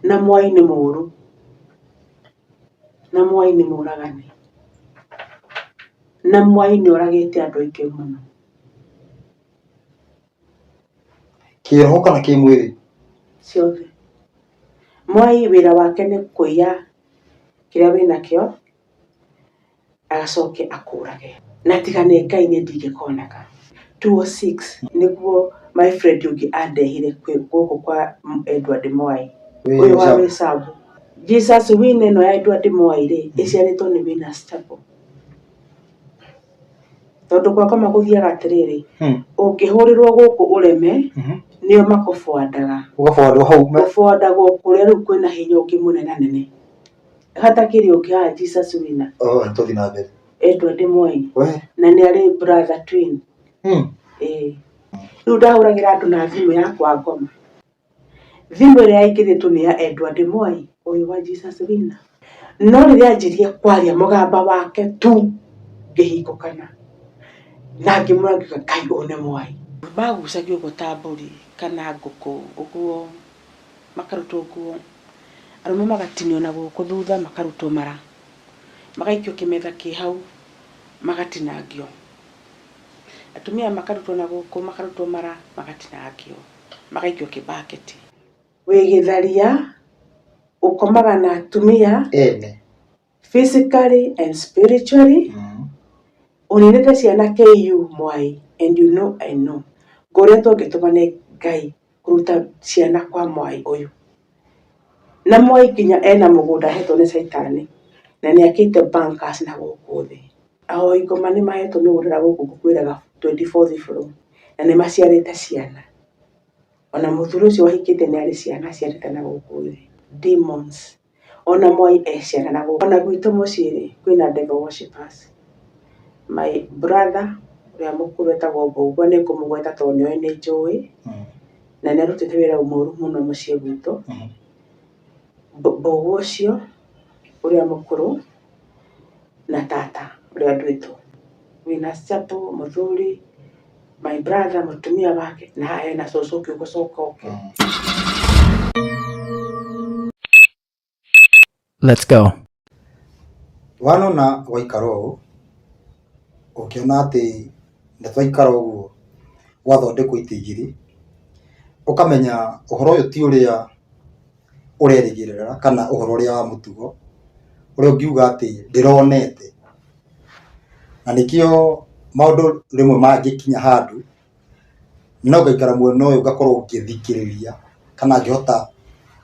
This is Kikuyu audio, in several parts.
Na Mwai nĩ mũũru. Na Mwai nĩ mũũragani. Na Mwai nĩ oragĩte andũ aingĩ mũno. Kĩroho kana kĩmwĩrĩ? Ciothe. Mwai wĩra wake nĩ kũiya kĩrĩa wĩnakĩo, agacoke akũrage. Na tiga nĩ Ngai niĩ ndingĩkoneka. 206 nĩguo my friend ũngĩ andehire gũkũ kwa Edward Mwai. Ũyũ wa Wĩcambu. Jesus Winner ĩno ya Edward Mwai rĩ, ĩciarĩtwo nĩ Winners Chapel. Tondũ kwa ngoma gũthiaga atĩrĩrĩ, ũngĩhũrĩrwo gũkũ ũreme, nĩo makũbwandaga. Ũgabwandwo hau. Ũbwandagwo kũrĩa rĩu kwĩna hinya ũngĩ mũnenanene. Hatakĩrĩ ũngĩ haha Jesus Winner. Oh, tũthiĩ na mbere. Edward Mwai. We. Na nĩ arĩ brother twin. Ĩĩ. Rĩu ndahũragĩra andũ na thimũ ya kwa ngoma. Thimũ ĩrĩa yaingĩrĩtwo nĩ ya Edward Mwai, ũyũ wa Jesus Winner. No rĩrĩa anjirie kwaria mũgamba wake tu, ngĩhingũkana na ngĩmwĩra ngiuga Ngai ũyũ nĩ Mwai. Magucagio ũguo ta mbũri kana ngũkũ ũguo, makarutwo nguo, arũme magatinio na gũkũ thutha makarutwo mara, magaikio kĩmetha kĩ hau magatinangio. Atumia makarutwo na gũkũ makarutwo mara magatinangio. Magaikio kĩbaketi. Wĩ gĩtharia, ũkomaga na atumia Ene. physically and spiritually, ũninĩte ciana KU Mwai and you know I know. Ngũria tũngĩtũma nĩ Ngai kũruta ciana kwa Mwai ũyũ. Na Mwai nginya ena mũgũnda ahetwo nĩ caitani na nĩ akĩte bunkers na gũkũ thĩ. Ahoi ngoma nĩ mahetwo mĩgũnda na gũkũ ngũkwĩraga 24th floor na nĩ maciarĩte ciana. Ona mũthuri ũcio wahikĩte nĩ arĩ ciana aciarĩte na gũkũ thĩ. Demons. Ona Mwai e ciana na gũkũ. Ona gwitũ mũciĩ rĩ, kwĩna devil worshippers. My brother ũrĩa mũkũrũ etagwo Mbũgua nĩ ngũmũgweta tondũ nĩoĩ nĩ njũĩ, na nĩ arutĩte wĩra mũru mũno mũciĩ gwitũ. Mbũgua ũcio ũrĩa mũkũrũ na tata ũrĩa nduĩtwo. Wĩna Chapo mũthuri, my brother mũtumia wake, na haha hena cũcũ ũngĩ ũgũcoka oke. Let's go. Wanona waikara ũũ, ũkĩona atĩ nĩ twaikara ũguo gwathondekwo itĩ igĩrĩ, ũkamenya ũhoro ũyũ ti ũrĩa ũrerĩgĩrĩra kana ũhoro ũrĩa wa mũtugo, ũrĩa ũngiuga atĩ ndĩronete. Na nĩkĩo maũndũ rĩmwe mangĩkinya handũ, no ngaikara mwena ũyũ ngakorwo ngĩthikĩrĩria kana ngĩhota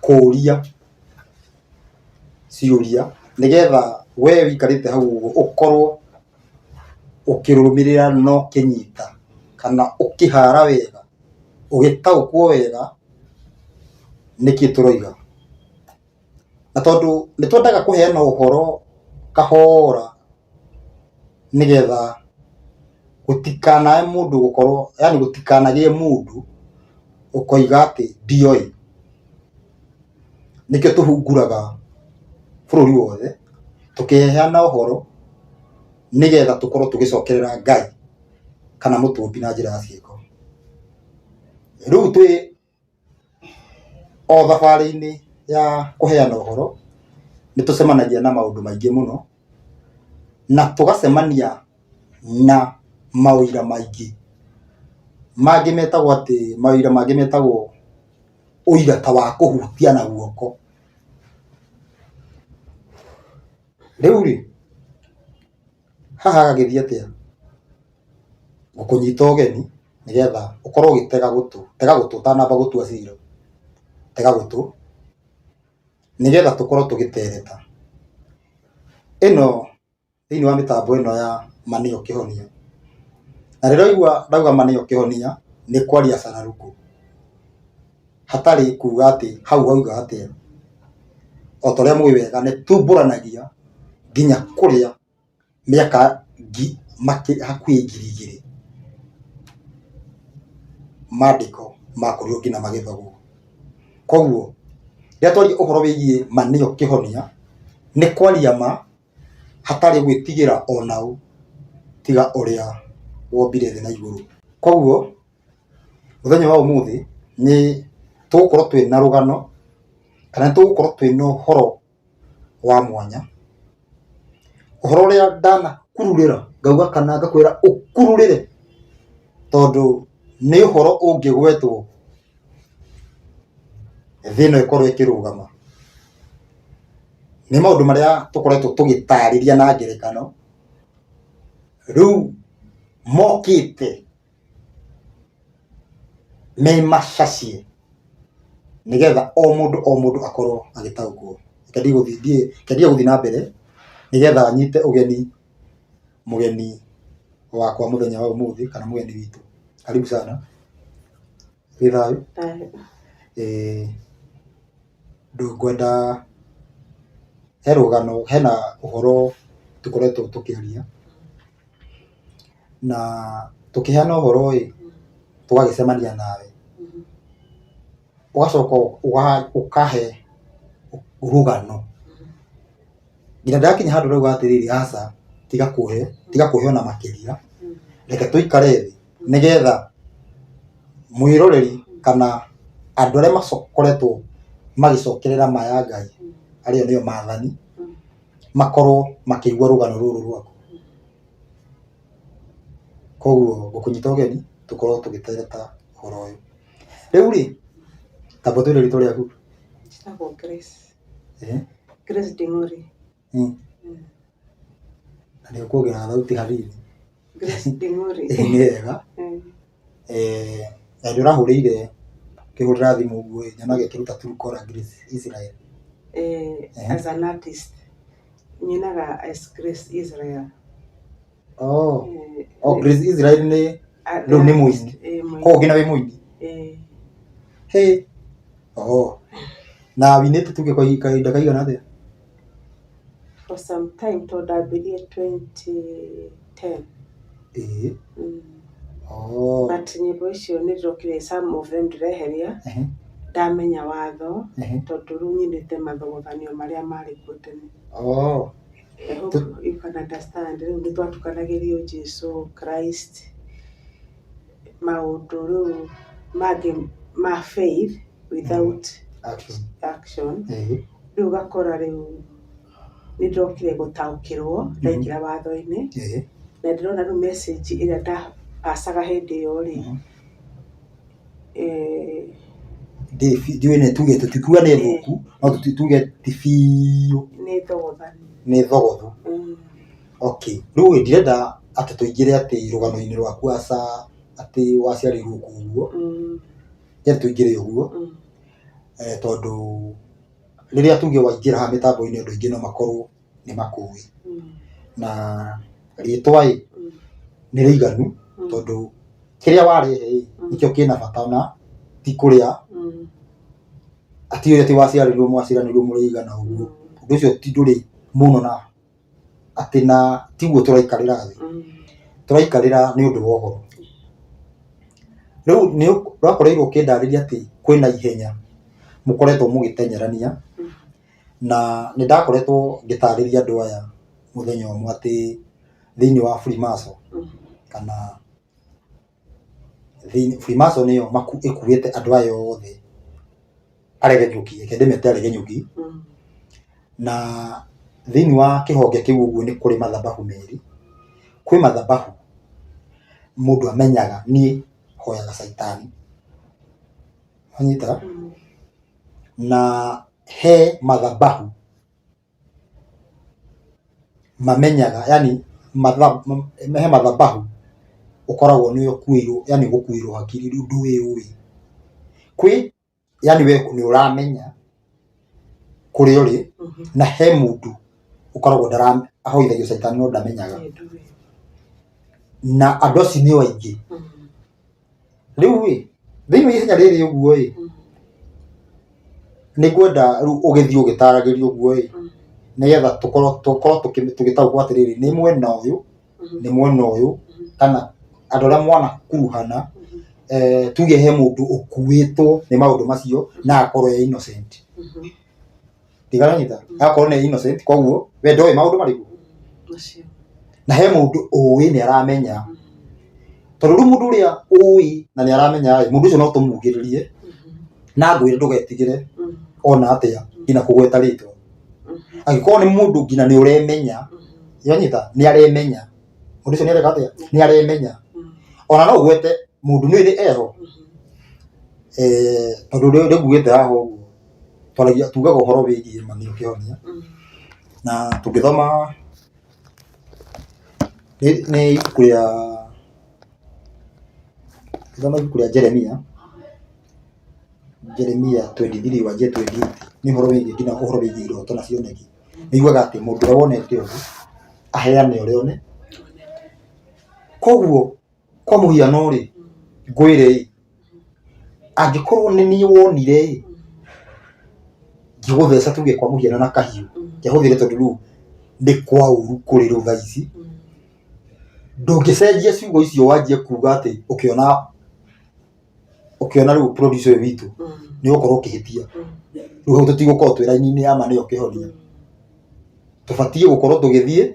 kũria ciũria, nĩgetha we ũikarĩte hau ũguo ũkorwo ũkĩrũmĩrĩra na ũkĩnyita kana ũkĩhara wega, ũgĩtaũkwo wega nĩkĩ tũroiga. Na tondũ nĩ twendaga kũheana ũhoro kahora nĩgetha gũtikanae mũndũ gũkorwo yaani gũtikanagĩe mũndũ ũkoiga atĩ ndioĩ. Nĩkĩo tũhunguraga bũrũri wothe tũkĩheana ũhoro nĩgetha tũkorwo tũgĩcokerera Ngai kana mũtũmbi na njĩra ya ciĩko. Rĩu twĩ o thabarĩ-inĩ ya kũheana ũhoro, nĩ tũcemanagia na maũndũ maingĩ mũno, na tũgacemania na maũira maingĩ. Mangĩ metagwo atĩ, maũira mangĩ metagwo ũira ta wa kũhutia na guoko. Rĩu rĩ, haha hagagĩthiĩ atĩa? Ngũkũnyita ũgeni nĩgetha ũkorwo ũgĩtega gũtũ, tega gũtũ ũtanamba gũtua cira, tega gũtũ nĩgetha tũkorwo tũgĩtereta. Ĩno thĩinĩ wa mĩtambo ĩno ya ma nĩyo kĩhonia. Na rĩrĩa waigua ndauga ma nĩyo kĩhonia, nĩ kwaria cararũkũ, hatarĩ kuga atĩ hau wauga atĩa. O ta ũrĩa mũĩ wega nĩ tumbũranagia nginya kũrĩa mĩaka hakuhĩ 2000 mandĩko makorirwo nginya magĩthomwo. Koguo rĩrĩa twaria ũhoro wĩgiĩ ma nĩyo kĩhonia, nĩ kwaria ma hatarĩ gwĩtigĩra ona ũ tiga ũrĩa wombire thĩ na igũrũ. Koguo mũthenya wa ũmũthĩ nĩ tũgũkorwo twĩna rũgano Kana nĩ tũgũkorwo twĩna ũhoro wa mwanya, ũhoro ũrĩa ndanakururĩra ngauga kana ngakwĩra ũkururĩre, tondũ nĩ ũhoro ũngĩgwetwo thĩ ĩno ĩkorwo ĩkĩrũgama. Nĩ maũndũ marĩa tũkoretwo tũgĩtarĩria na ngerekano, rĩu mokĩte me macacie nĩgetha o mũndũ o mũndũ akorwo agĩtaũkwo. Reke ndige gũthiĩ na mbere nĩgetha nyite ũgeni mũgeni wakwa mũthenya wa ũmũthĩ kana mũgeni witũ. Karibu sana. Wĩ thayũ? Thayũ. Ĩĩ ngwenda he rũgano hena ũhoro tũkoretwo tũkĩaria na tũkĩheana ũhoro ĩ, tũgagĩcemania nawe, ũgacoka ũkahe rũgano. Nginya ndakinya handũ ndauga atĩrĩrĩ, aca tiga kũhe, tiga kũhe ona makĩria, reke tũikare thĩ nĩgetha mwĩroreri kana andũ arĩa makoretwo magĩcokerera ma ya Ngai, arĩa nĩo maathani, makorwo makĩigua rũgano rũrũ rwaku. Koguo ngũkũnyita ũgeni tũkorwo tũgĩtereta ũhoro ũyũ. Rĩu rĩ, ta amba ũtwĩre rĩtwa rĩaku. Njĩtagwo Grace. Grace Nding'ũri. Na nĩ ũkuongerera thauti hanini. Grace Nding'ũri. Nĩ wega. Na nĩ ũrahũrĩire ũkĩhũrĩra thimũ ũguo ĩ, nyonaga ĩkĩruta Truecaller Grace Israel. As an artist, nyinaga as Grace Israel. Oh, oh Grace Israel nĩ rĩu nĩ mũini. Koguo nginya wĩ mũini? Hĩ. Oh. Na winĩte tuge kwa kahinda kaigana atĩa? For some time tondũ ndambirie 2010. Ĩĩ. Oh. But nyĩmbo icio nĩ ndĩrokire some of them ndĩreheria ndamenya watho tondũ rĩu nyinĩte mathogothanio marĩa marĩ kuo tene. Oh. I hope you can understand. Rĩu nĩ twatukanagĩrio Jesu Christ, maũndũ rĩu mangĩ ma faith without Action. action. Ĩĩ. Rĩu ũgakora rĩu nĩ ndokire gũtaũkĩrwo ndaingĩra watho-inĩ Ĩĩ. na ndĩrona rĩu message ĩrĩa ndapacaga hĩndĩ ĩyo rĩ, Ndiũĩ nĩ tuge tũtikuga nĩ thũku no tuge ti biũ nĩ thogothani. Nĩ thogothu. Okay, rĩu ĩ ndirenda atĩ tũingĩre atĩ rũgano-inĩ rwaku aca atĩ waciarĩirwo kũu ũguo, ndirenda tũingĩre ũguo tondũ rĩrĩa tuge waingĩra haha mĩtambo-inĩ andũ aingĩ no makorwo nĩ makũĩ, na rĩtwa ĩ nĩ rĩiganu tondũ kĩrĩa warehe ĩ nĩkĩo kĩna bata na ti kũrĩa atĩ ũrĩa atĩ waciarĩirwo mwaciaranĩirwo mũrĩ aigana ũguo, ũndũ ũcio ti ndũrĩ mũno na atĩ na tiguo tũraikarĩra thĩ, tũraikarĩra nĩ ũndũ wa ũhoro. Rĩu nĩ ũrakorirwo ũkĩndarĩria atĩ kwĩna ihenya mũkoretwo mũgĩteng'erania, na nĩ ndakoretwo ngĩtarĩria andũ aya mũthenya ũmwe atĩ thĩiniĩ wa Freemason kana Freemason nĩyo ĩkuĩte andũ aya othe aregenyũki, reke ndĩmete aregenyũki, na thĩiniĩ wa kĩhonge kĩu ũguo nĩ kũrĩ mathabahu merĩ, kwĩ mathabahu mũndũ amenyaga niĩ hoyaga caitani, wanyita? Na he mathabahu mamenyaga yani he mathabahu ũkoragwo nĩ ũkuĩirwo yani gũkuĩrwo hakiri rĩu ndwĩũĩ. Kwĩ yani we nĩ ũramenya kũrĩa ũrĩ na he mũndũ ũkoragwo ahoithagio caitani no ndamenyaga. Na andũ acio nĩo aingĩ. Rĩu ĩ, thĩinĩ wa ihenya rĩrĩ ũguo ĩ, nĩ ngwenda rĩu ũgĩthiĩ ũgĩtaragĩria ũguo ĩ, nĩgetha tũkorwo tũkorwo tũgĩtaũkwo atĩrĩrĩ, nĩ mwena ũyũ, nĩ mwena ũyũ, kana andũ arĩa mwanakuruhana, tuge he mũndũ ũkuĩtwo nĩ maũndũ macio na akorwo e innocent. Ndikaranyita akorwo nĩ innocent koguo we ndoĩ maũndũ marĩkũ na he mũndũ ũĩ nĩ aramenya tondũ rĩu mũndũ ũrĩa ũĩ na nĩ aramenya ĩ mũndũ ũcio no tũmugĩrĩrie na ngwĩre ndũgetigĩre. Ona atĩa nginya kũgweta rĩtwa. Angĩkorwo nĩ mũndũ nginya nĩ ũremenya, yanyita nĩ aremenya mũndũ ũcio nĩ areka atĩa, nĩ aremenya. Ona no ũgwete mũndũ nĩ nĩ eho. Tondũ rĩu ngugĩte haha ũguo twaragia tugaga ũhoro wĩgiĩ ma nĩyo kĩhonia. Na tũngĩthoma nĩ ibuku rĩa tũngĩthoma ibuku rĩa Jeremia, Jeremia 23 wanjie 28, nĩ ũhoro wĩgiĩ nginya ũhoro wĩgiĩ iroto na cioneki. Nĩ yugaga atĩ mũndũ ũrĩa wonete ũndũ aheane ũrĩa one. Koguo kwa mũhiano rĩ, ngwĩre ĩ, angĩkorwo nĩ niĩ wonire ĩ, ngĩgũtheca tuge kwa mũhiano na kahiũ, kĩahũthĩre tondũ rĩu nĩ kwa ũru kũrĩ rĩu thaa ici, ndũngĩcenjia ciugo icio wanjie kuga atĩ ũkĩona ũkĩona rĩu producer ũyũ witũ nĩ ũgũkorwo ũkĩhĩtia. Rĩu hau tũtigũkorwo twĩ raini-inĩ ya ma nĩyo kĩhonia. Tũbatiĩ gũkorwo tũgĩthiĩ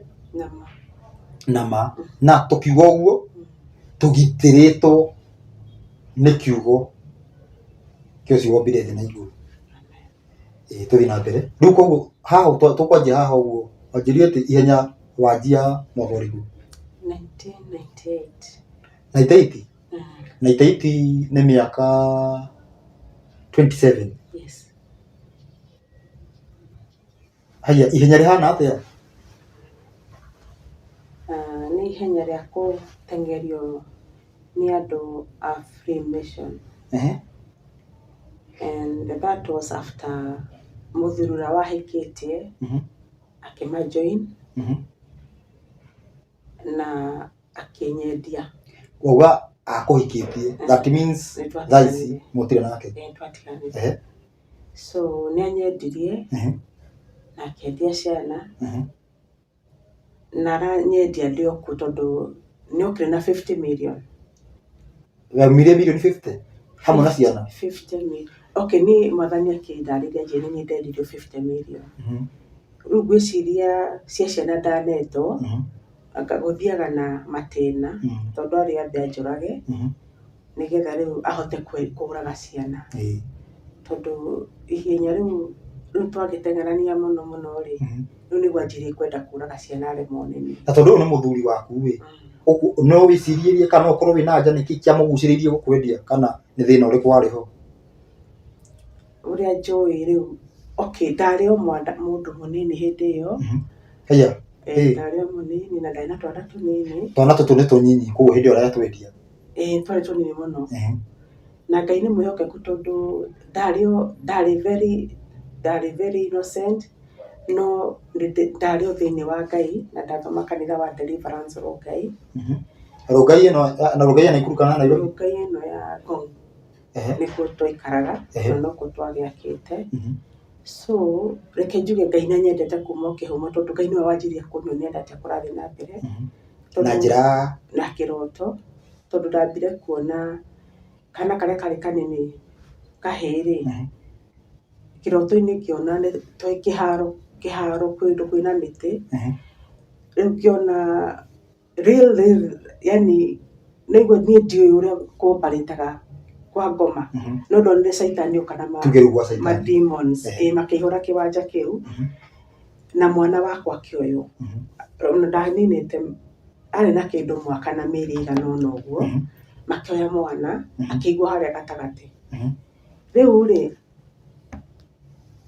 na ma, na tũkiuga ũguo tũgitĩrĩtwo nĩ kiugo kĩa ũcio wombire thĩ na igũrũ. Ĩĩ tũthiĩ na mbere. Rĩu koguo haha tũkwanjia haha ũguo, wanjĩrire atĩ ihenya wanjia mwaka ũrĩkũ? 1998. 98? 98 nĩ mĩaka 27. Yes. Haiya, ihenya rĩhana atĩa? Ah, nĩ ihenya rĩa kũteng'erio nĩ andũ a Freemason. And that was after mũthuri ũrĩa wahikĩtie akĩma join na akĩnyendia. Wauga akũhikĩtie, that means thaa ici mũtirĩ nake. Nĩtwatiganire. So nĩ anyendirie na akĩendia ciana na aranyendia ndĩ o kuo tondũ nĩ okire na 50 million. Waumire mirioni 50 hamwe na ciana? 50 million. Okay, niĩ mwathani akĩndarĩria anjĩrire nĩ niĩ ndendirio 50 million. Rĩu ngwĩciria cia ciana ndanetwo, anga gũthiaga na matĩna tondũ arĩ ambe anjũrage nĩgetha rĩu ahote kũraga ciana. Tondũ ihenya rĩu rĩu twagĩteng'erania mũno mũno rĩ, rĩu nĩguo anjirie kwenda kũraga ciana aremwo nĩ niĩ. Na tondũ ũyũ nĩ mũthuri waku ĩ, no wĩcirĩrie kana no ũkorwo wĩna anja nĩkĩ kĩamũgucĩrĩirie gũkwendia kana nĩ thĩna ũrĩkũ warĩ ho? Ũrĩa njũĩ rĩu, okay ndarĩ o mwana mũndũ mũnini hĩndĩ ĩyo. Haiya. Ndarĩ o mũnini na ndarĩ na twana tũnini. Twana tũtũ nĩ tũnyinyi koguo hĩndĩ ĩyo aratwendia. Ĩĩ twarĩ tũnini mũno. Na Ngai nĩ mwĩhokeku tondũ ndarĩ o ndarĩ very ndarĩ very innocent no ndarĩ o thĩinĩ wa Ngai na ndathoma kanitha wa Deliverance Rongai. Rongai ĩno na Rongai ya Naikuru kana Nairobi? Rongai ĩno ya Ngong. Nĩkuo twaikaraga na nokuo twagĩakĩte. So reke njuge Ngai nĩ anyendete kuma o kĩhumo tondũ Ngai nĩwe wanjirie kũnyonia atĩ kũrathiĩ na mbere. Na njĩra? Na kĩroto, tondũ ndambire kuona kana karĩa karĩ kanini kahĩĩ rĩ, kĩroto-inĩ ngĩona twĩ kĩharo, kĩharo kũndũ kwĩna mĩtĩ, rĩu ngĩona real real yani naigua niĩ ndiũĩ ũrĩa kũ operate kwa ngoma no ndonire caitani oka na Tuge rĩu gwa caitani. ma demons ĩ makĩihũra kĩwanja kĩu na mwana wakwa akĩoywo. Ona ndaninĩte arĩ na kĩndũ mwaka na mĩeri ĩigana ũna ũguo, makĩoya mwana akĩigwo harĩa gatagatĩ. Rĩu rĩ,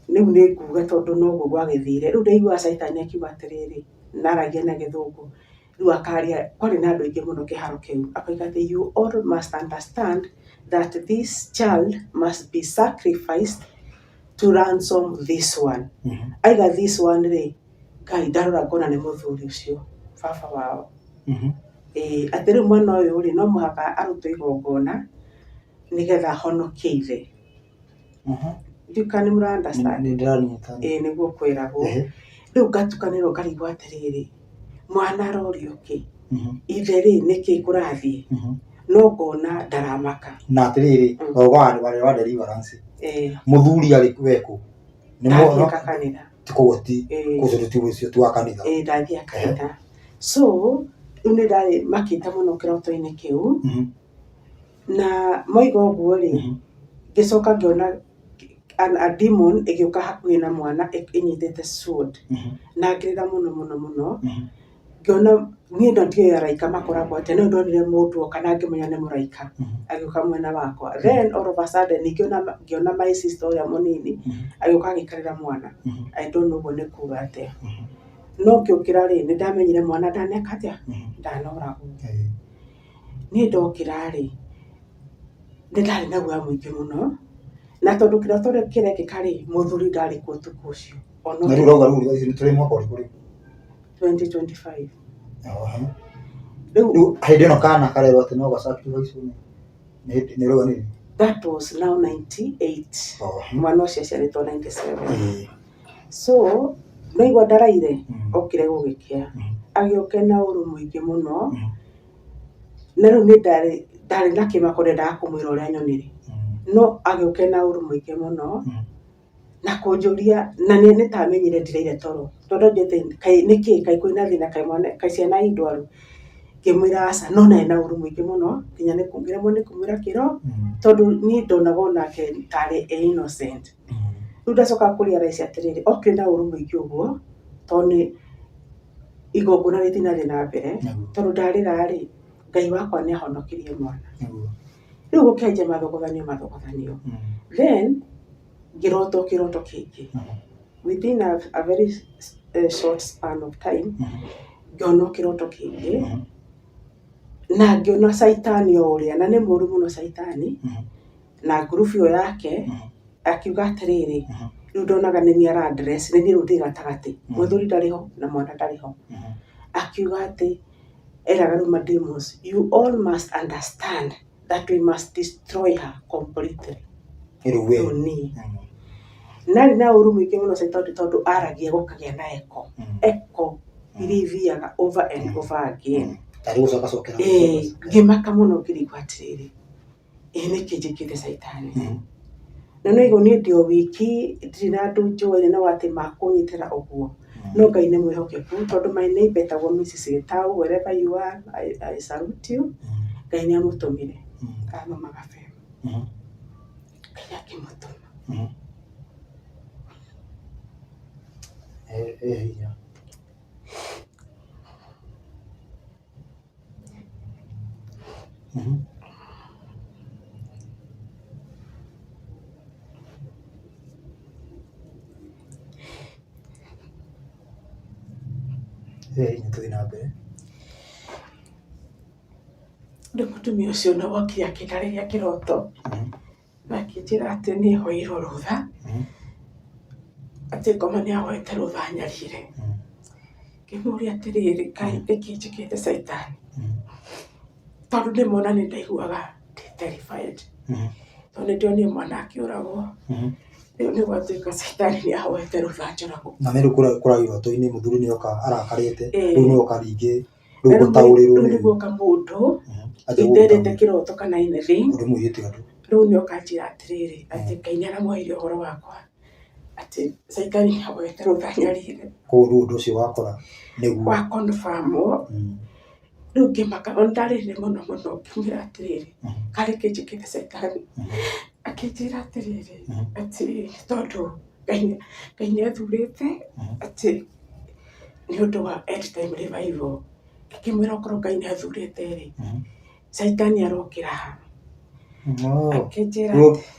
rĩu nĩ nguga tondũ noguo gwagĩthire, rĩu ndaiguaga caitani akiuga atĩrĩrĩ, na aragia na gĩthũngũ, rĩu akaria, kwarĩ na andũ aingĩ mũno kĩharo kĩu, akoiga atĩ you all must understand that this child must be sacrificed to ransom this one. Aiga this one rĩ, Ngai ndarora ngona nĩ mũthuri ũcio baba wao. Ĩĩ atĩ rĩu mwana ũyũ rĩ, no mũhaka arutwo igongona nĩgetha ahonokie ithe. Ndiũĩ kana nĩ mũra understand. Nĩ ndĩranyita. Ĩĩ nĩguo kwĩragwo. Rĩu ngatukanĩrwo ngarigwo atĩrĩrĩ, mwana arorio kĩ? Ithe rĩ, nĩkĩ kũrathiĩ? No ngona ndaramaka. Na atĩrĩrĩ, wauga warĩ wa deliverance. Mũthuri arĩ we kũ? Nĩ Ndathiaga kanitha. Koguo ti ũcio ti ũcio ti wa kanitha. Ĩĩ ndathiaga kanitha. So, rĩu nĩ ndarĩ makĩte mũno kĩroto-inĩ kĩu. Na moiga ũguo rĩ, ngĩcoka ngĩona a demon ĩgĩũka hakuhĩ na mwana ĩnyitĩte sword na ngĩrĩra mũno mũno mũno. Ngĩona niĩ no ndiũĩ araika makoragwo atĩa, no ndonire mũndũ oka na ngĩmenya nĩ mũraika agĩũka mwena wakwa. Then all of a sudden ngĩona my sister ũrĩa mũnini agĩũka agĩikarĩra mwana. I don't know ũguo nĩ kuga atĩa. No ngĩũkĩra rĩ, nĩ ndamenyire mwana ndaneka atĩa, ndanoragwo. Niĩ ndokĩra rĩ, nĩ ndarĩ na guoya mũingĩ mũno, na tondũ kĩroto kĩrekĩka rĩ, mũthuri ndarĩ kuo ũtukũ ũcio. Na rĩu ũrauga rĩu tũrĩ mwaka ũrĩkũ rĩu? 2025. Rĩu hĩndĩ ĩno kana karerwo atĩ no ga sacrifice nĩ ũrauga nĩ rĩ? That was now 98. Mwana ũcio aciarĩtwo 97. So ndaigua ndaraire, okire gũgĩkĩa. Agĩũka ena ũru mũingĩ mũno, na rĩu niĩ ndarĩ na kĩmako ndendaga kũmwĩra ũrĩa nyonire. No agĩũka ena ũru mũingĩ mũno, na kũnjũria, na nĩ ta amenyire ndiraire toro, tondũ anjĩrĩte kaĩ nĩkĩ, kaĩ kwĩna thĩna, kaĩ mwana, kaĩ ciana i ndwaru? Ngĩmwĩra aca, no ndarĩ na ũru mũingĩ mũno, nginya ngĩremwo nĩ kũmwĩra kĩro, tondũ niĩ ndonaga onake tarĩ e innocent. Rĩu ndacoka kũ realize atĩrĩrĩ, okire na ũru mũingĩ ũguo, tondũ nĩ igongona rĩtinathiĩ na mbere, tondũ ndarĩra rĩ, Ngai wakwa nĩ ahonokirie mwana. Rĩu gũkĩanjia mathogothanio mathogothanio. Then ngĩrota o kĩroto kĩngĩ. Within a very short span of time, ngĩona o kĩroto kĩngĩ, na ngĩona caitani o ũrĩa, na nĩ mũru mũno caitani, na ngurubu ĩyo yake, akiuga atĩrĩrĩ, rĩu ndonaga nĩ niĩ ara address, nĩ niĩ rĩu ndĩ gatagatĩ, mũthuri ndarĩ ho na mwana ndarĩ ho. Akiuga atĩ, eraga rĩu ma demons, you all must understand that we must destroy her completely. Rĩu we. Rĩu niĩ. Narĩ na ũru mũingĩ mũno caitani tondũ aragia gũkagĩa na echo. Echo iria ithiaga over and over again. Tarĩ gũcoka cokera. Ĩĩ, ngĩmaka mũno ngĩrigwo atĩrĩrĩ, ĩ nĩkĩ njĩkĩte caitani? Na nĩ ũguo niĩ ndĩ o wiki, ndirĩ na andũ njũĩ no atĩ makũnyitĩra ũguo. No Ngai nĩ mwĩhokeku tondũ my neighbour etagwo Mrs. Gĩtau wherever you are, I salute you. Ngai nĩ amũtũmire athomaga BEM. Ngai akĩmũtũma. Tũthiĩ na mbere. Rĩu mũtumia ũcio nĩ okire akĩndarĩria kĩroto. Na akĩnjĩra atĩ nĩ hoirwo rũtha, atĩ ngoma nĩ ahoete rũtha anyarire. Ngĩmũria atĩrĩrĩ, kaĩ nĩkĩ njĩkĩte caitani? Tondũ rĩmwe ona nĩ ndaiguaga ndĩ terrified, tondũ nĩ ndonire mwana akĩũragwo, rĩu nĩ gwatuĩka caitani nĩ ahoete rũtha njũragwo. Na nĩ rĩu kũrĩa iroto-inĩ mũthuri nĩ oka arakarĩte, rĩu nĩ oka rĩngĩ rĩu gũtaũrĩrwo Rĩu nĩ guoka mũndũ iterĩte kĩroto kana anything, Ũrĩ mũirĩtu andũ. Rĩu nĩ oka anjĩra atĩrĩrĩ, atĩ Ngai nĩ aramwoheire ũhoro wakwa, atĩ caitani nĩ ahoete rũtha anyarire. Koguo rĩu ũndũ ũcio wakora nĩguo. Wa confirm wo, rĩu ngĩmaka ona ndarĩrire mũno mũno ngĩmwĩra atĩrĩrĩ, karĩ kĩ njĩkĩte caitani? Akĩnjĩra atĩrĩrĩ, atĩ nĩ tondũ Ngai nĩ athurĩte atĩ nĩ ũndũ wa end time revival. Ngĩkĩmwĩra okorwo Ngai nĩ athurĩte rĩ, caitani arokĩra ha? Akĩnjĩra,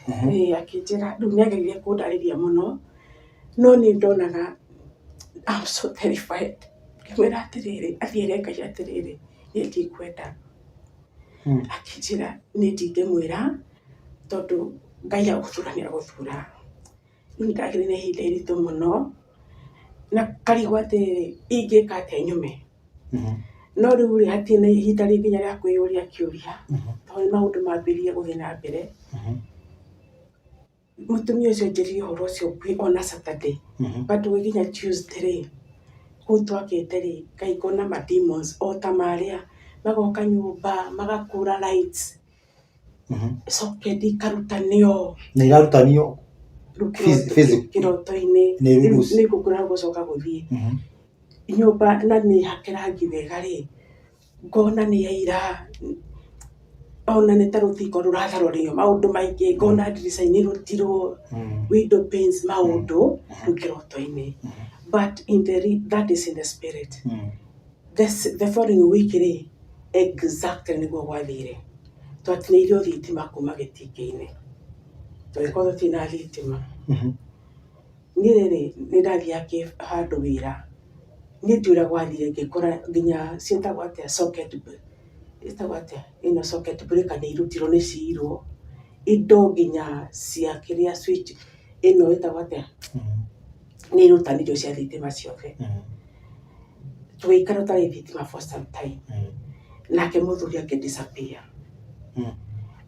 ĩĩ akĩnjĩra, rĩu nĩ ageririe kũndarĩria mũno, no niĩ ndonaga I'm so terrified. Ngĩmwĩra atĩrĩrĩ, athiĩ ere Ngai atĩrĩrĩ, niĩ ndikwenda. Akĩnjĩra niĩ ndingĩmwĩra tondũ Ngai agũthura nĩ agũthura. Rĩu nĩ ndagĩire na ihinda iritũ mũno, na ngarigwo atĩrĩrĩ, ingĩka atĩa nyume? No rĩu rĩ, hatirĩ na ihinda rĩngĩ rĩa kwĩyũria kĩũria, tondũ nĩ maũndũ mambĩrĩirie gũthiĩ na mbere. Mũtumia ũcio anjĩrire ũhoro ũcio on a Saturday, but gũgĩkinya Tuesday rĩ, kũu twakĩte rĩ, Ngai ngona ma demons o ta marĩa, magoka nyũmba, magakũra lights, socket ikarutanio. Na irarutanio Rĩu kĩroto-inĩ, nĩ ngũkũra gũcoka gũthiĩ. Nyũmba na nĩ hake rangi wega rĩ, ngona nĩ yaira. Ona nĩ ta rũthingo rũratharũrio maũndũ maingĩ, ngona ndirica-inĩ rũtirwo, window panes, maũndũ rĩu kĩroto-inĩ. But in the, that is in the spirit. The following week rĩ, exactly nĩguo gwathire. Twatinĩirio thitima kuma gĩtingĩ-inĩ, tũgĩkorwo tũtirĩ na thitima. Niĩ rĩrĩ, nĩ ndathiaga handũ wĩra, niĩ ndiũĩ ũrĩa gwathire ngĩkora nginya ciĩtagwo atĩa socket ĩtagwo atĩa ĩno socket breaker nĩ irutirwo nĩ ciiyirwo, indo nginya cia kĩrĩa switch ĩno ĩtagwo atĩa nĩ irutanirio cia thitima ciothe. Tũgĩikara tũtarĩ thitima for some time, nake mũthuri akĩ disappear.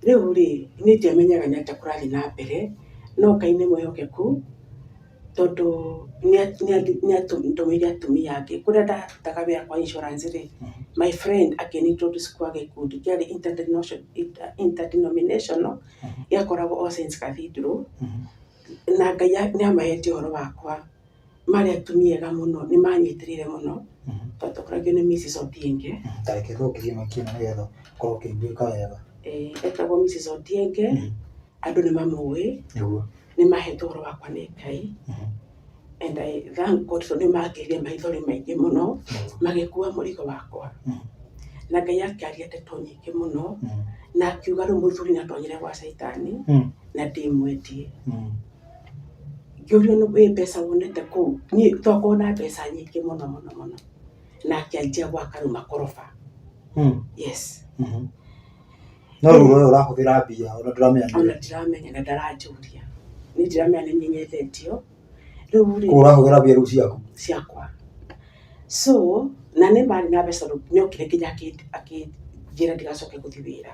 Rĩu rĩ, niĩ ndiamenyaga nĩ atĩa kũrathiĩ na mbere, no Ngai nĩ mwĩhokeku tondũ nĩ atũmĩire atumia angĩ. Kũrĩa ndarutaga wĩra kwa insurance rĩ, my friend akĩ introduce kwa gĩkundi kĩarĩ interdenominational, gĩakoragwo All Saints Cathedral, na Ngai nĩ amahete ũhoro wakwa. Marĩ atumia ega mũno, nĩ manyitĩrĩire mũno, twatongoragio nĩ Mrs Odienge. Ta reke tũkirie mic ĩno nĩgetha ũkorwo ũkĩiguĩka wega. Etagwo Mrs Odienge, andũ nĩ mamũĩ, nĩ mahetwo ũhoro wakwa nĩ Ngai, and I thank God tondũ nĩ mangĩrire maithori maingĩ mũno, magĩkua mũrigo wakwa. Na Ngai akĩaria ndeto nyingĩ mũno, na akiuga rĩu mũthuri nĩ atonyere gwa caitani, na ndĩmwendie. Ngĩũrio nĩ wĩ mbeca wonete kũu, niĩ twakoragwo na mbeca nyingĩ mũno mũno mũno, na akĩanjia gwaka rĩu makoroba. Yes. No rĩu we ũrahũthĩra mbia ona ndũramenya nĩ Ona ndiramenya na ndaranjũria. Niĩ ndiramenya nĩ niĩ nyendetio. Rĩu rĩ. Koguo ũrahũthĩra mbia rĩu ciaku? Ciakwa. So, na nĩ marĩ na mbeca tondũ nĩ okire nginya akĩnjĩra ndigacoke gũthiĩ wĩra.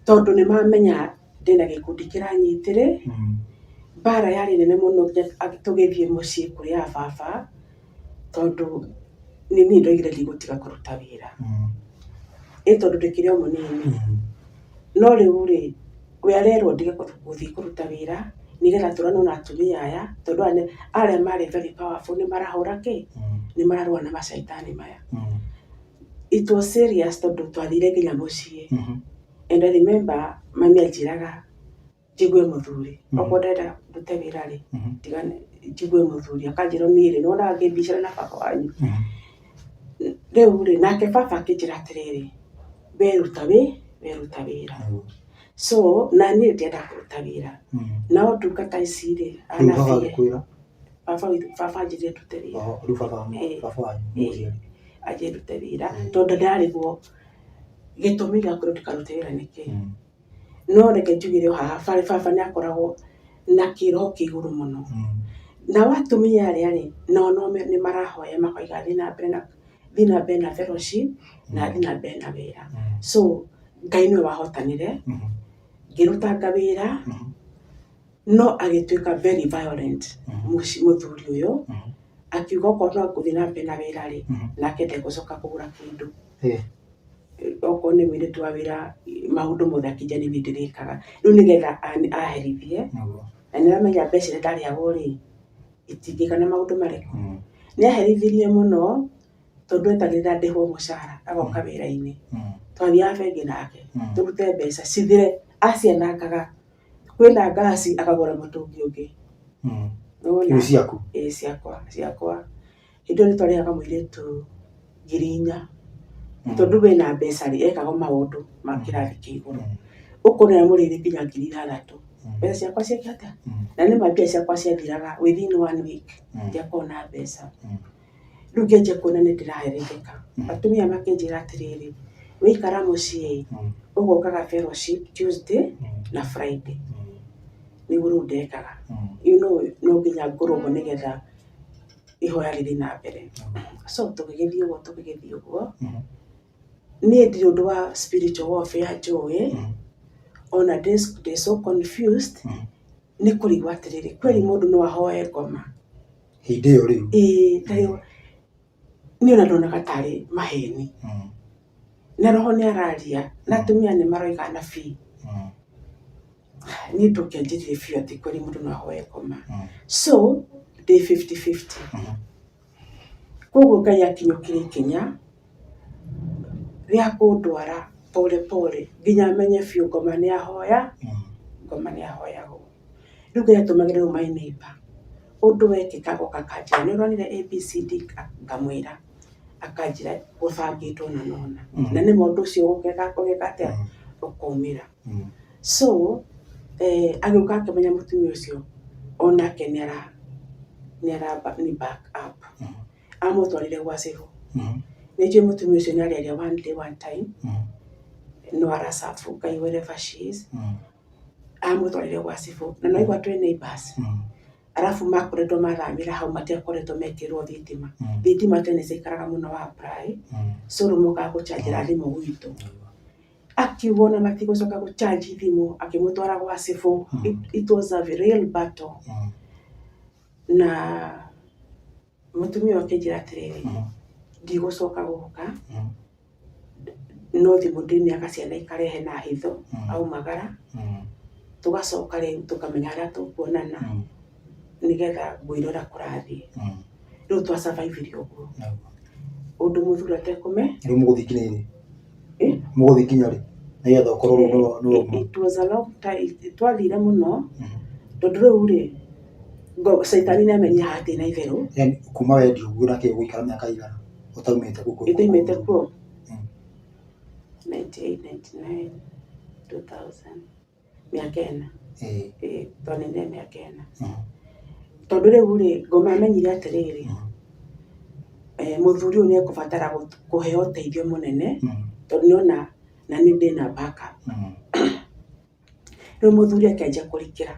Tondũ nĩ mamenya ndĩna gĩkundi kĩranyitĩrĩ, mbara yarĩ nene mũno nginya tũgĩthiĩ mũciĩ kũrĩ a baba, tondũ nĩ niĩ ndoigire ndigũtiga kũruta wĩra. Ĩ tondũ ndĩkĩrĩ o mũnini. No rĩu rĩ, we arerwo ndige gũthiĩ kũruta wĩra, nĩgetha tũranwo na atumia aya, tondũ aya arĩa marĩ very powerful nĩ marahũra kĩ? Nĩ mararũa na macaitani maya. It was serious tondũ twathire nginya mũciĩ. And I remember mami anjĩraga njigue mũthuri, okorwo ndĩrenda ndute wĩra rĩ, ndigane njigue mũthuri, akanjĩra niĩ rĩ, nĩwonaga ngĩmbicana na baba wanyu? Rĩu rĩ, nake baba akĩnjĩra atĩrĩrĩ, we ruta wĩ, we ruta wĩra. So na niĩ ndiendaga kũruta wĩra, nao ndungata ici rĩ, anabii, baba witũ, baba anjĩrire ndute wĩra. Anjĩrire ndute wĩra tondũ ndarĩgwo gĩtũmi gĩa kwĩrwo ndikarute wĩra nĩ kĩĩ? No reke njugĩre o haha baba nĩ akoragwo na kĩroho kĩa igũrũ mũno. Nao atumia arĩa rĩ, nao no nĩ marahoya makoiga thiĩ na mbere na thiĩ na mbere na fellowship na thiĩ na mbere na wĩra. So Ngai nĩwe wahotanire, ngĩrutanga wĩra, no agĩtuĩka very violent mũthuri ũyũ, akiuga okorwo no ngũthiĩ na mbere na wĩra rĩ, nake ndegũcoka kũgũra kĩndũ. Okorwo nĩ mũirĩtu wa wĩra maũndũ mothe akĩnjia nĩ niĩ ndĩrĩkaga. Rĩu nĩgetha aherithie, na nĩ ũramenya mbeca iria ndarĩhagwo rĩ, itingĩigana maũndũ marĩkũ. Nĩ aherithirie mũno, tondũ etagĩrĩra ndĩhwo mũcara agoka wĩra-inĩ. Twathiaga bengi nake, tũrute mbeca cithire, acianangaga. Kwĩna ngaci akagũra mũtũngi ũngĩ. Nĩwona? Rĩu ciaku? Ĩĩ ciakwa, ciakwa. Hĩndĩ ĩyo nĩtwarĩhaga mũirĩtu 4,000. Tondũ wĩna mbeca rĩ, ekaga maũndũ ma kĩrathi kĩa igũrũ. Ũkona amũrĩhire nginya 6,000. Mbeca ciakwa cieka atĩa? Na nĩma mbia ciakwa ciathiraga within one week, ndiakoragwo na mbeca. Rĩu ngĩanjia kuona nĩ ndĩraherithĩka. Atumia makĩnjĩra atĩrĩrĩ, waikara mũciĩ ĩ, ũgokaga fellowship Tuesday na Friday. Nĩguo rĩu ndekaga. You know no nginya ngorwo ho nĩgetha ihoya rĩthiĩ na mbere. So tũgĩgĩthiĩ ũguo tũgĩgĩthiĩ ũguo, niĩ ndirĩ ũndũ wa spiritual warfare njũĩ, ona ndĩ so confused, nĩ kũrigwo atĩrĩrĩ, kweli mũndũ no ahoe ngoma? Hĩndĩ ĩyo rĩu? Ĩĩ ndarĩ, niĩ ona ndonaga tarĩ maheni. Na roho nĩ araria, na atumia nĩ maroiga anabii. Niĩ ndũngĩanjĩrire biũ atĩ kweli mũndũ no ahoe ngoma. So, ndĩ fifty fifty. Koguo Ngai akinyũkirie ikinya rĩa kũndwara Pole pole nginya amenye biũ ngoma nĩ ahoya, ngoma nĩ ahoyagwo. Rĩu Ngai atũmagĩra rĩu my neighbour, ũndũ wekĩka agoka akanjĩra nĩ ũronire ABCD ngamwĩra, akanjĩra gũbangĩtwo ũna na ũna. Na nĩma ũndũ ũcio ũgeka atĩa, ũkaumĩra. So agĩũka akĩmenya mũtumia ũcio onake nĩ ara back up. Amũtwarire gwa cibũ. Nĩ njũĩ mũtumia ũcio nĩ arĩaria one day one time, no ara serve Ngai wherever she is. Amũtwarire gwa cibũ na nĩ waigua twĩ neighbours. Arabu makoretwo mathamĩra hau matiakoretwo mekĩrĩrwo thitima. Thitima tene ciaikaraga mũno wa apply, so rĩu mokaga gũchanjĩra thimũ gwitũ. Akiuga ona matigũcoka gũchanji thimũ, akĩmũtwara gwa cibũ. It was a real battle. Na mũtumia ũyũ akĩnjĩra atĩrĩrĩ, ndigũcoka gũka, no thimũ ndĩneaga ciana ikarehe na hitho aumagara, tũgacoka rĩu tũkamenya harĩa tũkuonana nĩgetha ngwĩre ũrĩa kũrathiĩ. Rĩu twa survive ire ũguo. Ũndũ mũthuri atekũme. Rĩu mũgũthiĩ nginya rĩ? Mũgũthiĩ nginya rĩ? Nĩgetha ũkorwo rĩu nĩ wauma. It was a long time, twathire mũno, tondũ rĩu rĩ, caitani nĩ amenyire hatirĩ na itherũ. Yaani kuma wendia ũguo na kĩ ũgũikara mĩaka ĩigana ũtaumĩte kuo? Itaumĩte kuo? 98, 99, 2000. Mĩaka ĩna. Ĩĩ twaninire mĩaka ĩna. Tondũ rĩu rĩ, ngoma amenyire atĩrĩrĩ, mũthuri ũyũ nĩ ekũbatara kũheo ũteithio mũnene, tondũ nĩ ona na niĩ ndĩna back up. Rĩu mũthuri akĩanjia kũrikĩra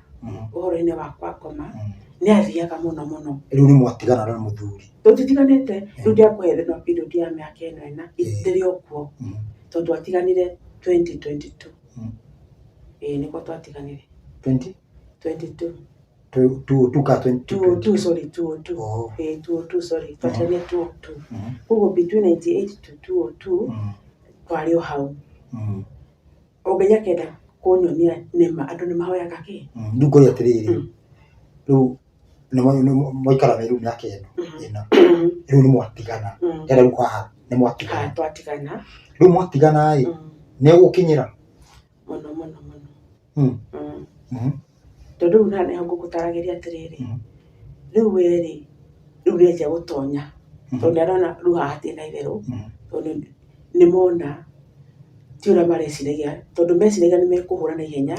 ũhoro-inĩ wa kwa ngoma, nĩ athiaga mũno mũno. Rĩu nĩ mwatigana na mũthuri? Tũtitiganĩte, rĩu ndĩrakũhe no period ya mĩaka ĩno ĩna, ndĩrĩ o kuo, tondũ twatiganire 2022. Ĩĩ nĩguo twatiganire. 20? 22. 202 ka 22? 202 sorry, 202. Oh. Ĩĩ 202 sorry, twatiganire 202. Koguo between 98 to 202 twarĩ o hau. O Ngai akenda kũnyonia nĩma andũ nĩ mahoyaga kĩ? Rĩu ngũria atĩrĩrĩ, rĩu nĩ mwaikara rĩu mĩaka ĩno ĩna, rĩu nĩ mwatigana, ndĩrenda rĩu haha nĩ mwatigana. Ha twatigana. Rĩu mwatigana ĩ, nĩ egũkinyĩra? Mũno mũno mũno. Tondũ rĩu haha nĩho ngũgũtaragĩria atĩrĩrĩ, rĩu we rĩ, rĩu nĩ anjia gũtonya, tondũ nĩ arona rĩu haha hatirĩ na itherũ, tondũ nĩ mona ti ũrĩa mareciragia, tondũ meciragia nĩ mekũhũra na ihenya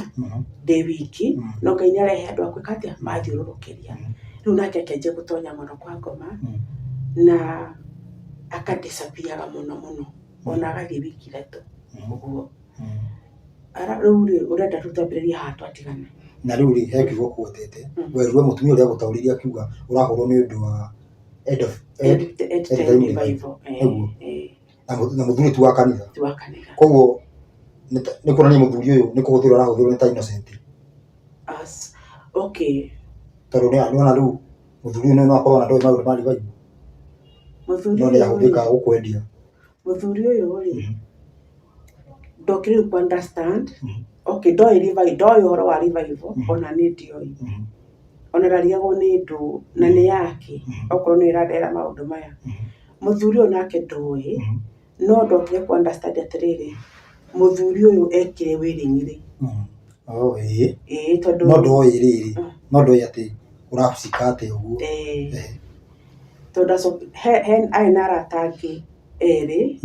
ndĩ wiki, no Ngai nĩ arehe andũ a gwĩka atĩa, mathiũrũrũkĩria. Rĩu nake akĩanjia gũtonya mũno kwa ngoma, na aka disappear aga mũno mũno, ona agathiĩ wiki ithatũ ũguo. Rĩu rĩ, ũrenda rĩu twambĩrĩrie haha twatigana. Na rĩu rĩ, he kiugo ũgwetete, werirwo mũtumia ũrĩa agũtaũrĩire akiuga ũrahũrwo nĩ ũndũ wa end of end End end time time revival. revival. Nĩguo. Na mũthuri ti wa kanitha. Ti wa kanitha. Koguo nĩ kuonania mũthuri ũyũ nĩ kũhũthĩrwo arahũthĩrwo nĩ ta innocent. As, okay. Tondũ nĩ ona rĩu mũthuri ũyũ no akorwo ona ndoĩ maũndũ ma revival. Mũthuri No nĩ ũyũ rĩ, ahũthĩkaga gũkwendia. Mũthuri ũyũ rĩ, ndokire rĩu kũ understand. Okay, ndoĩ revival, ndoĩ ũhoro wa revival, ona niĩ ndioĩ. Ona ndarigagwo nĩ ndũ na nĩ yake, okorwo nĩyo ĩrandehera maũndũ maya. Mũthuri ũyũ nake ndoĩ, no ndokire kũ understand atĩrĩrĩ, mũthuri ũyũ ekire willingly. Oh, ĩĩ. Ĩĩ tondũ No ndoĩ rĩrĩ, no ndoĩ atĩ ũracika atĩa ũguo. Ĩĩ. Tondũ he arĩ na arata angĩ erĩ,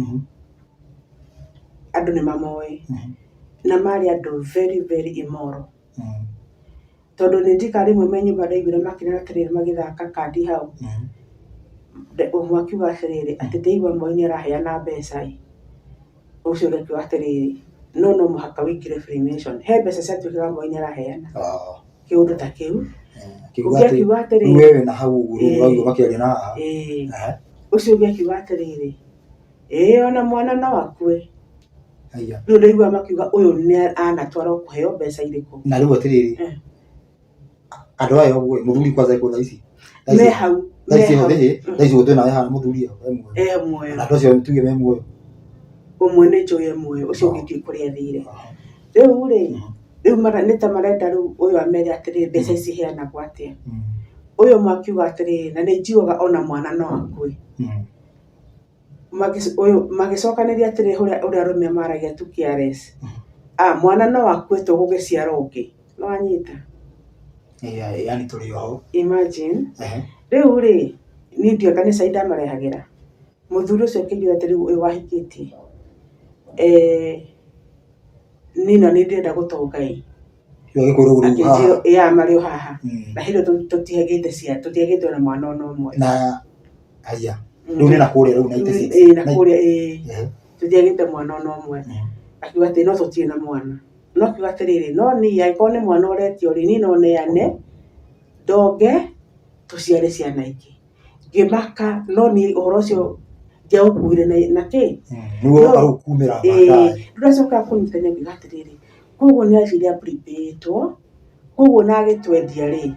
andũ nĩ mamoĩ, na marĩ andũ very very immoral. Tondũ nĩ njikaga rĩmwe me nyũmba ndaiguire makĩrĩra atĩrĩrĩ magĩthaka kandi hau, ũmwe akiuga atĩrĩrĩ, atĩ ndaigua Moi nĩ araheana mbeca ĩ, ũcio ũngĩ akiuga atĩrĩrĩ, no no mũhaka ũingĩre Freemason. He mbeca ciatuĩkaga Moi nĩ araheana, kĩũndũ ta kĩu. Akiuga Ũngĩ atĩ akiuga rĩu atĩrĩrĩ, we wĩna hau ũguo rĩu ũraigua makĩaria na haha. Ĩĩ. Ũcio ũngĩ akiuga atĩrĩrĩ, ĩĩ ona mwana no akue. Haiya. Rĩu ndaigua makiuga ũyũ nĩ anatwarwo kũheo mbeca irĩkũ. Na rĩu atĩrĩrĩ, andũ aya ũguo ĩ, mũthuri kwanza eko thaa ici? Me hau, Thaa me ici hau. thaa ici ũguo twĩnawe haha mũthuri e muoyo. E muoyo. Na andũ acio tuge me muoyo. Ũmwe nĩ njũĩ e muoyo, ũcio ũngĩ ndiũĩ kũrĩa athire. Rĩu rĩ, rĩu nĩ ta marenda rĩu ũyũ amere atĩrĩrĩ, mbeca ici iheanagwo atĩa. Ũyũ ũmwe akiuga atĩrĩrĩ, na nĩ njiguaga ona mwana no akue. Ũyũ magĩcokanĩria atĩrĩ ũrĩa ũrĩa arũme maragia tu KRS. Ah, mwana no akue tũgũgĩciara ũngĩ. Nĩ wanyita? Yani tũrĩ oho. Imagine. Rĩu rĩ, niĩ ndiũĩ kanitha indamarehagĩra. Mũthuri ũcio akĩnjĩra atĩ rĩu ũyũ wahikĩtie, eh, niĩ na niĩ ndĩrenda gũtonga ĩ. Rĩu agĩkwĩra ũguo rĩu haha. Akĩnjĩra ya marĩ o haha. Na hĩndĩ ĩyo tũtiagĩte ciana, tũtiagĩte ona mwana ona ũmwe. Na haya. Rĩu nĩ na kũrĩa rĩu 96. Ĩĩ na kũrĩa ĩĩ. Tũtiagĩte mwana ona ũmwe. Akiuga atĩ no tũtirĩ na mwana. No akiuga atĩrĩrĩ, no niĩ angĩkorwo nĩ mwana ũretio rĩ, niĩ no neane, ndonge, tũciare ciana ingĩ. Ngĩmaka no niĩ ũhoro ũcio ndiaũkuire na kĩ. Nĩguo ũroka rĩu kumĩra baadaye. Rĩu ndacoka kũnyitania ngiuga atĩrĩrĩ, koguo nĩ athire a prepare ĩtwo, koguo ona agĩtwendia rĩ,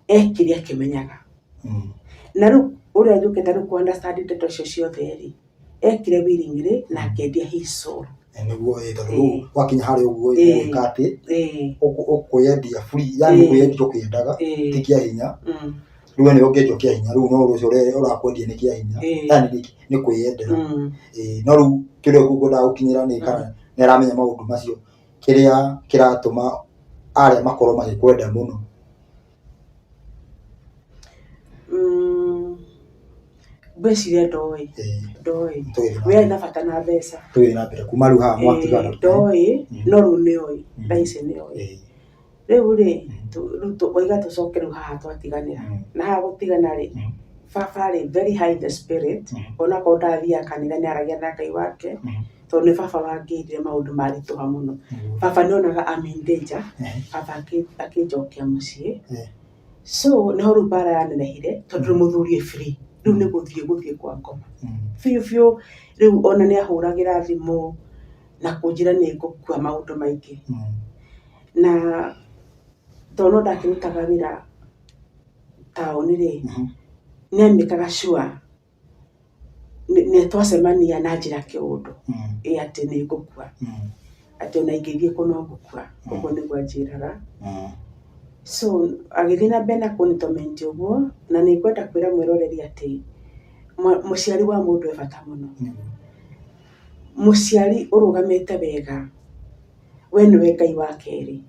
ekire akĩmenyaga. Na rĩu ũrĩa njũkĩte rĩu kũ understand ndeto icio ciothe rĩ, ekire willingly na akĩendia his soul. Nĩguo ĩ tondũ rĩu wakinya harĩa ũguo ĩ ũgwĩka atĩ ũkwĩyendia free yani ũkwĩyendia ũkĩendaga ti kĩa hinya. Rĩu we nĩwe ũngĩendio kĩa hinya rĩu no ũcio ũrakwendia nĩ kĩa hinya yani nĩ kwĩyendera. No rĩu kĩrĩa ngwendaga gũkinyĩra nĩ kana nĩ aramenya maũndũ macio kĩrĩa kĩratũma arĩa makorwo magĩkwenda mũno. Ngwĩciria ndoĩ, ndoĩ. We arĩ na bata na mbeca. Tũgĩthiĩ na mbere kuma rĩu haha mwatigana. Ndoĩ, no rĩu nĩ oĩ, thaa ici nĩ oĩ. Rĩu rĩ, waiga tũcoke rĩu haha twatiganĩra. Na haha gũtigana rĩ, baba rĩ, very high in the spirit, onakorwo ndathiaga kanitha nĩ aragia na Ngai wake, tondũ nĩ baba wangĩrire maũndũ maritũha mũno. Baba nĩ onaga I'm in danger, baba akĩnjokia mũciĩ. So nĩho rĩu mbara yanenehire tondũ rĩu mũthuri e free, rĩu nĩ gũthiĩ gũthiĩ kwa ngoma. Biũ biũ rĩu ona nĩ ahũragĩra thimũ na kũnjĩra nĩ ngũkua maũndũ maingĩ. Na tondũ no ndakĩrutaga wĩra taũni rĩ, nĩ amĩkaga sure nĩ twacemania na njĩra kĩũndũ ĩ atĩ nĩ ngũkua, atĩ ona ingĩthiĩ kũ no ngũkua, ũguo nĩguo anjĩraga. So agĩthiĩ na mbere na kũnĩ torment ũguo, na nĩ ngwenda kwĩra mwĩroreri atĩ mũciari wa mũndũ e bata mũno. Mũciari ũrũgamĩte wega, we nĩwe Ngai wa kerĩ.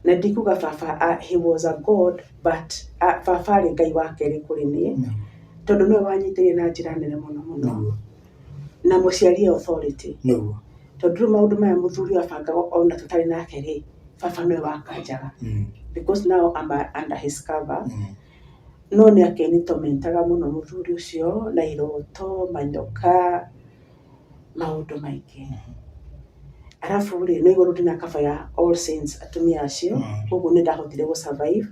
Na ndikuga baba he was a God but baba arĩ Ngai wa kerĩ kũrĩ niĩ, tondũ nĩwe wanyitĩrĩire na njĩra nene mũno mũno. Na mũciari e authority. Tondũ rĩu maũndũ maya mũthuri ũyũ abangaga ona tũtarĩ nake rĩ, baba nĩwe wakanjaga. Because now I'm under his cover. No nĩ akĩnĩ torment aga mũno mũthuri ũcio na iroto, manyoka, maũndũ maingĩ. Arabu rĩ, nĩ waigua rĩu ndĩna cover ya All Saints atumia acio, koguo nĩ ndahotire gũ survive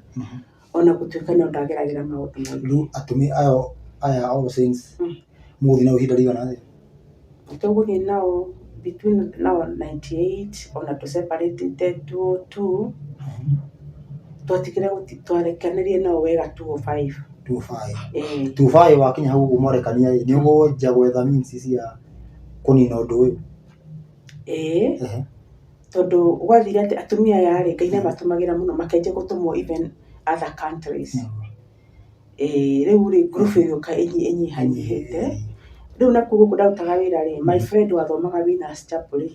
ona gũtuĩka no ndageragĩra maũndũ maingĩ. Rĩu atumia aya All Saints mũgũthiĩ nao ihinda rĩigana atĩa? Tũgũthiĩ nao between now 98 ona tũ separate ĩte 202, twatigire twarekanĩrie nao wega 205. 205. 205 wakinya hau ũguo mwarekania ĩ, nĩ ũgũnja gwetha means cia kũnina ũndũ ũyũ? Ĩĩ, tondũ gwathire atĩ atumia aya rĩ, Ngai nĩ amatũmagĩra mũno makĩanjia gũtũmwo even other countries. Ĩĩ rĩu rĩ, ngurubu ĩgĩũka ĩnyihanyihĩte. Rĩu nakuo gũkũ ndarutaga wĩra rĩ, my friend wathomaga Winners Chapel rĩ,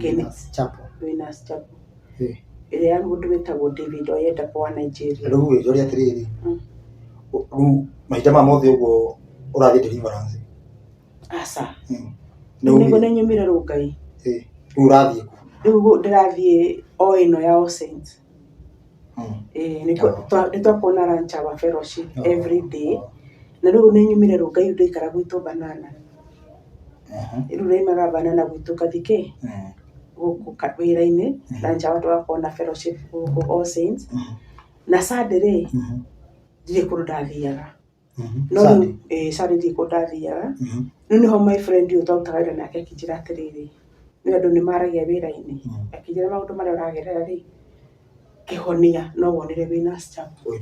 Winners Chapel? Winners Chapel. Ĩrĩa ya mũndũ wĩtagwo David Oyedepo wa Nigeria. Rĩu ĩ, njũrie atĩrĩrĩ, rĩu mahinda maya mothe ũguo ũrathiĩ deliverance? Aca. Nĩguo nĩ nyumire Rũngai. Rĩu ũrathiĩ kũ? Rĩu ndĩrathiĩ o ĩno ya All Saints. Ĩĩ nĩ twakorwo na lunch hour fellowship every day. Na rĩu nĩ nyumire Rũngai rĩu ndĩraikara gwitũ Banana. Rĩu ndaumaga Banana gwitũ ngathiĩ kĩ? Gũkũ wĩra-inĩ, lunch hour tũgakorwo na fellowship gũkũ All Saints. Na Sunday rĩ, ndirĩ kũndũ ndathiaga. No rĩu ĩĩ Sunday ndirĩ kũndũ ndathiaga. Rĩu nĩho my friend ũyũ twarutaga wĩra nake akĩnjĩra atĩrĩrĩ, nĩ andũ nĩ maragia wĩra-inĩ, akĩnjĩra maũndũ marĩa ũragerera rĩ, kĩhonia no wonire Winners Chapel.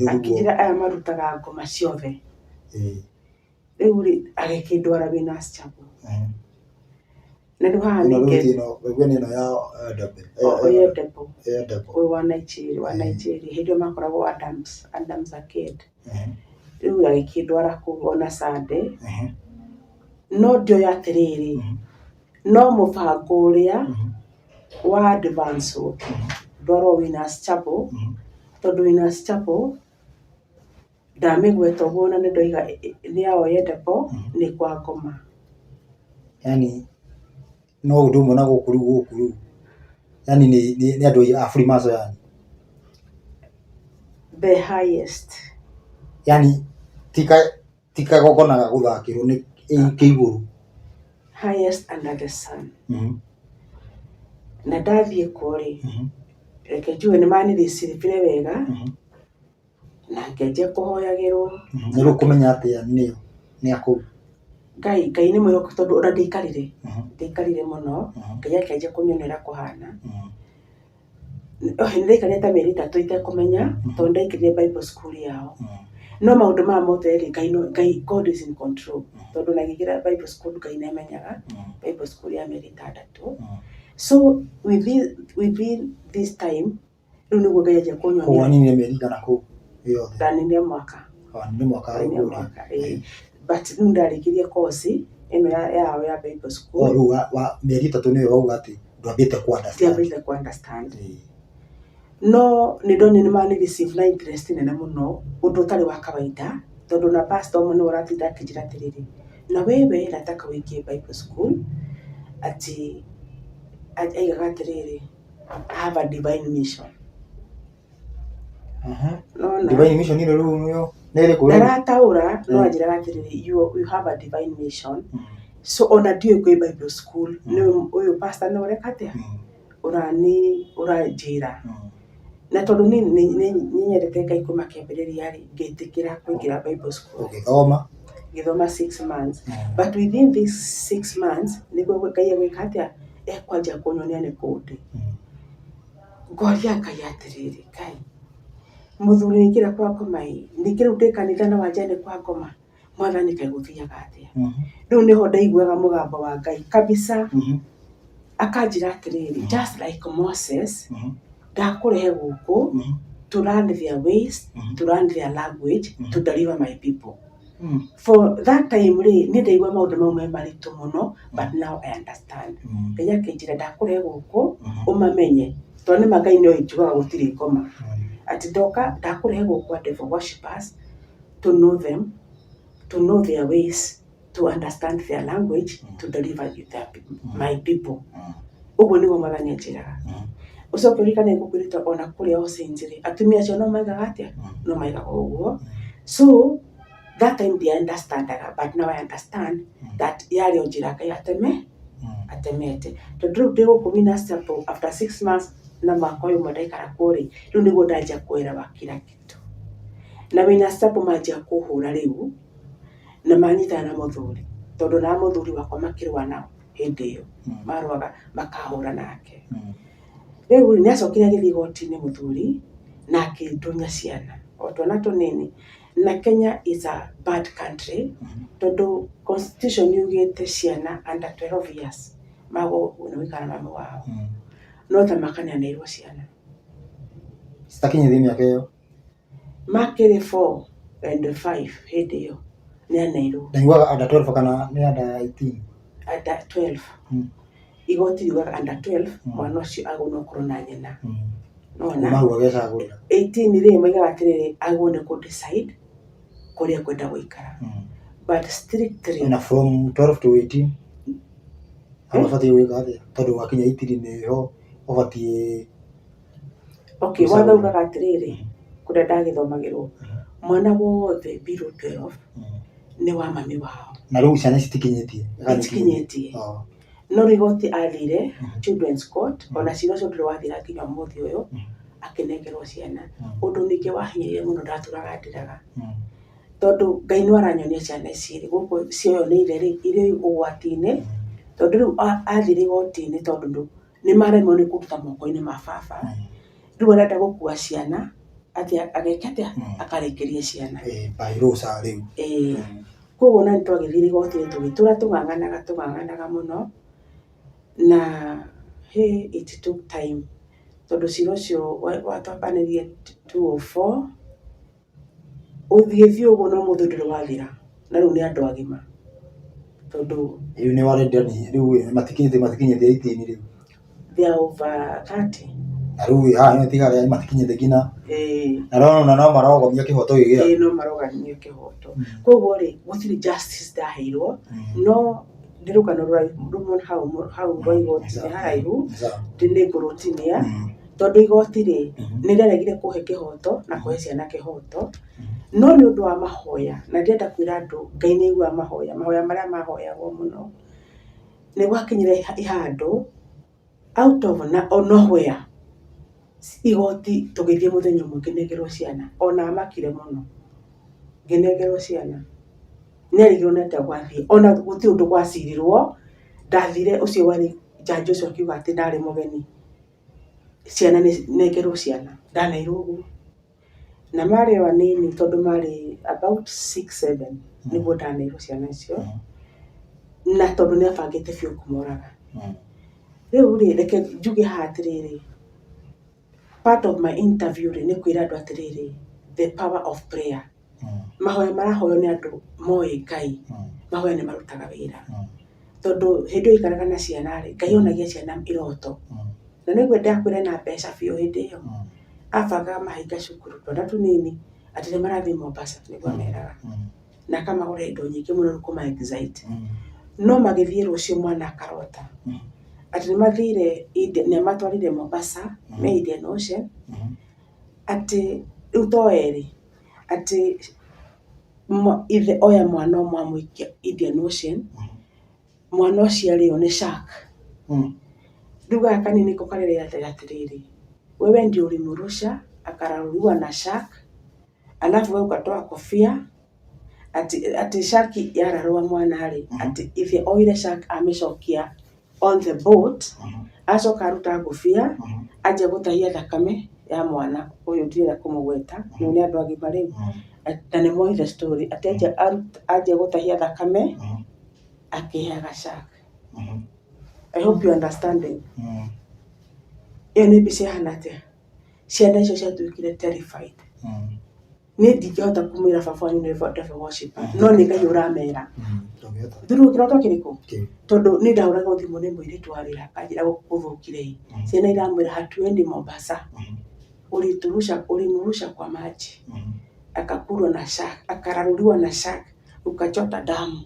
Akĩnjĩra aya marutaga ngoma ciothe. Rĩu rĩ, agĩkĩndwara Winners Chapel. Na rĩu haha Ĩno ningĩ rĩu ĩno waigua nĩ ĩno ya Oyedepo. Oyedepo Oyedepo. ũyũ wa Nigeria, wa Nigeria hĩndĩ ĩyo makoragwo Adams, Adams Arcade. Rĩu agĩkĩndwara kũu ona Sunday. No ndioĩ atĩrĩrĩ, no mũbango ũrĩa wa advance ndwarwo Winners Chapel, tondũ Winners Chapel ndamĩgweta ũguo na nĩ ndoiga nĩ ya Oyedepo nĩ kwa ngoma. Yani no ũndũ ũmwe na gũkũ rĩu gũkũ rĩu yani nĩ andũ a Freemason yani. The highest. Yani ti kagongona ga gũthakĩrwo nĩ kĩ igũrũ. Highest under the sun. Na ndathiĩ kuo rĩ, reke njuge nĩ maniricivire wega na ngĩanjia kũhoyagĩrwo. Nĩ rĩu ũkũmenya atĩa nĩo nĩ a kũu? Ngai Ngai nĩ mwĩhokeku tondũ ona ndiaikarire, ndiaikarire mũno, Ngai akĩanjia kũnyonia ũrĩa kũhana. Nĩ ndaikarire ta mĩeri ĩtatũ itekũmenya tondũ ndaingĩrire Bible school yao. No maũndũ maya mothe rĩ, Ngai no Ngai God is in control. Tondũ ona ngĩingĩra Bible school Ngai nĩ amenyaga, Bible school ya mĩeri ĩtandatũ. So within this time rĩu nĩguo Ngai anjia Koguo kũnyonia. waninire mĩeri ĩigana kũu yothe? Ndaninire mwaka. Waninire mwaka Ndaninire kũrĩa? mwaka, ĩĩ. But rĩu ndarĩkirie course ĩno yao ya Bible school. O rĩu mĩeri ĩtatũ nĩyo wauga atĩ ndwambĩte kũ understand. Ndiambĩte kũ understand. No nĩ ndonire nĩ mani receive na interest nene mũno ũndũ ũtarĩ wa kawaida tondũ ona pastor ũmwe nĩwe ũratinda akĩnjĩra atĩrĩrĩ, na wewe nataka ũingie Bible school atĩ aigaga atĩrĩrĩ, I have a divine mission. Nona Divine mission ĩno rĩu nĩyo nĩ ĩrĩkũ rĩu? Ndarataũra no anjĩraga atĩrĩrĩ, you have a divine mission. So ona ndiũĩ kwĩ Bible school, nĩ ũyũ pastor nĩwe ũreka atĩa? Ũrani ũranjĩra. Na tondũ niĩ nĩ nyendete Ngai kuma kĩambĩrĩria rĩ, ngĩtĩkĩra kũingĩra Bible school. Ũgĩthoma? Ngĩthoma 6 months. But within these 6 months nĩguo Ngai egwĩka atĩa? Ekwanjia kũnyonia nĩ kũ ndĩ. Ngoria Ngai atĩrĩrĩ, Ngai, mũthuri aingĩra kwa ngoma ĩ, ningĩ rĩu ndĩ kanitha na wanjia nĩ kwa ngoma, mwathani kaĩ gũthiaga atĩa? Rĩu nĩho ndaiguaga mũgambo wa Ngai kabisa, akanjĩra atĩrĩrĩ, just like Moses, ndakũrehe gũkũ to learn their ways, to learn their language, to deliver my people. For that time rĩ, niĩ ndaigua maũndũ mau me maritũ mũno, but now I understand. Ngai akĩnjĩra ndakũrehe gũkũ ũmamenye, tondũ nĩma Ngai nĩoĩ njugaga gũtirĩ ngoma. Atĩ ndoka ndakũrehe gũkũ a devil worshippers to know them, to know their ways, to understand their language, to deliver you their, my people. Ũguo nĩguo mwathani anjĩraga. Ũcoke ũririkane ngũkwĩrĩte ona kũrĩa All Saints rĩ, atumia acio no maigaga atĩa? No maigaga ũguo. So that time ndi understandaga but now I understand that yarĩ o njĩra Ngai atemete. Tondũ rĩu ndĩ gũkũ Winners Chapel after 6 months na mwaka ũyũ ũmwe ndaikara kuo rĩ, rĩu nĩguo ndanjia kuelewa kila kitu. Na Winners Chapel manjia kũhũra rĩu, na manyitana na mũthuri, tondũ na mũthuri wakwa makĩrũa nao hĩndĩ ĩyo, marũaga makahũra nake. Rĩu rĩ, nĩ acokire agĩthiĩ igoti-inĩ mũthuri, na akĩndunya ciana, o twana tũnini. Na Kenya is a bad country, tondũ constitution yugĩte ciana under 12 years magĩrĩirwo nĩ gũikara na mami wao. No ta makaneanĩrwo ciana. Citakinyĩtie mĩaka ĩyo? Makĩrĩ 4 and 5 hĩndĩ ĩyo nĩ aneirwo. Ndaiguaga under 12 kana nĩ under 18? Under 12. Igoti riugaga under 12 mwana ũcio agĩrĩirwo nĩ gũkorwo na nyina. Nĩwona? Kuma hau agecagũrĩra. 18 rĩ, moigaga atĩrĩrĩ, agĩrĩirwo nĩ kũ decide kũrĩa ekwenda gũikara. But strictly. Na from 12 to 18 hau ũbatiĩ gwĩka atĩa? Tondũ wakinya 18 nĩho ũbatiĩ. Okay, watho ugaga atĩrĩrĩ, kũrĩa ndagĩthomagĩrwo, mwana wothe below 12 nĩ wa mami wao. Na rĩu ciana citikinyĩtie? Itikinyĩtie. No rĩu igoti athire children's court, ona cira ũcio ndũrĩ wathira nginya ũmũthĩ ũyũ, akĩnengerwo ciana. Ũndũ ningĩ wahinyĩrĩirie mũno ndatũraga ndĩraga, tondũ Ngai nĩ aranyonia ciana ici rĩ, gũkũ cioywo nĩ ithe rĩ, irĩ ũgwati-inĩ, tondũ rĩu athire igoti-inĩ tondũ nĩ maremwo nĩ kũruta moko-inĩ ma baba, rĩu arenda gũkua ciana athiĩ ageke atĩa, akarĩkĩrie ciana. By rũca rĩu. Ĩĩ, koguo ona nĩ twagĩthire igoti-inĩ tũgĩtũra tũng'ang'anaga tũng'ang'anaga mũno, na hĩ it took time, tondũ cira ũcio watwambanĩirie 204, ũgĩthiĩ ũguo na ũmũthĩ ndũrĩ wathira, na rĩu nĩ andũ agima. Tondũ Rĩu nĩ warenda nĩ rĩu ĩ, matikinyĩte matikinyĩte 18 rĩu. They are over 30. Na rĩu ĩ haha nĩ tiga matikinyĩte nginya Ĩĩ. na no no marogomia kĩhoto gĩ gĩaku. Ĩĩ no marogania kĩhoto. Koguo rĩ, gũtirĩ justice ndaheirwo, no nĩ rũgano rũraihu rũmwe hau hau rwa igoti nĩ haraihu, nĩ ngũrũtinia, tondũ igoti rĩ, nĩ rĩaregire kũhe kĩhoto na kũhe ciana kĩhoto, no nĩ ũndũ wa mahoya, na ndĩrenda kwĩra andũ Ngai nĩ aiguaga mahoya, mahoya marĩa mahoyagwo mũno, nĩ gwakinyire handũ out of nowhere igoti tũgĩthiĩ mũthenya ũmwe ngĩnengerwo ciana, ona amakire mũno, ngĩnengerwo ciana. Nĩ arigirwo nĩ atĩa gwathiĩ, ona gũtirĩ ũndũ gwacirirwo, ndathire ũcio warĩ njanji ũcio akiuga atĩ ndarĩ mũgeni, ciana nengerwo ciana, ndaneirwo ũguo. Na marĩ o anini tondũ marĩ about six, seven nĩguo ndaneirwo ciana icio, na tondũ nĩ abangĩte biũ kũmoraga. Rĩu rĩ, reke njuge haha atĩrĩrĩ, part of my interview rĩ, nĩ kwĩra andũ atĩrĩrĩ, the power of prayer. Mahoya marahoywo nĩ andũ moĩ Ngai, mahoya nĩ marutaga wĩra. Tondũ hĩndĩ ĩyo aikaraga na ciana rĩ, Ngai onagia ciana iroto. Na nĩguo ndakwĩra ena mbeca biũ hĩndĩ ĩyo. Abangaga mahinga cukuru twana tũnini atĩ nĩ marathiĩ Mombasa nĩguo ameraga. Na akamagũrĩra indo nyingĩ mũno rĩu kũma excite. No magĩthiĩ rũciũ mwana akarota atĩ nĩ mathire, nĩ amatwarire Mombasa me Indian Ocean, atĩ rĩu to erĩ, atĩ ithe oya mwana ũmwe amũikia Indian Ocean, mwana ũcio arĩo nĩ shark. Rĩu gaka kanini nĩko karerĩra atĩrĩrĩ, wewe ndio ulimrusha akararuriwa na shark, alafu wewe ukatoa kofia, atĩ atĩ shark yararũa mwana rĩ, atĩ ithe oire shark amĩcokia on the boat, acoka aruta ngũbia, anjia gũtahia thakame ya mwana ũyũ ndirenda kũmũgweta, nĩ nĩ andũ agima rĩu, na nĩ moĩ the story, atĩ anjia gũtahia thakame, akĩheaga shark. I hope you understanding. Ĩyo nĩ mbica ĩhana atĩa? Ciana icio ciatuĩkire terrified. Niĩ ndingĩhota kũmwĩra baba wanyu nĩ devil worshipper, no nĩ Ngai ũramera. Thurũ kĩroto kĩrĩkũ? Tondũ niĩ ndahũragwo thimũ nĩ mũirĩtu wa wĩra akanjĩra gũkũ gũthũkire ĩ. Ciana iramwĩra hatuendi Mombasa. Uliturusha, ulimrusha kwa maji. Akakulwa na shark, akararuliwa na shark, ukachota damu,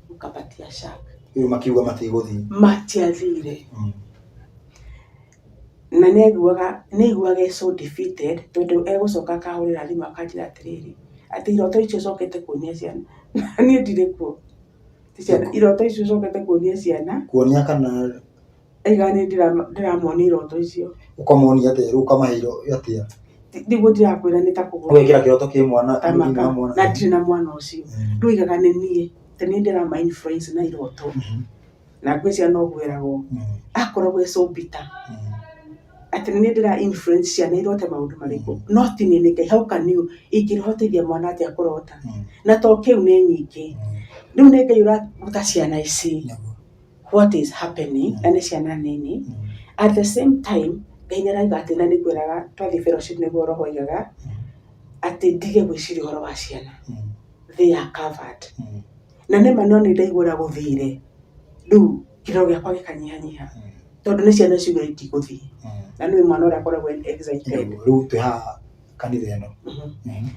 ukapatia shark. Rĩu makiuga matigũthiĩ. Matiathire. Na nĩ aiguaga nĩ aiguaga e so defeated tondũ egũcoka akahũrĩra thimũ akanjĩra atĩrĩrĩ, atĩ iroto icio ũcokete kuonia ciana, na niĩ ndirĩ kuo. Iroto icio ũcokete kuonia ciana. Kuonia kana? Aigaga nĩ ndĩramonia iroto icio. Ũkamonia atĩa rĩu ũkamahe atĩa? Nĩguo ndĩrakwĩra nĩ ta kũgũrũ. Ũgekĩra kĩroto kĩ mwana ta maka na ndirĩ na mwana ũcio. Rĩu aigaga nĩ niĩ, ta niĩ ndĩrama influence na iroto. Na ngwĩciria no ngwĩragwo, akoragwo e so bitter, atĩ nĩ niĩ ndĩra influence ciana irote maũndũ marĩkũ, no ti niĩ nĩ Ngai. How can you, ingĩhotithia mwana atĩa kũrota? Na to kĩu nĩ nyingĩ. Rĩu nĩ Ngai ũraruta ciana ici what is happening, na nĩ ciana nini. At the same time, Ngai nĩ arauga atĩ, na nĩ ngwĩraga twathiĩ fellowship nĩguo roho oigaga, atĩ ndige gwĩciria ũhoro wa ciana. They are covered. Na nĩma no nĩ ndaigua ũrĩa gũthire, rĩu kĩrĩro gĩakwa gĩkanyihanyiha tondũ nĩ ciana ciugire itigũthiĩ. Na nĩũĩ mwana ũrĩa akoragwo e excited. Rĩu twĩ haha kanitha ĩno.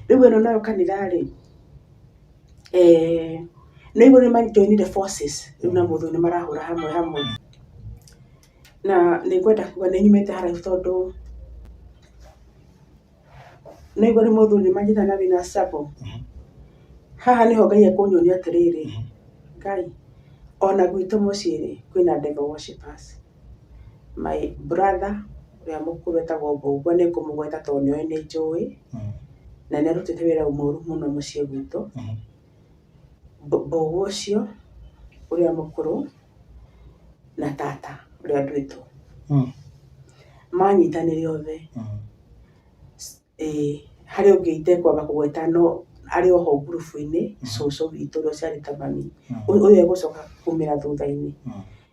Rĩu ĩno nayo kanitha rĩ, nĩ ũraigua nĩ ma joinire forces rĩu na mũthuri nĩ marahũra hamwe hamwe. Na nĩ ngwenda kuga nĩ nyumĩte haraihu tondũ Nĩguo nĩ mũthuri nĩ manjĩta na wĩna struggle. Haha nĩho Ngai ekũnyonia atĩrĩrĩ, Ngai, ona gwitũ mũciĩ rĩ, kwĩna devil worshippers. My brother ũrĩa mũkũrũ etagwo Mbũgua nĩ ngũmũgweta tondũ nĩoĩ nĩ njũĩ, na nĩ arutĩte wĩra mũru mũno mũciĩ gwitũ. Mbũgua ũcio ũrĩa mũkũrũ na tata ũrĩa nduĩtwo, manyitanĩre othe. Ĩĩ harĩ ũngĩ itekwamba kũgweta no arĩ oho ngurubu-inĩ, cũcũ witũ ũrĩa ũciarĩte mami, ũyũ egũcoka kumĩra thutha-inĩ.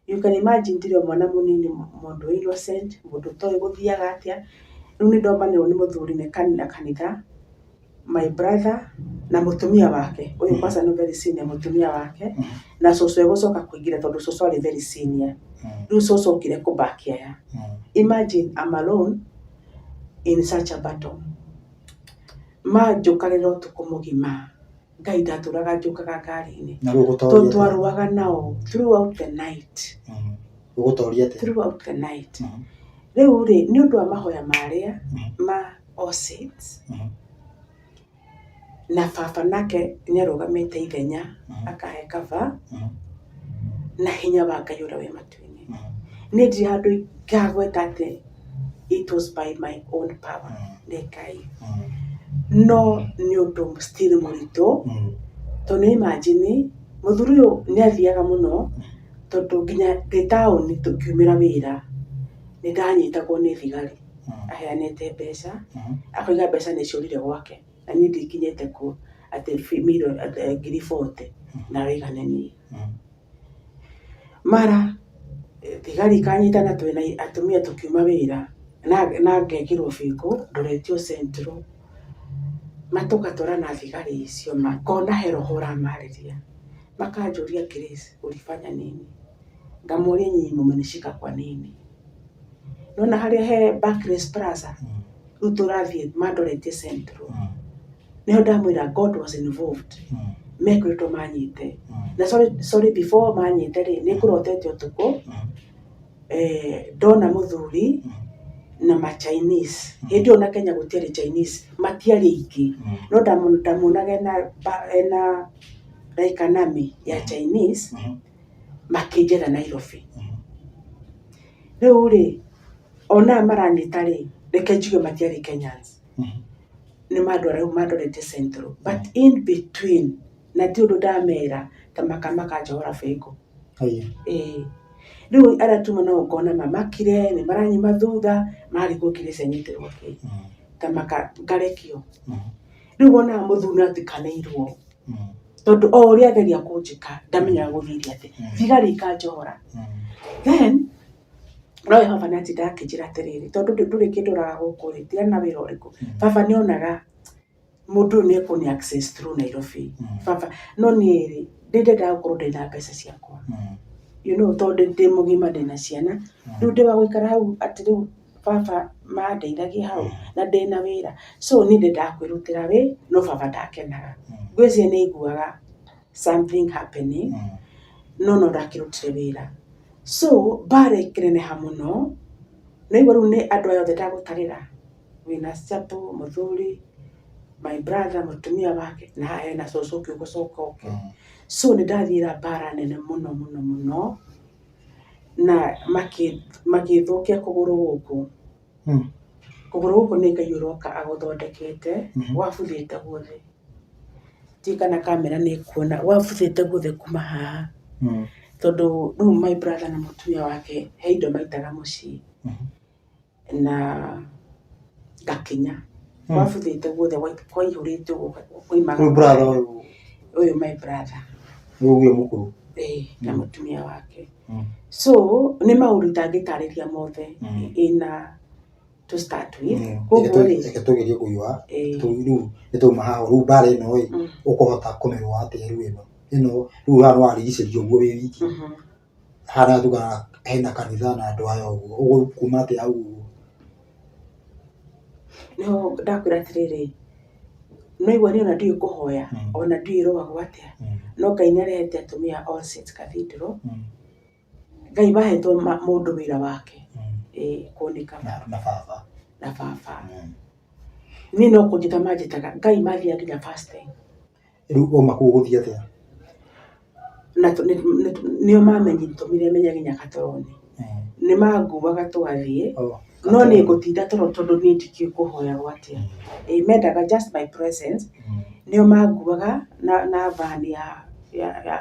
You can imagine ndĩrĩ o mwana mũnini, mũndũ innocent, mũndũ ũtoĩ gũthiaga atĩa, rĩu nĩ ndombanĩrwo nĩ mũthuri na kanitha, my brother na mũtumia wake ũyũ kwanza nĩ very senior mũtumia wake na cũcũ egũcoka kũingĩra tondũ cũcũ arĩ very senior rĩu cũcũ okire kũback aya. Imagine I'm alone in such a battle. Manjũkagĩrĩra ũtukũ mũgima. Ngai ndatũraga njũkaga ngari-inĩ. Na rĩu ũgũtoria Tondũ atĩa? twarũaga nao throughout the night. Ũgũtoria atĩa? Throughout the night. Rĩu rĩ, nĩ ũndũ wa mahoya marĩa ma All Saints, na baba nake nĩ arũgamĩte ithenya akahe cover na hinya wa Ngai ũrĩa wĩ matu-inĩ. Niĩ ndirĩ handũ ingagweta atĩ it was by my own power, nĩ Ngai. No nĩ ũndũ still mũritũ, tondũ nĩ imagine mũthuri ũyũ nĩ athiaga mũno, tondũ nginya ndĩ taũni tũkiumĩra wĩra, nĩ ndanyitagwo nĩ thigari aheanĩte mbeca, akoiga mbeca nĩ ciũrire gwake, na niĩ ndikinyĩte kuo, atĩ ngiri 40 na aroiga nĩ niĩ. Mara thigari ikanyitana twĩna atumia tũkiuma wĩra na ngekĩrwo bĩngũ ndoretio Central, ma tũgatwara na thigari icio ma ngona he roho ũramarĩria. Makanjũria Grace ulifanya nini? Ngamoria nyinyi mumenishika kwa nini? Nĩwona harĩa he Barclays Plaza rĩu tũrathiĩ mandoretie Central. Nĩho ndamwĩra God was involved. Mekoretwo manyite. Na sorry, sorry before manyite rĩ, nĩ ngũrotete ũtukũ ndona mũthuri na ma Chinese. Hĩndĩ ĩyo na Kenya gũtiarĩ Chinese, matiarĩ aingĩ. No ndamuonaga ena like an army ya Chinese makĩnjetha Nairobi. Rĩu rĩ, ona aya maranyita rĩ, reke njuge matiarĩ Kenyans. Nĩ mandwara rĩu mandwarĩte Central. But in between, na ti ũndũ ndamera, ta maka makanjohora bĩngũ. Ĩĩ. Rĩu arĩa tuma nao ngona mamakire, nĩ maranyuma thutha, marigwo Grace anyitĩrwo kĩ. Ta maka ngarekio. Rĩu wonaga mũthuri nĩ atukanĩirwo. Tondũ o ũrĩa ageria kũnjĩka, ndamenyaga gũthiĩ atĩa. Thigari ikanjohora. Then, no Jehova nĩ atindaga akĩnjĩra atĩrĩrĩ, tondũ ndũrĩ kĩndũ ũraga gũkũ rĩ, tigana na wĩra ũrĩkũ. Baba nĩ onaga mũndũ ũyũ nĩ ekũni access through Nairobi. Baba, no niĩ rĩ, nĩ ndendaga gũkorwo ndĩna mbeca ciakwa. You know, tondũ ndĩ mũgima ndĩna ciana, rĩu ndĩ wa gũikara hau atĩ rĩu baba mandeithagia hau na ndĩna wĩra. So niĩ ndendaga kwĩrutĩra wĩ, no baba ndakenaga. Ngwĩciria nĩ aiguaga something happening, no no ndakĩrutire wĩra. So mbara ĩkĩneneha mũno, nĩwaigua rĩu nĩ andũ aya othe ndagũtarĩra, wĩna Chapo, mũthuri, my brother, mũtumia wake, na haha hena cũcũ ũngĩ ũgũcoka oke. So nĩ ndathiĩra mbara nene mũno mũno mũno, na magĩthũkia kũgũrũ gũkũ. Kũgũrũ gũkũ nĩ Ngai ũroka agũthondekete, gwabuthĩte guothe. Ndiũĩ kana kamera nĩ ĩkuona, gwabuthĩte guothe kuma haha. Tondũ rĩu my brother na mũtumia wake he indo maitaga mũciĩ. Na ngakinya. Gwabuthĩte guothe kwaihũrĩte ũguo kwaimaga Rĩu brother ũyũ ũyũ my brother. Ũyũ ũyũ mũkũrũ. Ĩĩ na mũtumia wake. So nĩ maũndũ itangĩtarĩria mothe in a to start with. Koguo rĩ, Reke tũgerie kũhiũha. Rĩu nĩ twauma haha rĩu mbara ĩno ĩ, ũkũhota kũmĩrũa atĩa rĩu ĩno? Ĩno rĩu haha nĩ warigicĩrio ũguo wĩ wiki. Haha tugaga hena kanitha na andũ aya ũguo, ũgũkuma atĩa hau ũguo? Nĩho ndakwĩra atĩrĩrĩ, nĩwaigua niĩ ona ndiũĩ kũhoya, ona ndiũĩ ĩrogagwo atĩa, no Ngai nĩ arehete atumia a All Saints Cathedral, Ngai mahetwo mũndũ wĩra wake, ĩĩ kũnĩka Na baba. Na baba. Niĩ no kũnjĩta manjĩtaga, Ngai mathiaga nginya fasting. Rĩu wauma kũu ũgũthiĩ atĩa? Na nĩo mamenyitũmire menye nginya Gatoroni. Nĩ manguaga tũgathiĩ, no niĩ ngũtinda toro tondũ niĩ ndikĩũĩ kũhoyagwo atĩa. Ĩĩ mendaga just my presence, nĩo manguaga na van ya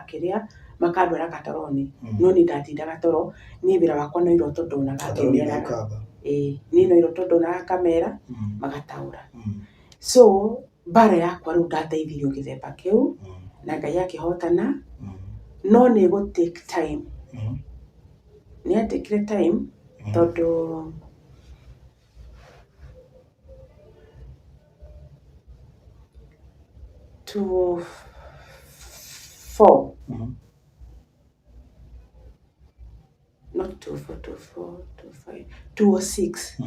kĩrĩa, makandwara Gatoroni. No niĩ ndatindaga toro, niĩ wĩra wakwa no iroto ndonaga ngĩmeraga. Ĩĩ niĩ no iroto ndonaga ngamera, magataũra. So mbara yakwa rĩu ndateithirio gĩthemba kĩu na Ngai akĩhotana, no nĩ ĩgũ take time. Nĩ ya take ire time tondũ 204 not 24 24 25 206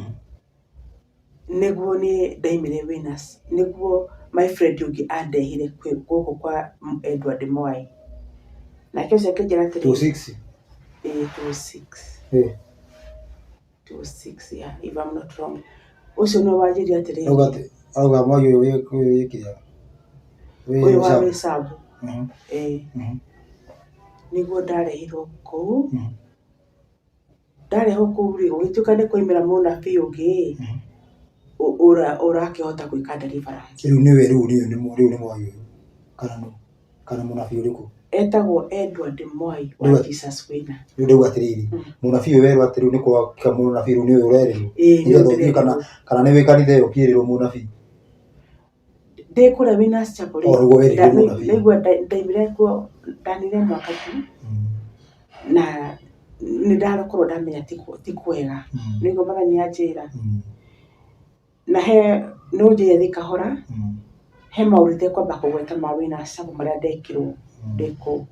nĩguo niĩ ndaimire Winners, nĩguo my friend ũngĩ andehire gũkũ kwa Edward Mwai. Nake ũcio akĩnjĩra atĩrĩrĩ, 26 ĩĩ 26 Eh. 26 yeah, if I'm not wrong. Ũcio nĩwe wanjĩrire atĩrĩrĩ, Auga atĩ auga mwai ũyũ wĩ ũyũ wĩ kĩrĩa. Wĩ ũyũ wa Tsavo. wĩ Tsavo, ĩĩ nĩguo ndarehirwo kũu. Ndarehwo kũu rĩ, gũgĩtuĩka nĩ kwaumĩra mũnabii ũngĩ ĩ, ũrakĩhota gwĩka deliverance. Rĩu nĩwe rĩu nĩwe rĩu nĩ Mwai ũyũ kana nũ kana mũnabii ũrĩkũ? Etagwo Edward Mwai wa Jesus Winner. Rĩu ndauga atĩrĩrĩ, mũnabii ũyũ werwo atĩ rĩu nĩ gwaka mũnabii rĩu nĩwe ũrerĩrwo Ĩĩ nĩwe nĩgetha ũthiĩ kana ndĩrerĩrwo. kana nĩ wĩ kanitha ĩyo ũkĩrĩrwo mũnabii? Ndĩ kũrĩa Winners Chapel rĩ, O nĩguo werirwo mũnabii. ndaigua ndaumire kuo ndanire mwaka tu na nĩ ndakorwo ndamenya ti kwega. Nĩguo mwathani anjĩra. Na he no ũnjĩre thiĩ kahora, he maũndũ itekwamba kũgweta ma Winners Chapel marĩa ndekirwo ndĩ kũu.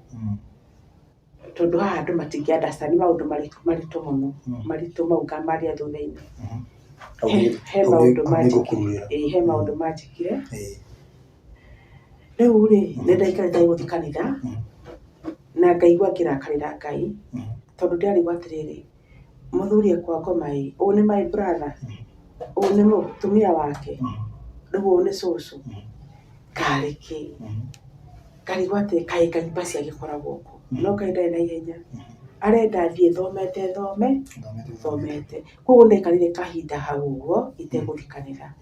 Tondũ haha andũ matingĩ understand nĩ maũndũ maritũ mũno, maritũ mau ngamaria thutha-inĩ. He maũndũ manjĩkire, ĩĩ he maũndũ manjĩkire. Rĩu rĩ, nĩ ndaikarĩte gũthiĩ kanitha, na ngaigua ngĩrakarĩra Ngai, tondũ ndĩrarigwo atĩrĩrĩ, mũthuri e kwa ngoma ĩ, ũyũ nĩ my brother, ũyũ nĩ mũtumia wake, rĩu ũyũ nĩ cũcũ, karĩ kĩ? Ngarigwo atĩ kaĩ Ngai basi agĩkoragwo kũ? No Ngai ndarĩ na ihenya, arenda thiĩ thomete thome, thomete. Koguo ndaikarire kahinda hau ũguo itegũthiĩ kanitha.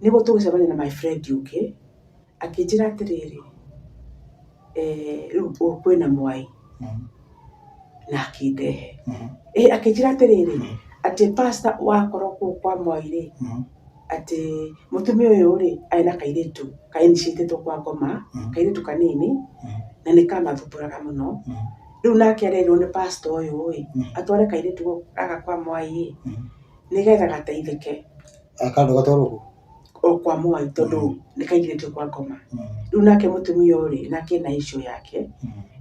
Nĩguo tũgĩcemania na my friend ũngĩ, akĩnjĩra atĩrĩrĩ, rĩu kwĩna mwai, na akĩndehe. Ĩ akĩnjĩra atĩrĩrĩ, atĩ pastor wakorwo kũu kwa mwai rĩ, atĩ mũtumia ũyũ rĩ, arĩ na kairĩtu ka initiate ĩtwo kwa ngoma, kairĩtu kanini, na nĩ kamathumbũraga mũno. Rĩu nake arerirwo nĩ pastor ũyũ ĩ, atware kairĩtu gaka kwa mwai ĩ, nĩgetha gateithĩke. Kando gatwarwo kũ? O kwa mwai tondũ nĩ kaingĩrĩtio kwa ngoma. Rĩu nake mũtumia ũyũ rĩ, nake ena issue yake.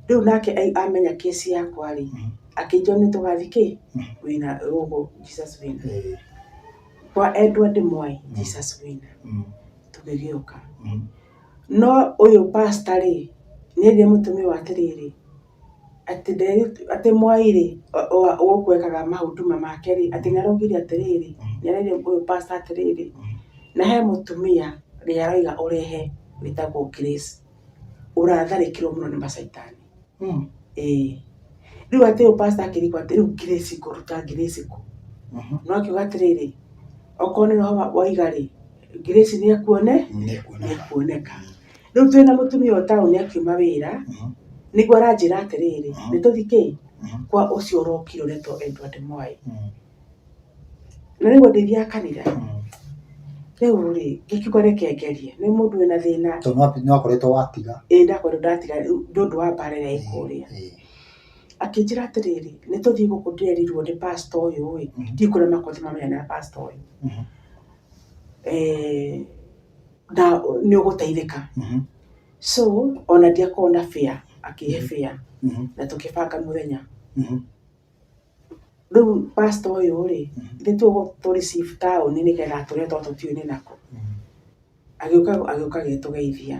Rĩu nake amenya case yakwa rĩ, akĩnjĩra nĩ tũgathiĩ kĩ? Wĩna gũkũ Jesus Winner. Kwa Edward Mwai Jesus Winner. Tũgĩgĩũka. No ũyũ pastor rĩ, nĩ erire mũtumia ũyũ atĩrĩrĩ, atĩ atĩ Mwai rĩ, gũkũ ekaga mahuduma make rĩ, atĩ nĩ araugire atĩrĩrĩ, nĩ arerire ũyũ pastor atĩrĩrĩ, na he mũtumia ũrĩa aroiga ũrehe wĩtagwo Grace, ũratharĩkĩrwo mũno nĩ macaitani. Ĩĩ. Rĩu atĩ ũyũ pastor akĩrigwo atĩ rĩu Grace ngũruta Grace kũ? No akiuga atĩrĩrĩ, okorwo nĩ roho waiga rĩ, Grace nĩ ekuone nĩ ekuoneka. Rĩu twĩna mũtumia ũyũ taũni akiuma wĩra, nĩguo aranjĩra atĩrĩrĩ, nĩ tũthiĩ kĩ? Kwa ũcio ũrokire ũretwo Edward Mwai. Na rĩu ndithiaga kanitha. Rĩu rĩ, ngĩkiuga reke ngerie, nĩ mũndũ wĩna thĩna. Tondũ nĩ wakoretwo watiga. Ĩĩ ndakoretwo ndatiga nĩ ũndũ wa mbara ĩrĩa ĩ kũrĩa. Akĩnjĩra atĩrĩrĩ, nĩ tũthiĩ gũkũ ndĩrerirwo nĩ pastor ũyũ ĩ, ndiũĩ kũrĩa makoretwo mamenya na pastor ũyũ. Na nĩ ũgũteithĩka. So ona ndiakorwo na fare, akĩhe fare na tũkĩbanga mũthenya. Rĩu pastor ũyũ rĩ, ithuĩ tũgũ receive taũni nĩgetha atũrehe tondũ tũtiũĩ nĩ nakũ. Agĩũka agĩũka agĩtũgeithia.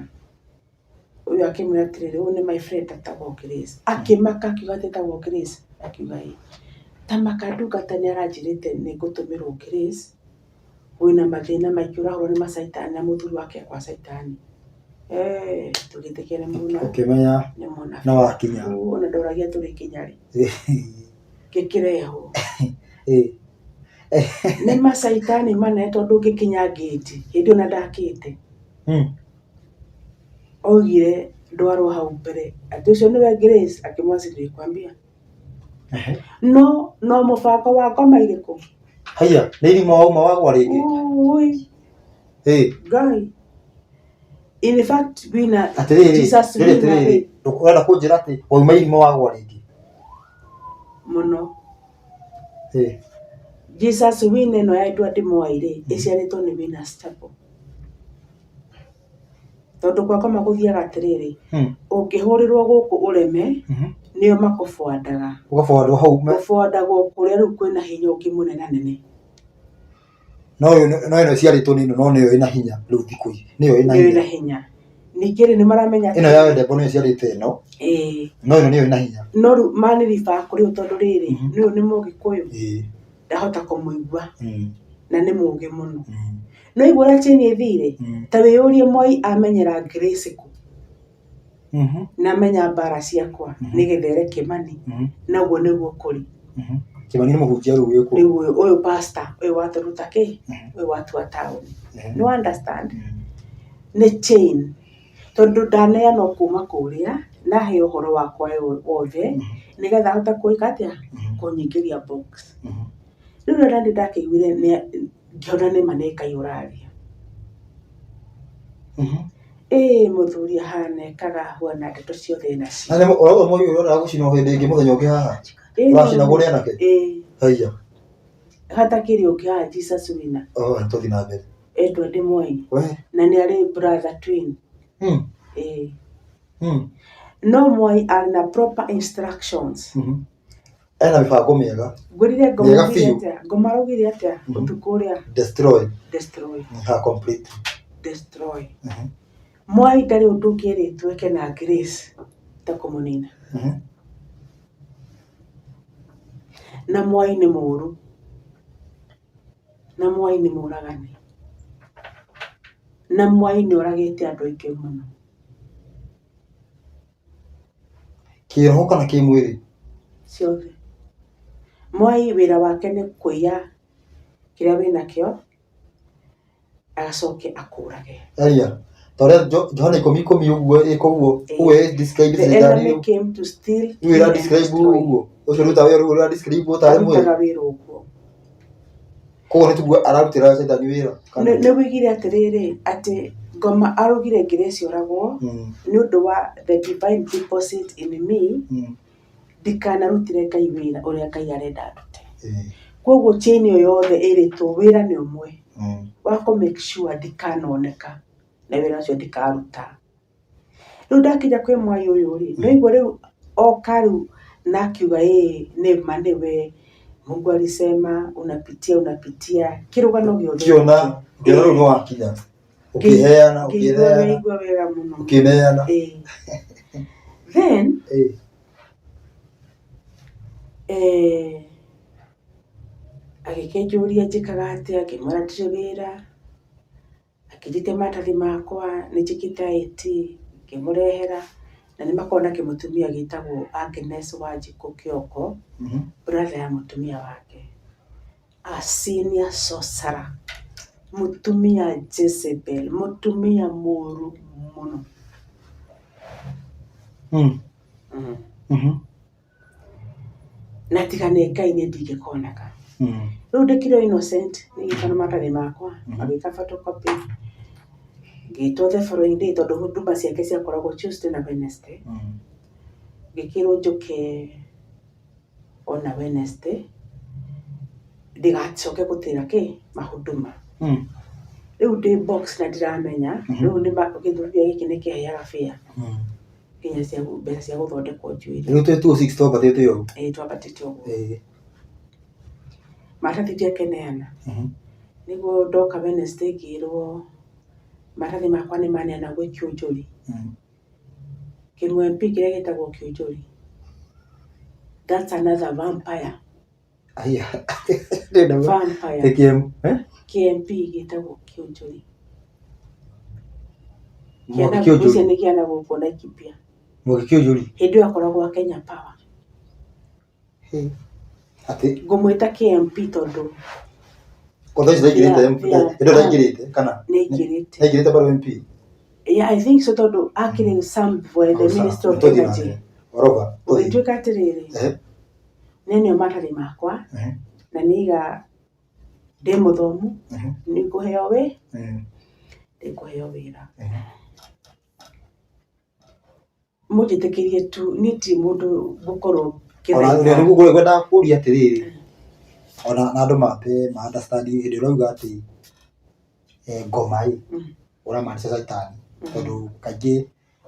Ũyũ akĩmwĩra atĩrĩrĩ, ũyũ nĩ my friend etagwo Grace. Akĩmaka akiuga atĩ etagwo Grace, akiuga ĩĩ. Ta maka ndungata nĩ aranjĩrĩte nĩ ngũtũmĩrwo Grace, wĩna mathĩna maingĩ ũrahũrwo nĩ macaitani na mũthuri wake e kwa caitani. Tũgĩtĩkia nĩ mũnabii. Ũkĩmenya Nĩ mũnabii. nĩ wakinya. Ona ndoragia tũrĩkinya rĩ. Ngĩkĩrehwo. Nĩ macaitani manene tondũ ngĩkinya ngĩti, hĩndĩ ĩyo ona ndakĩte. Augire ndwarwo hau mbere atĩ ũcio nĩwe Grace, akĩmwĩra si nilikwambia. No no mũbango wa ngoma irĩkũ? Haiya, nĩ irima wauma wagwa rĩngĩ? Ũi. Ngai. In fact wĩna Atĩrĩrĩ, Jesus rĩrĩ wĩna atĩrĩrĩ, ũrenda kũnjĩra atĩ wauma irima wagwa rĩngĩ? Mũno. Jesus Winner ĩno ya Edward Mwai rĩ, ĩciarĩtwo nĩ Winners Chapel. Tondũ kwa ngoma gũthiaga atĩrĩrĩ, Mm. ũngĩhũrĩrwo gũkũ ũreme, nĩo makũbwandaga. Ũgabwandwo hau. Ũbwandagwo kũrĩa rĩu kwĩna hinya ũngĩ mũnenanene. No ĩno ĩciarĩtwo nĩ ĩno no nĩyo ĩna hinya rĩu thikũ ici. Nĩyo ĩna Nĩyo ĩna hinya. hinya. Ningĩ rĩ, nĩ maramenya Ĩno ya Wendembo nĩyo ĩciarĩte ĩno. Ĩĩ. No ĩno nĩyo ĩna hinya. No rĩu manĩriba kũrĩ ũ tondũ rĩrĩ, nĩ ũyũ nĩ mũgĩkũyũ, Ĩĩ. ndahota kũmũigua na nĩ mũgĩ mũno. Nĩ waigua ũrĩa chain ĩthire? Ta wĩyũrie Moi amenyera Grace kũ? Na amenya mbara ciakwa nĩgetha ere Kĩmani. Na ũguo nĩguo kũrĩ. Kĩmani nĩ mũhunjia rĩu wĩ kũu. Rĩu ũyũ ũyũ pastor ũyũ watũruta kĩ? Ũyũ watua taũni. Nĩ wa understand? Nĩ chain. Tondũ ndaneanwo kuma kũrĩa, naheo ũhoro wakwa wothe, nĩgetha ahote gwĩka atĩa? Kũnyingĩria box. Rĩu rĩrĩa nani ndakĩiguire ngĩona nĩma nĩ Ngai ũraria. Ĩĩ mũthuri ahana ekaga ahuana ndeto ciothe enacio. Na nĩ ũrauga mũriũ ũrĩa ũragũcina hĩndĩ ĩngĩ mũthenya ũngĩ haha? Ũracinagwo nĩ anake? Ĩĩ. Haiya. Hatakĩrĩ ũngĩ haha Jesus Winner. Oh, tũthiĩ na mbere. Edward Moi. We. Na nĩ arĩ brother twin. Ĩĩ. No Moi arĩ na proper instructions. Ena mĩbango mĩega. Ngwĩrire ngoma Mĩega augire biũ. atĩa? Ngoma araugire atĩa ũtukũ ũrĩa? Destroy. Destroy. Ha complete. Destroy. Mwai ndarĩ ũndũ ũngĩ erĩtwo eke na Grace ta kũmũnina. Na Mwai nĩ mũũru. Na Mwai nĩ mũragani. Na Mwai nĩ oragĩte andũ aingĩ mũno. Kĩroho kana kĩmwĩrĩ? Ciothe. Mwai wĩra wake nĩ kũiya kĩrĩa wĩnakĩo, agacoke akũrage. Aya, ta ũrĩa Johana ikũmi ikũmi ũguo ĩka ũguo, ũguo ĩ describe The Shaitani enemy rĩu. came to steal, Rĩu kill ĩra and describe destroy. ũguo. Ũcio rĩu ta wĩra rĩu ũra describe tarĩ mwĩrĩ. Arutaga wĩra ũguo. Koguo nĩ tugue ararutĩra Shaitani wĩra. kana? Nĩ wĩigire atĩrĩrĩ, atĩ ngoma araugire Grace oragwo nĩ ũndũ wa the divine deposit in me, ndikanarutĩre Ngai wĩra ũrĩa Ngai arenda ndute. Koguo chain ĩyo yothe ĩrĩtwo wĩra nĩ ũmwe, wa kũ make sure ndikanoneka na wĩra ũcio ndikaruta. Rĩu ndakinya kwĩ mwai ũyũ rĩ, nĩwaigua rĩu oka rĩu na akiuga ĩĩ nĩma nĩwe, Mungu alisema unapitia unapitia, kĩrũgano gĩothe. Ngĩona ngĩona rĩu nĩwakinya ũkĩheana Ngĩigua ũkĩneana ngĩigua wega mũno. Ũkĩneana. Ĩĩ. Then agĩkĩnjũria njĩkaga atĩa, ngĩmwĩra ndirĩ wĩra. Akĩnjĩtia maratathi makwa nĩ njĩkĩte IT, ngĩmũrehera, na nĩ makoragwo na kĩmũtumia gĩtagwo Agnes Wanjikũ Kĩoko, brother ya mũtumia wake. A senior sorcerer, mũtumia Jezebel, mũtumia mũru mũno. Na tiga nĩ Ngai niĩ ndingĩkoneka. Rĩu ndĩkĩrĩ o innocent nĩ na maratathi makwa, magĩka photocopy, ngĩtwo the following day tondũ huduma ciake ciakoragwo Tuesday na Wednesday. Ngĩkĩrwo njũke ona Wednesday, ndigacoke gũtĩra kĩ, mahuduma. Rĩu ndĩ box na ndiramenya, rĩu gĩthũri gĩkĩ nĩ kĩheaga fare. Nginya cia mbeca cia gũthondekwo njuĩrĩ. Rĩu twĩ 206 twambatĩte ũguo. Ĩĩ twambatĩte ũguo. Maratathi ndiakĩneana. Nĩguo ndoka Wednesday ngĩrwo maratathi makwa nĩ maneana gwĩ Kĩũnjũri. Kĩmũ MP kĩrĩa gĩtagwo Kĩũnjũri. That's another vampire. Aya. Vampire. KM, eh? KMP gĩtagwo Kĩũnjũri. Mwangi Kĩana Kĩũnjũri. ũcio nĩ kĩana gũkũ Laikipia. Mwangi Kĩũnjũri. Hĩndĩ ĩyo akoragwo a Kenya Power. Atĩ Ngũmwĩta KMP tondũ ko thaa ici ndaingĩrĩte Yeah, MP, yeah. hĩndĩ ĩyo ndaingĩrĩte kana nĩ aingĩrĩte. ndaingĩrĩte bado MP. Yeah, I think so tondũ akĩrĩ Sam for the Minister of Tũthiĩ na Energy. mbere. Orova. Tũthiĩ. Gũgĩtuĩka atĩrĩrĩ, nĩ maratathi makwa na nĩiga ndĩ mũthomu, nĩ ngũheo wĩ, nĩ ngũheo wĩra. Mũnjĩtĩkĩrie tu, niĩ ndirĩ mũndũ ngũkorwo Ona ngĩthaitha. nĩguo ngwendaga kũria atĩrĩrĩ, ona na andũ mambe ma understand hĩndĩ ĩrĩa ũrauga atĩ ngoma ĩ, ũramaanisha caitani. Tondũ kaingĩ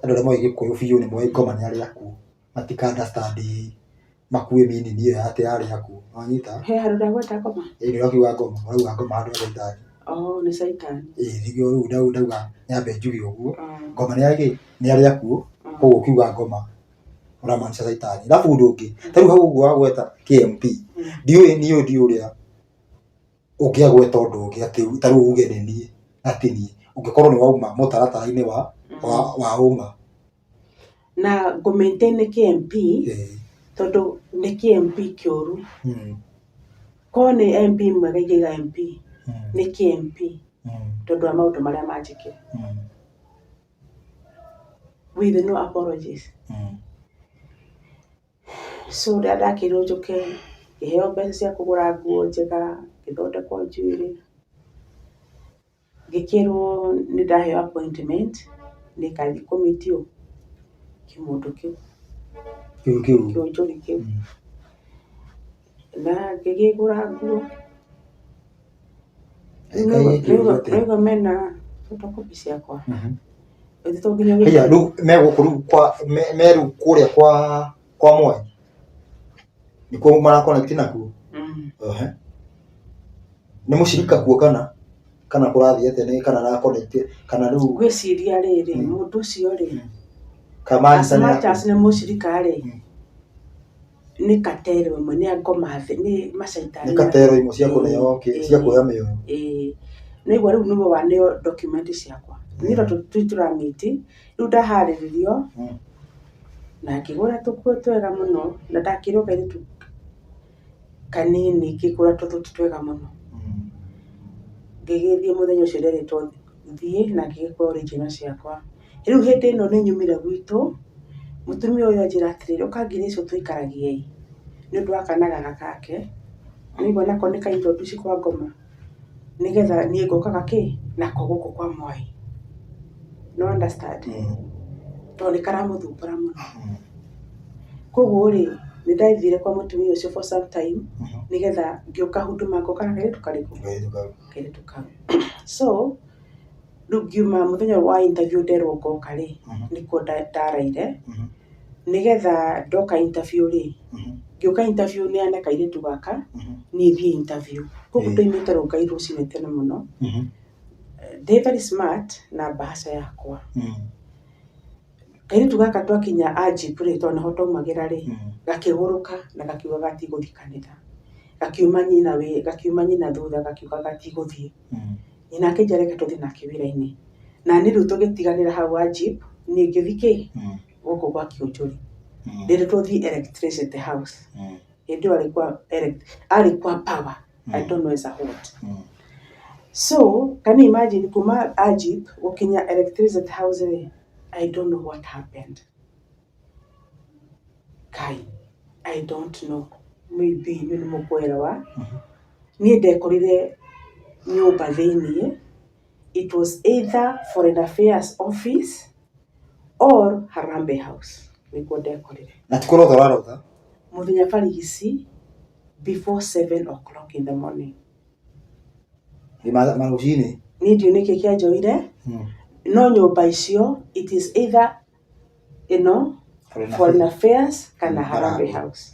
andũ arĩa moĩ Gĩkũyũ biũ nĩ moĩ ngoma nĩ arĩa akuũ. Matika understand makue meaning ĩyo ya atĩ ya arĩa akuũ. Nĩwanyita? He handũ ndagweta ngoma? Ĩĩ nĩ ũrakiuga ngoma, ũrauga ngoma handũ ha caitani. Oh, nĩ caitani. Ĩĩ nĩkĩo rĩu ndauga nyambe njuge ũguo. Ngoma nĩ ya kĩ? Nĩ arĩa akuũ, koguo ũkiuga ngoma ũramaanisha caitani. Alafu ũndũ ũngĩ, ta rĩu hau ũguo wagweta KMP, ndiũĩ niĩ ndiũĩ ũrĩa ũngĩagweta ũndũ ũngĩ atĩ ta rĩu uge nĩ niĩ na ti niĩ, ũngĩkorwo nĩ wauma mũtaratara-inĩ wa ũma. Na ngũ maintain nĩ KMP tondũ nĩ KMP kĩũru. Korwo nĩ MP mwega ingĩiga MP, nĩ KMP tondũ wa maũndũ marĩa manjĩkire. With no apologies. So rĩrĩa ndakĩrirwo njũke, ngĩheo mbeca cia kũgũra nguo njega, ngĩthondekwo njuĩrĩ, ngĩkĩrwo nĩ ndaheo appointment nĩ ngathiĩ kũ meet ũ? Kĩmũndũ kĩu, kĩonjori kĩu. Na ngĩkĩgũra nguo. Nĩũraigua mena photocopy ciakwa? Githĩ to nginya Haya rĩu me gũkũ rĩu kwa me rĩu kũrĩa kwa Mwai? Nĩkuo mara connect nakuo? Ehe. Nĩ mũcirika kuo kana kana kũrathiĩ atĩa nĩ kana ara connect kana rĩu Ngwĩciria rĩrĩ, mũndũ ũcio rĩ, kana as much as nĩ mũcirika rĩ, nĩ katero ĩmwe nĩ ngoma thĩ nĩ macaitani Nĩ katero imwe cia kũneo cia kuoya mĩoyo. Ĩĩ nĩguo rĩu nĩwe waneo document ciakwa niĩ no tũramit rĩu ndaharĩrĩrio na ngĩgũra tũkuo twega mũno na ndakĩrwo kairĩtu kanini ngĩgũra tũthuti twega mũno. Ngĩgĩthiĩ mũthenya ũcio nderĩtwo thiĩ na ngĩgĩkua original ciakwa. Rĩu hĩndĩ ĩno nĩ nyumire gwitũ, mũtumia ũyũ anjĩra atĩrĩrĩ, ũka nginya icio tũikaragie ĩ, nĩ ũndũ wa kana gaka gake, nĩwaigua nako nĩ ka introduce kwa ngoma, nĩgetha niĩ ngokaga kĩ, nako gũkũ kwa Mwai. Nĩ wa understand? Tondũ nĩ karamũthumbũra mũno. Koguo rĩ, nĩ ndathire kwa mũtumia ũcio for some time, nĩgetha ngĩũka Huduma ngoka na kairĩtu karĩkũ? Kairĩtu kau. So, rĩu ngiuma mũthenya wa interview nderwo ngoka rĩ, nĩkuo ndaraire, nĩgetha ndoka interview rĩ, ngĩũka interview neane kairĩtu gaka, niĩ thiĩ interview. Koguo ndoimĩte Rongai rũcinĩ tene mũno, ndĩ very smart na bahasha yakwa. Kairĩtu gaka twakinya Agip rĩ, tondũ nĩho twaumagĩra rĩ, gakĩgũrũka na gakiuga gatigũthiĩ kanitha. Gakiuma nyina wĩ, gakiuma nyina thutha gakiuga gatigũthiĩ. Nyina akĩnjĩra reke tũthiĩ nake wĩra-inĩ. Na niĩ rĩu tũgĩtiganĩra hau Agip, niĩ ngĩthiĩ kĩ? Gũkũ gwa Kĩũnjũri. Ndĩrĩtwo thiĩ Electricity House. Hĩndĩ ĩyo arĩ kwa arĩ kwa Power. I don't know as a what. So, can you imagine kuma Agip gũkinya Electricity House rĩ, I don't know what happened. Kai, I don't know. Maybe inyuĩ nĩ mũkũerewa. Niĩ ndekorire nyũmba thĩiniĩ, it was either Foreign Affairs office or Harambee House, nĩkuo ndekorire. Na ti kũrota ũrarota? Mũthenya barigici before 7 o'clock in the morning. Marũcinĩ? Niĩ ndiũĩ nĩkĩ kĩanjoire, no nyũmba icio it is either ĩno Foreign Affairs kana Harambee House.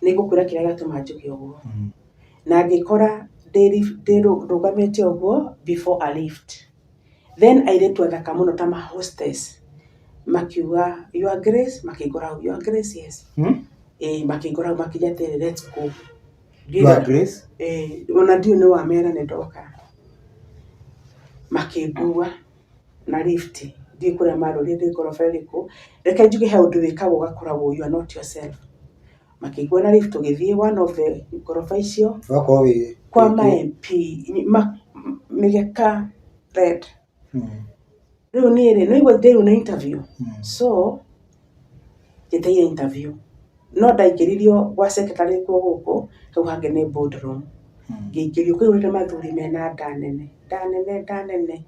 Nĩ ngũkwĩra kĩrĩa gĩatũma njuge ũguo. Na ngĩkora ndũgamĩte ũguo before a lift. Then airĩtu athaka mũno ta ma hostess makiuga, "Your Grace," makĩngora hau, "Your Grace, yes." Ĩĩ makĩngora hau makiuga atĩrĩrĩ, "Let's go." Your Grace? Ĩĩ ona ndiũĩ nĩ wamera nĩ ndoka. Makĩngua na lift ndiũĩ kũrĩa marorire ndĩ ngoroba ĩrĩkũ. Reke njuge he ũndũ wĩkagwo ũgakoragwo you are not yourself. Makĩngua na lift tũgĩthiĩ one of the ngoroba icio Ũgakorwo wĩ kwa ma MP mĩgeka red. Rĩu niĩ rĩ, nĩwaigua ndĩrĩu nĩ interview, so njetereire interview. No ndaingĩririo gwa secretary kuo gũkũ, hau hangĩ nĩ board room. Ngĩingĩrio kũihũrĩte mathuri mena nda nene, nda nene, nda nene.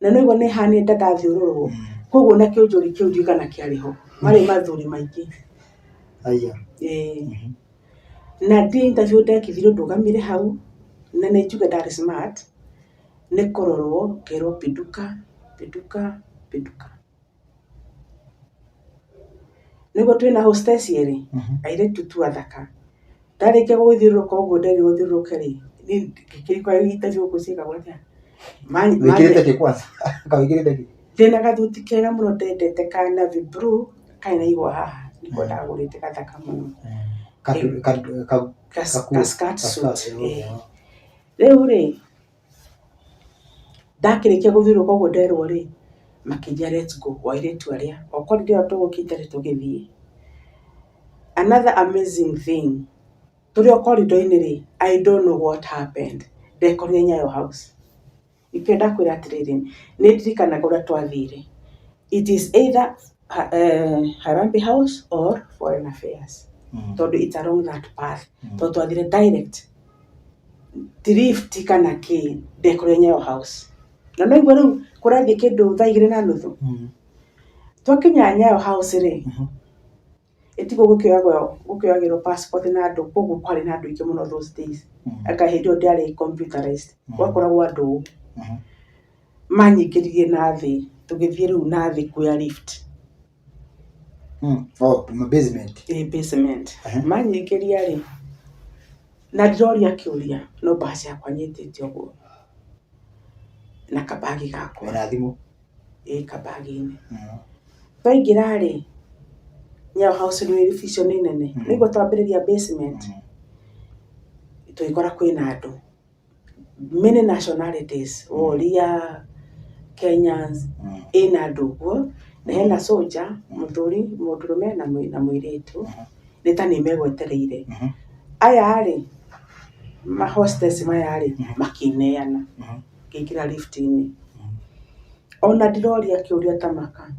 Na nĩwaigua nĩ haniĩ nda ndathiũrũrwo, koguo ona kĩũnjũri kĩu ndiũĩ kana kĩarĩ ho, marĩ mathuri maingĩ. Aya. Ĩĩ. Na ndi interview ndekithirio ndũgamire hau, na nĩ njuge ndarĩ smart, nĩ kũrorwo ngerwo pinduka. Pinduka, pinduka. Nĩguo twĩna hostess erĩ, airĩtu tu athaka. Ndarĩkia gũgĩthiũrũrũka ũguo nderirwo thiũrũrũke rĩ, niĩ ngĩkĩrigwo interview gũkũ ciĩkagwo atĩa. Wĩkĩrĩte kĩ kwanza? Wĩkĩrĩte kĩ? Ndĩna gathuti kega mũno ndendete ka navy blue karĩ na igwa haha, nĩko ndagũrĩte gathaka mũno. Ka skirt suit. Rĩu rĩ, Ndakĩrĩkia gũthiũrũrũka ũguo nderwo rĩ, makĩnjĩra let's go, o airĩtu arĩa, o corridor ĩyo tũgũkĩte rĩ tũgĩthiĩ. Another amazing thing, tũrĩ o corridor -inĩ rĩ, I don't know what happened, ndekorire Nyayo House. Nĩkĩo ndakwĩra atĩrĩrĩ, nĩ ndirikanaga ũrĩa twathire. It is either Harambee House or Foreign Affairs, tondũ it's along that path, tondũ twathire direct. Ti lift kana kĩ, ndekorire Nyayo House. Na no igua rĩu kũrathiĩ kĩndũ thaa igĩrĩ na nuthu. Twakinya Nyayo House rĩ, ĩtiguo gũkĩoyagĩrwo passport na andũ koguo kwarĩ na andũ aingĩ mũno those days. Anga hĩndĩ ĩyo ndĩarĩ computerized, gwakoragwo andũ ũũ. Manyingĩririe nathĩ, tũgĩthiĩ rĩu nathĩ kuoya lift. Oh, basement. Ĩ basement. Manyingĩria rĩ, na ndĩroria kĩũria no mbaca yakwa nyitĩte ũguo na kabagi gakwa. Wĩna thimũ? Ĩ kabagi-inĩ. Twaingĩra rĩ, Nyayo House nĩ ũĩ icio nĩ nene, nĩguo twambĩrĩria basement, tũgĩkora kwĩna andũ. Many nationalities, woria Kenyans, ĩna andũ ũguo, na hena soldier, mũthuri, mũndũrũme na mũirĩtu, nĩ ta niĩ megwetereire. Aya rĩ, ma hostess maya rĩ, makĩneana, ngĩingĩra lift -inĩ. Ona ndiroria kĩũria ta maka,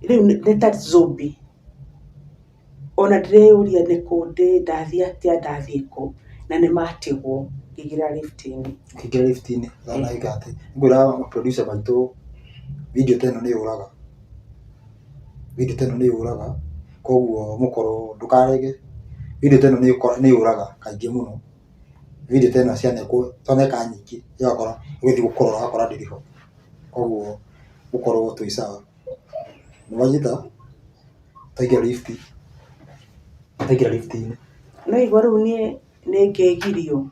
rĩu nĩ ta zombie. Ona ndĩreyũria nĩkũ ndĩ, ndathiĩ atĩa, ndathiĩ kũ, na nĩ matigwo ngĩingĩra lift-inĩ. Ũkĩingĩra lift-inĩ ũrona atĩ, ngwĩra producer maitũ video ta ĩno nĩ yũraga, video ta ĩno nĩ yũraga, koguo mũkorwo ndũkarege, video ta ĩno nĩ yũraga kaingĩ mũno, video ta ĩno cianekwo, twaneka nyingĩ ũgakora ũgĩthiĩ kũrora ũgakora ndĩrĩ ho, koguo gũkorwo twĩ sawa. Nĩwanyita? Twaingĩra lift, twaingĩra lift -inĩ. No igua rĩu niĩ nĩ ngĩgirio,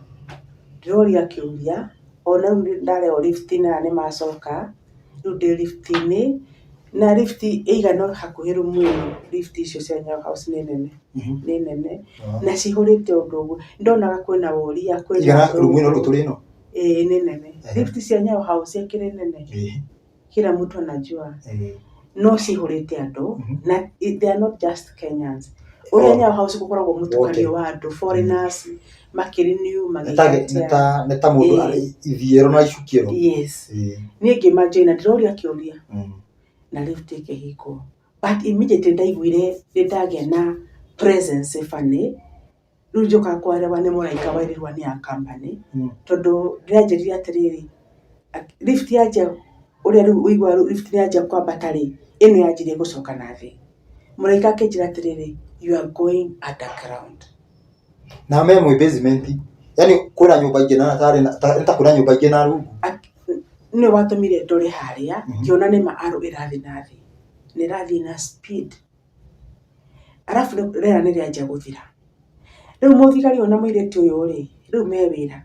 ndĩroria kĩũria, ona rĩu ndarehwo lift na aya nĩ macoka, rĩu ndĩ lift -inĩ, na lift ĩigana hakuhĩ rumu ĩno, lift icio cia Nyayo House nĩ nene, nĩ nene, na cihũrĩte ũndũ ũguo, ndonaga kwĩna woria, kwĩna Ĩigana rumu ĩno rĩu tũrĩ ĩno? Ĩĩ nĩ nene. Lift cia Nyayo House ikĩrĩ nene. Kila mtu anajua no cihũrĩte andũ na they are not just Kenyans. Ũrĩa Nyayo House gũkoragwo mũtukanio wa andũ foreigners makĩrenew magĩka Nĩ ta mũndũ arĩ ithiĩro na icukĩro. Yes. Niĩ ngĩmajoin na ndĩroria kĩũria na lift ĩkĩhingwo. But immediately ndaiguire nĩ ndagĩa na presence funny Rĩu njũkaga kũarewa nĩ mũraika werirwo nĩ a company, tondũ ndĩranjĩrire atĩrĩrĩ, lift yanjia ũrĩa rĩu ũiguaga lift nĩ yanjia kwambata rĩ, ĩno yanjirie gũcoka na thĩ. Mũraika akĩnjĩra atĩrĩrĩ, you are going underground. Na me mwĩ basement, yaani kwĩna nyũmba ingĩ na tarĩ nĩ ta kwĩna nyũmba ingĩ na rungu. Nĩwe watũmire ndore harĩa, ngĩona nĩma arrow ĩrathiĩ na thĩ, na ĩrathiĩ na speed. Arabu rĩera nĩ rĩanjia gũthira. Rĩu mũthigari ũyũ na mũirĩtu ũyũ rĩ, rĩu me wĩra,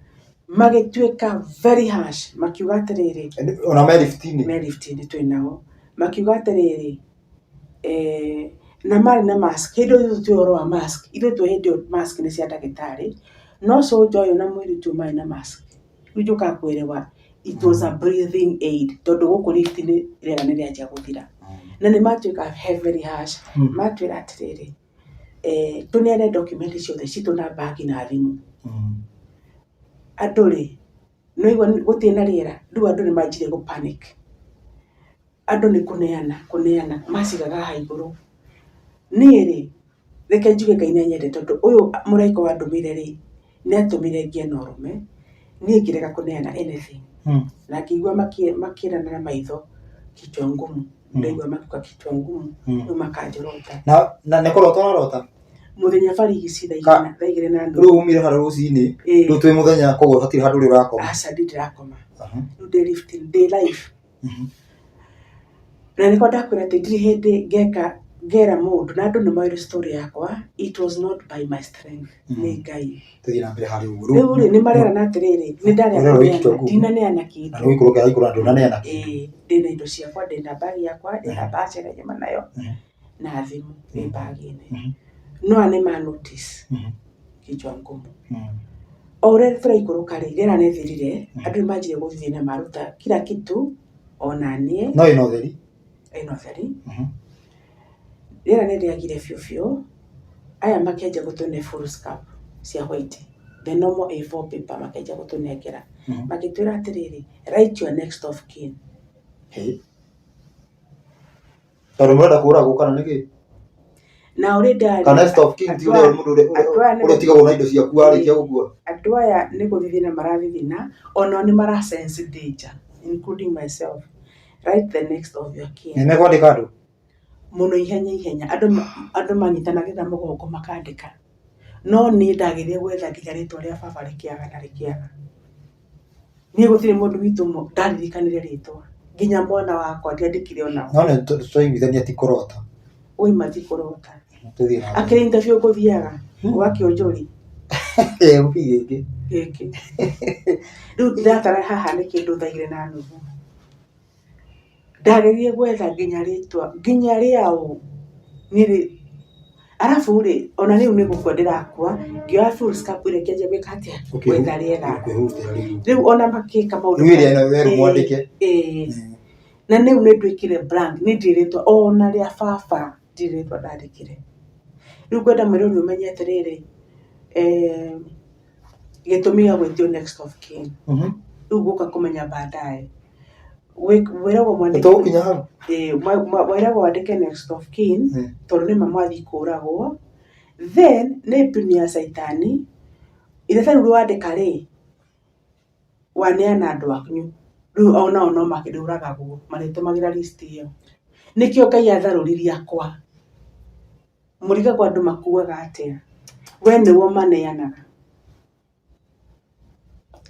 magĩtuĩka very harsh, makiuga atĩrĩrĩ, Ona me lift-inĩ? Me lift-inĩ twĩ nao, makiuga atĩrĩrĩ, na marĩ na mask, hĩndĩ ĩyo ithuĩ tũtiũĩ ũhoro wa mask, ithuĩ tũĩ hĩndĩ ĩyo mask nĩ cia ndagĩtarĩ, no soldier ũyũ na mũirĩtu ũyũ marĩ na mask. Rĩu njũkaga kũerewa it was a breathing aid tondũ gũkũ lift -inĩ rĩera nĩ rĩanjia gũthira. Na nĩ matuĩka very harsh, matwĩra atĩrĩrĩ, tũneane document ciothe citũ na bag na thimũ. Andũ rĩ, nĩ waigua gũtirĩ na rĩera, rĩu andũ nĩ manjirie gũ panic. Andũ nĩ kũneana kũneana macigaga haha igũrũ. Niĩ rĩ, reke njuge Ngai nĩ anyendete tondũ ũyũ mũraika wandũmĩire rĩ, nĩ atũmire ngĩe na ũrũme, niĩ ngĩrega kũneana anything. Na ngĩigua makĩrana na maitho kichwa ngumu, ndaigua makiuga kichwa ngumu, rĩu makanjorota. Na nĩ kũrota ũrarota? Mũthenya barigici thaa Ka- 2 na Rĩu nuthu. umire harĩa rũcinĩ, Ĩĩ. rĩu twĩ mũthenya koguo hatirĩ handũ rĩu ũrakoma. Aca ndirĩ ndĩrakoma. Aha. Rĩu ndĩ lift ndĩ live. Na nĩkĩo ndakwĩra atĩ ndirĩ hĩndĩ ngeka ngera mũndũ na andũ nĩ moĩ story yakwa, it was not by my strength, nĩ Ngai. Tũthiĩ na mbere harĩa ũguo. Rĩu rĩ, nĩ marerana atĩrĩrĩ, nĩ ndarĩa Ũrerwo kũneana, wĩkĩte ũguo. ndinaneana Na kĩndũ. nĩ gũikũrũka ĩraikũrũka ndũnaneana kĩndũ. Ĩĩ, ndĩna indo ciakwa, ndĩna bag yakwa, ndĩna mbaca ĩrĩa nyuma nayo, na thimũ ĩ bag-inĩ. No aya nĩ ma notice kichwa ngumu. O ũrĩa tũraikũrũka rĩ, rĩera nĩ rĩthirire, andũ nĩ manjirie gũthiĩ na maruta kila kitu ona niĩ. No ĩna ũtheri? Ĩna ũtheri. Rĩera nĩ rĩagire biũ biũ, aya makĩanjia gũtũne foolscap cia white, the normal A4 paper makĩanjia gũtũnengera. Magĩtwĩra atĩrĩrĩ, write your next of kin. Tondũ mũrenda kũragwo kana nĩkĩ? Na already arĩ Kana next of kin ti ũrĩa mũndũ ũrĩa andũ aya nĩ ũrĩa ũtigagwo na indo ciaku warĩkia gũkua. Andũ aya nĩ gũthithina marathithina, onao nĩ mara sense danger, including myself. Write the next of your kin. Nĩ mekwandĩka andũ? Mũno ihenya ihenya. Andũ andũ manyitanagĩra mũgongo makandĩka. No niĩ ndagĩthiĩ gwetha nginya rĩtwa rĩa baba rĩkĩaga na rĩkĩaga. Niĩ gũtirĩ mũndũ witũ ndaririkanire rĩtwa. Nginya mwana wakwa ndiandĩkire ona No nĩ twaiguithania ti kũrota. Wauma ti kũrota. Tũthiĩ na mbere. Akĩrĩ interview ngũthiaga gwa kĩũnjũri. AMP gĩkĩ. Gĩkĩ. Rĩu ndĩratara haha nĩ kĩndũ thaa igĩrĩ na nuthu. Ndageririe gwetha nginya rĩtwa, nginya rĩaũ niĩ arabu rĩ, ona rĩu nĩ gũkua ndĩrakua, ngĩoya foolscap ĩrĩa ngĩanjia gwĩka atĩa, gwetha rĩera. Kwĩhurutĩra rĩu. Rĩu ona makĩka maũndũ Rĩu ĩrĩa werwo mwandĩke. Ĩĩ. Na rĩu nĩ nduĩkire blank, niĩ ndirĩ rĩtwa ona rĩa baba ndirĩ rĩtwa ndandĩkire. Rĩu ngwenda mwĩrori ũmenye atĩrĩrĩ, gĩtũmi gĩa gwĩtio next of kin. Rĩu ngũka kũmenya baadaye. Wĩragwo mwandĩke Tũgũkinya hau. Ĩĩ, wĩragwo wandĩke next of kin tondũ nĩma mwathiĩ kũragwo. Then nĩ mbinu ya caitani, iratathi rĩu wandĩka rĩ, waneana andũ anyu, rĩu onao no marĩũragagwo, marĩtũmagĩra list ĩyo. Nĩkĩo Ngai atharũririe akwa. Mũrigagwo andũ makuaga atĩa? We nĩwe ũmaneanaga.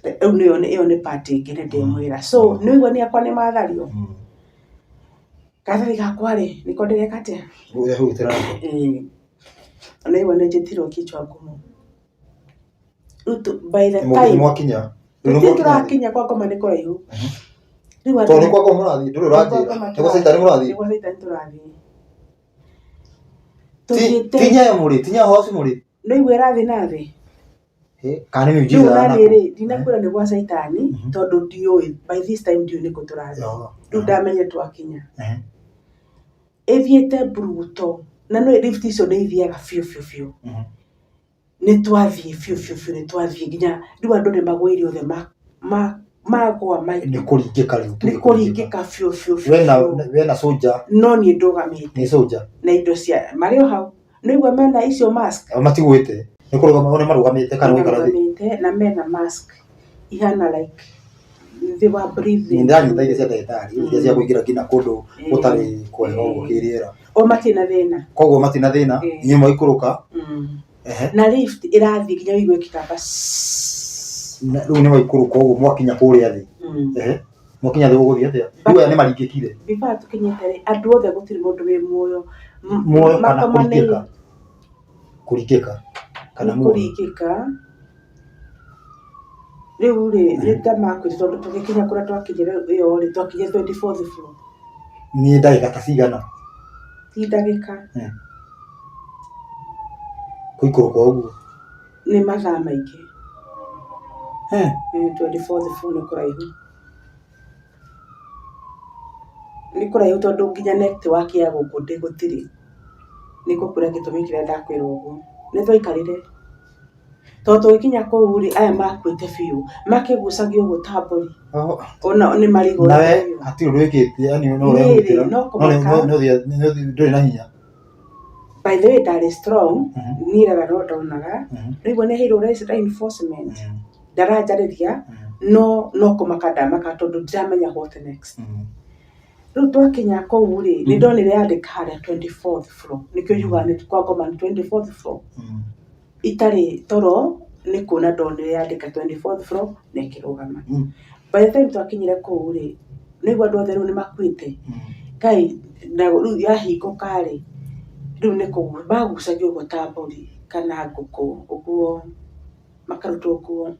Rĩu nĩyo ĩyo nĩ part ĩngĩ nĩ ndĩmwĩra. So nĩ waigua niĩ akwa nĩ mathario? Karatathi gakwa rĩ, nĩko ndĩreka atĩa? Ũrehurutĩra nako. Ĩĩ. Nĩ waigua nĩ njĩtirwo kichwa ngumu. Rĩu by the Nĩ time mwakinya. Rĩu nĩ tũtirĩ mwakinya. tũrakinya kwa ngoma nĩ kũraihu. Rĩu Tondũ nĩ kwa ngoma mũrathiĩ, ndũrĩ ũranjĩra. Nĩ gwa caitani mũrathiĩ. Nĩ gwa caitani tũrathiĩ. Ti Tũthiĩte ti Nyayo mũrĩ, ti Nyayo House mũrĩ. nĩ waigua ĩrathiĩ na thĩ? Kana nĩ Rĩu miujiza na ya niĩ rĩ, nakũ? ndinakwĩra nĩ gwa caitani tondũ ndiũĩ by this time ndiũĩ nĩkũ tũrathiĩ. Rĩu ndamenye twakinya. Ĩthiĩte mburuto na nĩũĩ lift icio nĩ ithiaga biũ biũ biũ. Nĩ twathiĩ biũ biũ biũ nĩ twathiĩ nginya rĩu andũ nĩ magũire othe magwa Nĩ kũringĩka rĩu. nĩ kũringĩka biũ biũ biũ Wena biũ. wena soldier, No niĩ ndũgamĩte nĩ soldier. na indo cia marĩ o hau. Nĩũraigua mena icio mask? Matigwĩte. Nĩ kũrũgama nĩ marũgamĩte kana gũikara thĩ. Marũgamĩte na mena mask ihana like they were breathing. Nĩ ndĩranyita iria cia ndagĩtarĩ, iria cia kũingĩra nginya kũndũ gũtarĩ kwega ũguo kĩrĩera. O matirĩ na thĩna. Koguo matirĩ na thĩna, inyuĩ mwaikũrũka. Na lift ĩrathiĩ nginya ũigue ĩkĩgamba Rĩu nĩ mwaikũrũka ũguo mwakinya kũrĩa thĩ. Mwakinya thĩ gũgũthiĩ atĩa? Rĩu aya nĩ maringĩkire. Before tũkinyĩte rĩ, andũ othe gũtirĩ mũndũ wĩ muoyo. Muoyo kana kũringĩka? Kũringĩka kana Nĩ muoyo? kũringĩka. Rĩu rĩ, nĩ ta makuire tondũ tũgĩkinya kũrĩa twakinyire ĩyo rĩ, twakinyire 24th floor. Nĩ ndagĩka ta cigana? Ti ndagĩka. Gũikũrũka ũguo? Nĩ mathaa maingĩ. 24th floor nĩ kũraihu. Nĩ kũraihu tondũ nginya network ya gũkũ gũtirĩ. Nĩ ngũkwĩra gĩtũmi kĩrĩa ndakwĩra ũguo. Nĩ twaikarire, tondũ tũgĩkinya kũu rĩ, aya makuĩte biũ, makĩgucagio ũguo ta mbũri. Ona nĩ marigũ. Nawe hatirĩ ũndũ wĩkĩte, yani no Niĩ rĩ, ũrehutĩra, no kũmaka. no ndũrĩ na hinya. By the way ndarĩ strong, niĩ rara no ndonaga. Rĩu nĩ heirwo reinforcement. Ndaranjarĩria, no no kũmaka ndamaka tondũ ndiramenya what next. Rĩu twakinya kũu rĩ, nĩ ndonire yandĩka harĩa 24th floor, nĩkĩo njugaga nĩ kwa ngoma nĩ 24th floor. Itarĩ toro nĩ kuona ndonire yandĩka 24th floor na ĩkĩrũgama. By the time twakinyire kũu rĩ, nĩguo andũ othe rĩu nĩ makuĩte. Ngai, na rĩu yahingũka rĩ, rĩu nĩ magucagio ũguo ta mbũri kana ngũkũ ũguo, makarutwo nguo.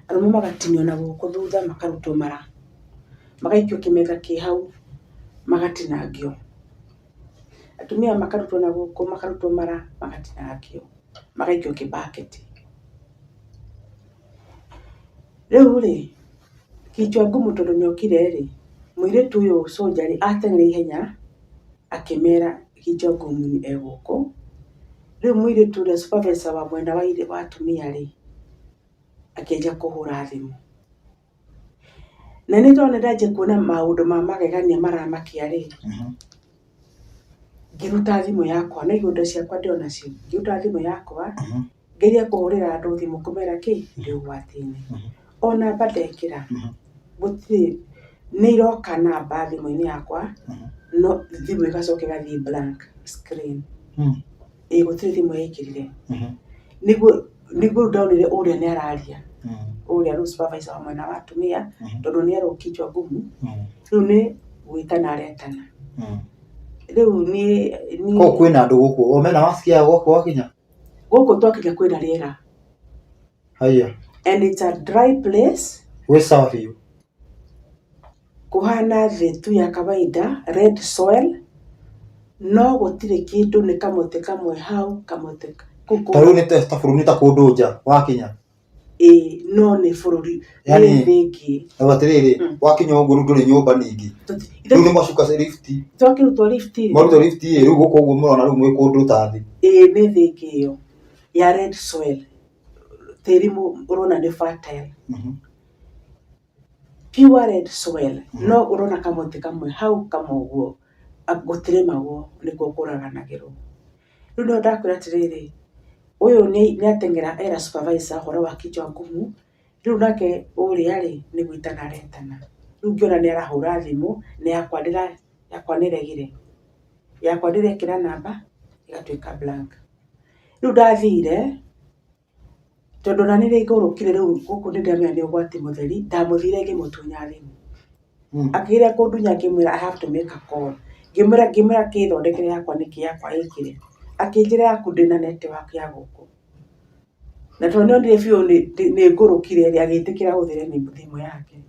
Arũme magatinio na gũkũ thutha makarutwo mara, magaikio kĩmetha kĩ hau magatinangio. Atumia makarutwo na gũkũ makarutwo mara magatinangio, magaikio kĩbaketi. Rĩu rĩ, kichwa ngumu tondũ nĩ okire rĩ, mũirĩtu ũyũ soldier rĩ, ateng'erire ihenya akĩmera kichwa ngumu e gũkũ. Rĩu mũirĩtu ũrĩa supervisor wa mwena wa atumia rĩ, akĩanjia kũhũra thimũ. Na nĩ tondũ nĩ ndanjia kuona maũndũ ma magegania maramakia rĩ, ngĩruta thimũ yakwa, no indo ciakwa ndĩ o nacio, ngĩruta thimũ yakwa, ngeria kũhũrĩra andũ thimũ kũmera kĩ, ndĩ ũgwati-inĩ. O namba ndekĩra, gũtirĩ, nĩ iroka namba thimũ-inĩ yakwa, no thimũ ĩgacoka ĩgathiĩ blank screen. Ĩĩ gũtirĩ thimũ yaingĩrire. Nĩguo nĩguo rĩu ndonire ũrĩa nĩ araria, ũrĩa rĩu supervisor wa mwena wa atumia, tondũ nĩ erwo kichwa ngumu, rĩu nĩ gwĩtana aretana. Rĩu niĩ niĩ Koguo kwĩna andũ gũkũ o mena mask ya gũkũ wakinya? Gũkũ twakinya kwĩna rĩera. Haiya. And it's a dry place. Gwĩ sawa biũ. Kũhana thĩ tu ya kawaida, red soil, no gũtirĩ kĩndũ nĩ kamũtĩ kamwe hau, kamũtĩ kũu Ta rĩu nĩ ta bũrũri nĩ ta kũndũ nja wakinya. Ĩĩ no nĩ bũrũri, nĩ thĩ ĩngĩ. Rĩu atĩrĩrĩ, wakinya ũguo rĩu ndũrĩ nyũmba ningĩ. Rĩu nĩ mwacuka lift. Twakĩrutwo lift. Mwarutwo lift ĩ, rĩu gũkũ ũguo mũrona rĩu mwĩ kũndũ ta thĩ. Ĩĩ nĩ thĩ ĩngĩ ĩyo ya red soil, tĩri ũrona nĩ fertile. Pure red soil, no ũrona kamũtĩ kamwe hau kamwe ũguo, gũtirĩmagwo nĩkuo kũraganagĩrwo. Rĩu nĩho ndakwĩra atĩrĩrĩ, ũyũ nĩ ateng'era era supervisor ũhoro wa kichwa ngumu, rĩu nake ũrĩa rĩ, nĩ gwĩtana aretana. Rĩu ngĩona nĩ arahũra thimũ, na yakwa yakwa nĩ ĩregire, yakwa ndĩrekĩra namba ĩgatuĩka blank. Rĩu ndathire Tondũ ona nĩ ngũrũkire rĩu gũkũ nĩ ndĩramenya nĩ ũgwati mũtheri, ndamũthire ngĩmũtunya thimũ. Akĩgeria kũndunya ngĩmwĩra I have to make a call. Ngĩmwĩra ngĩmwĩra kĩthondekere yakwa nĩkĩ yakwa ĩkĩre. Akĩnjĩra yaku ndĩna network ya gũkũ. Na tondũ nĩ onire biũ nĩ ngũrũkire rĩ, agĩtĩkĩra hũthĩre thimũ yake.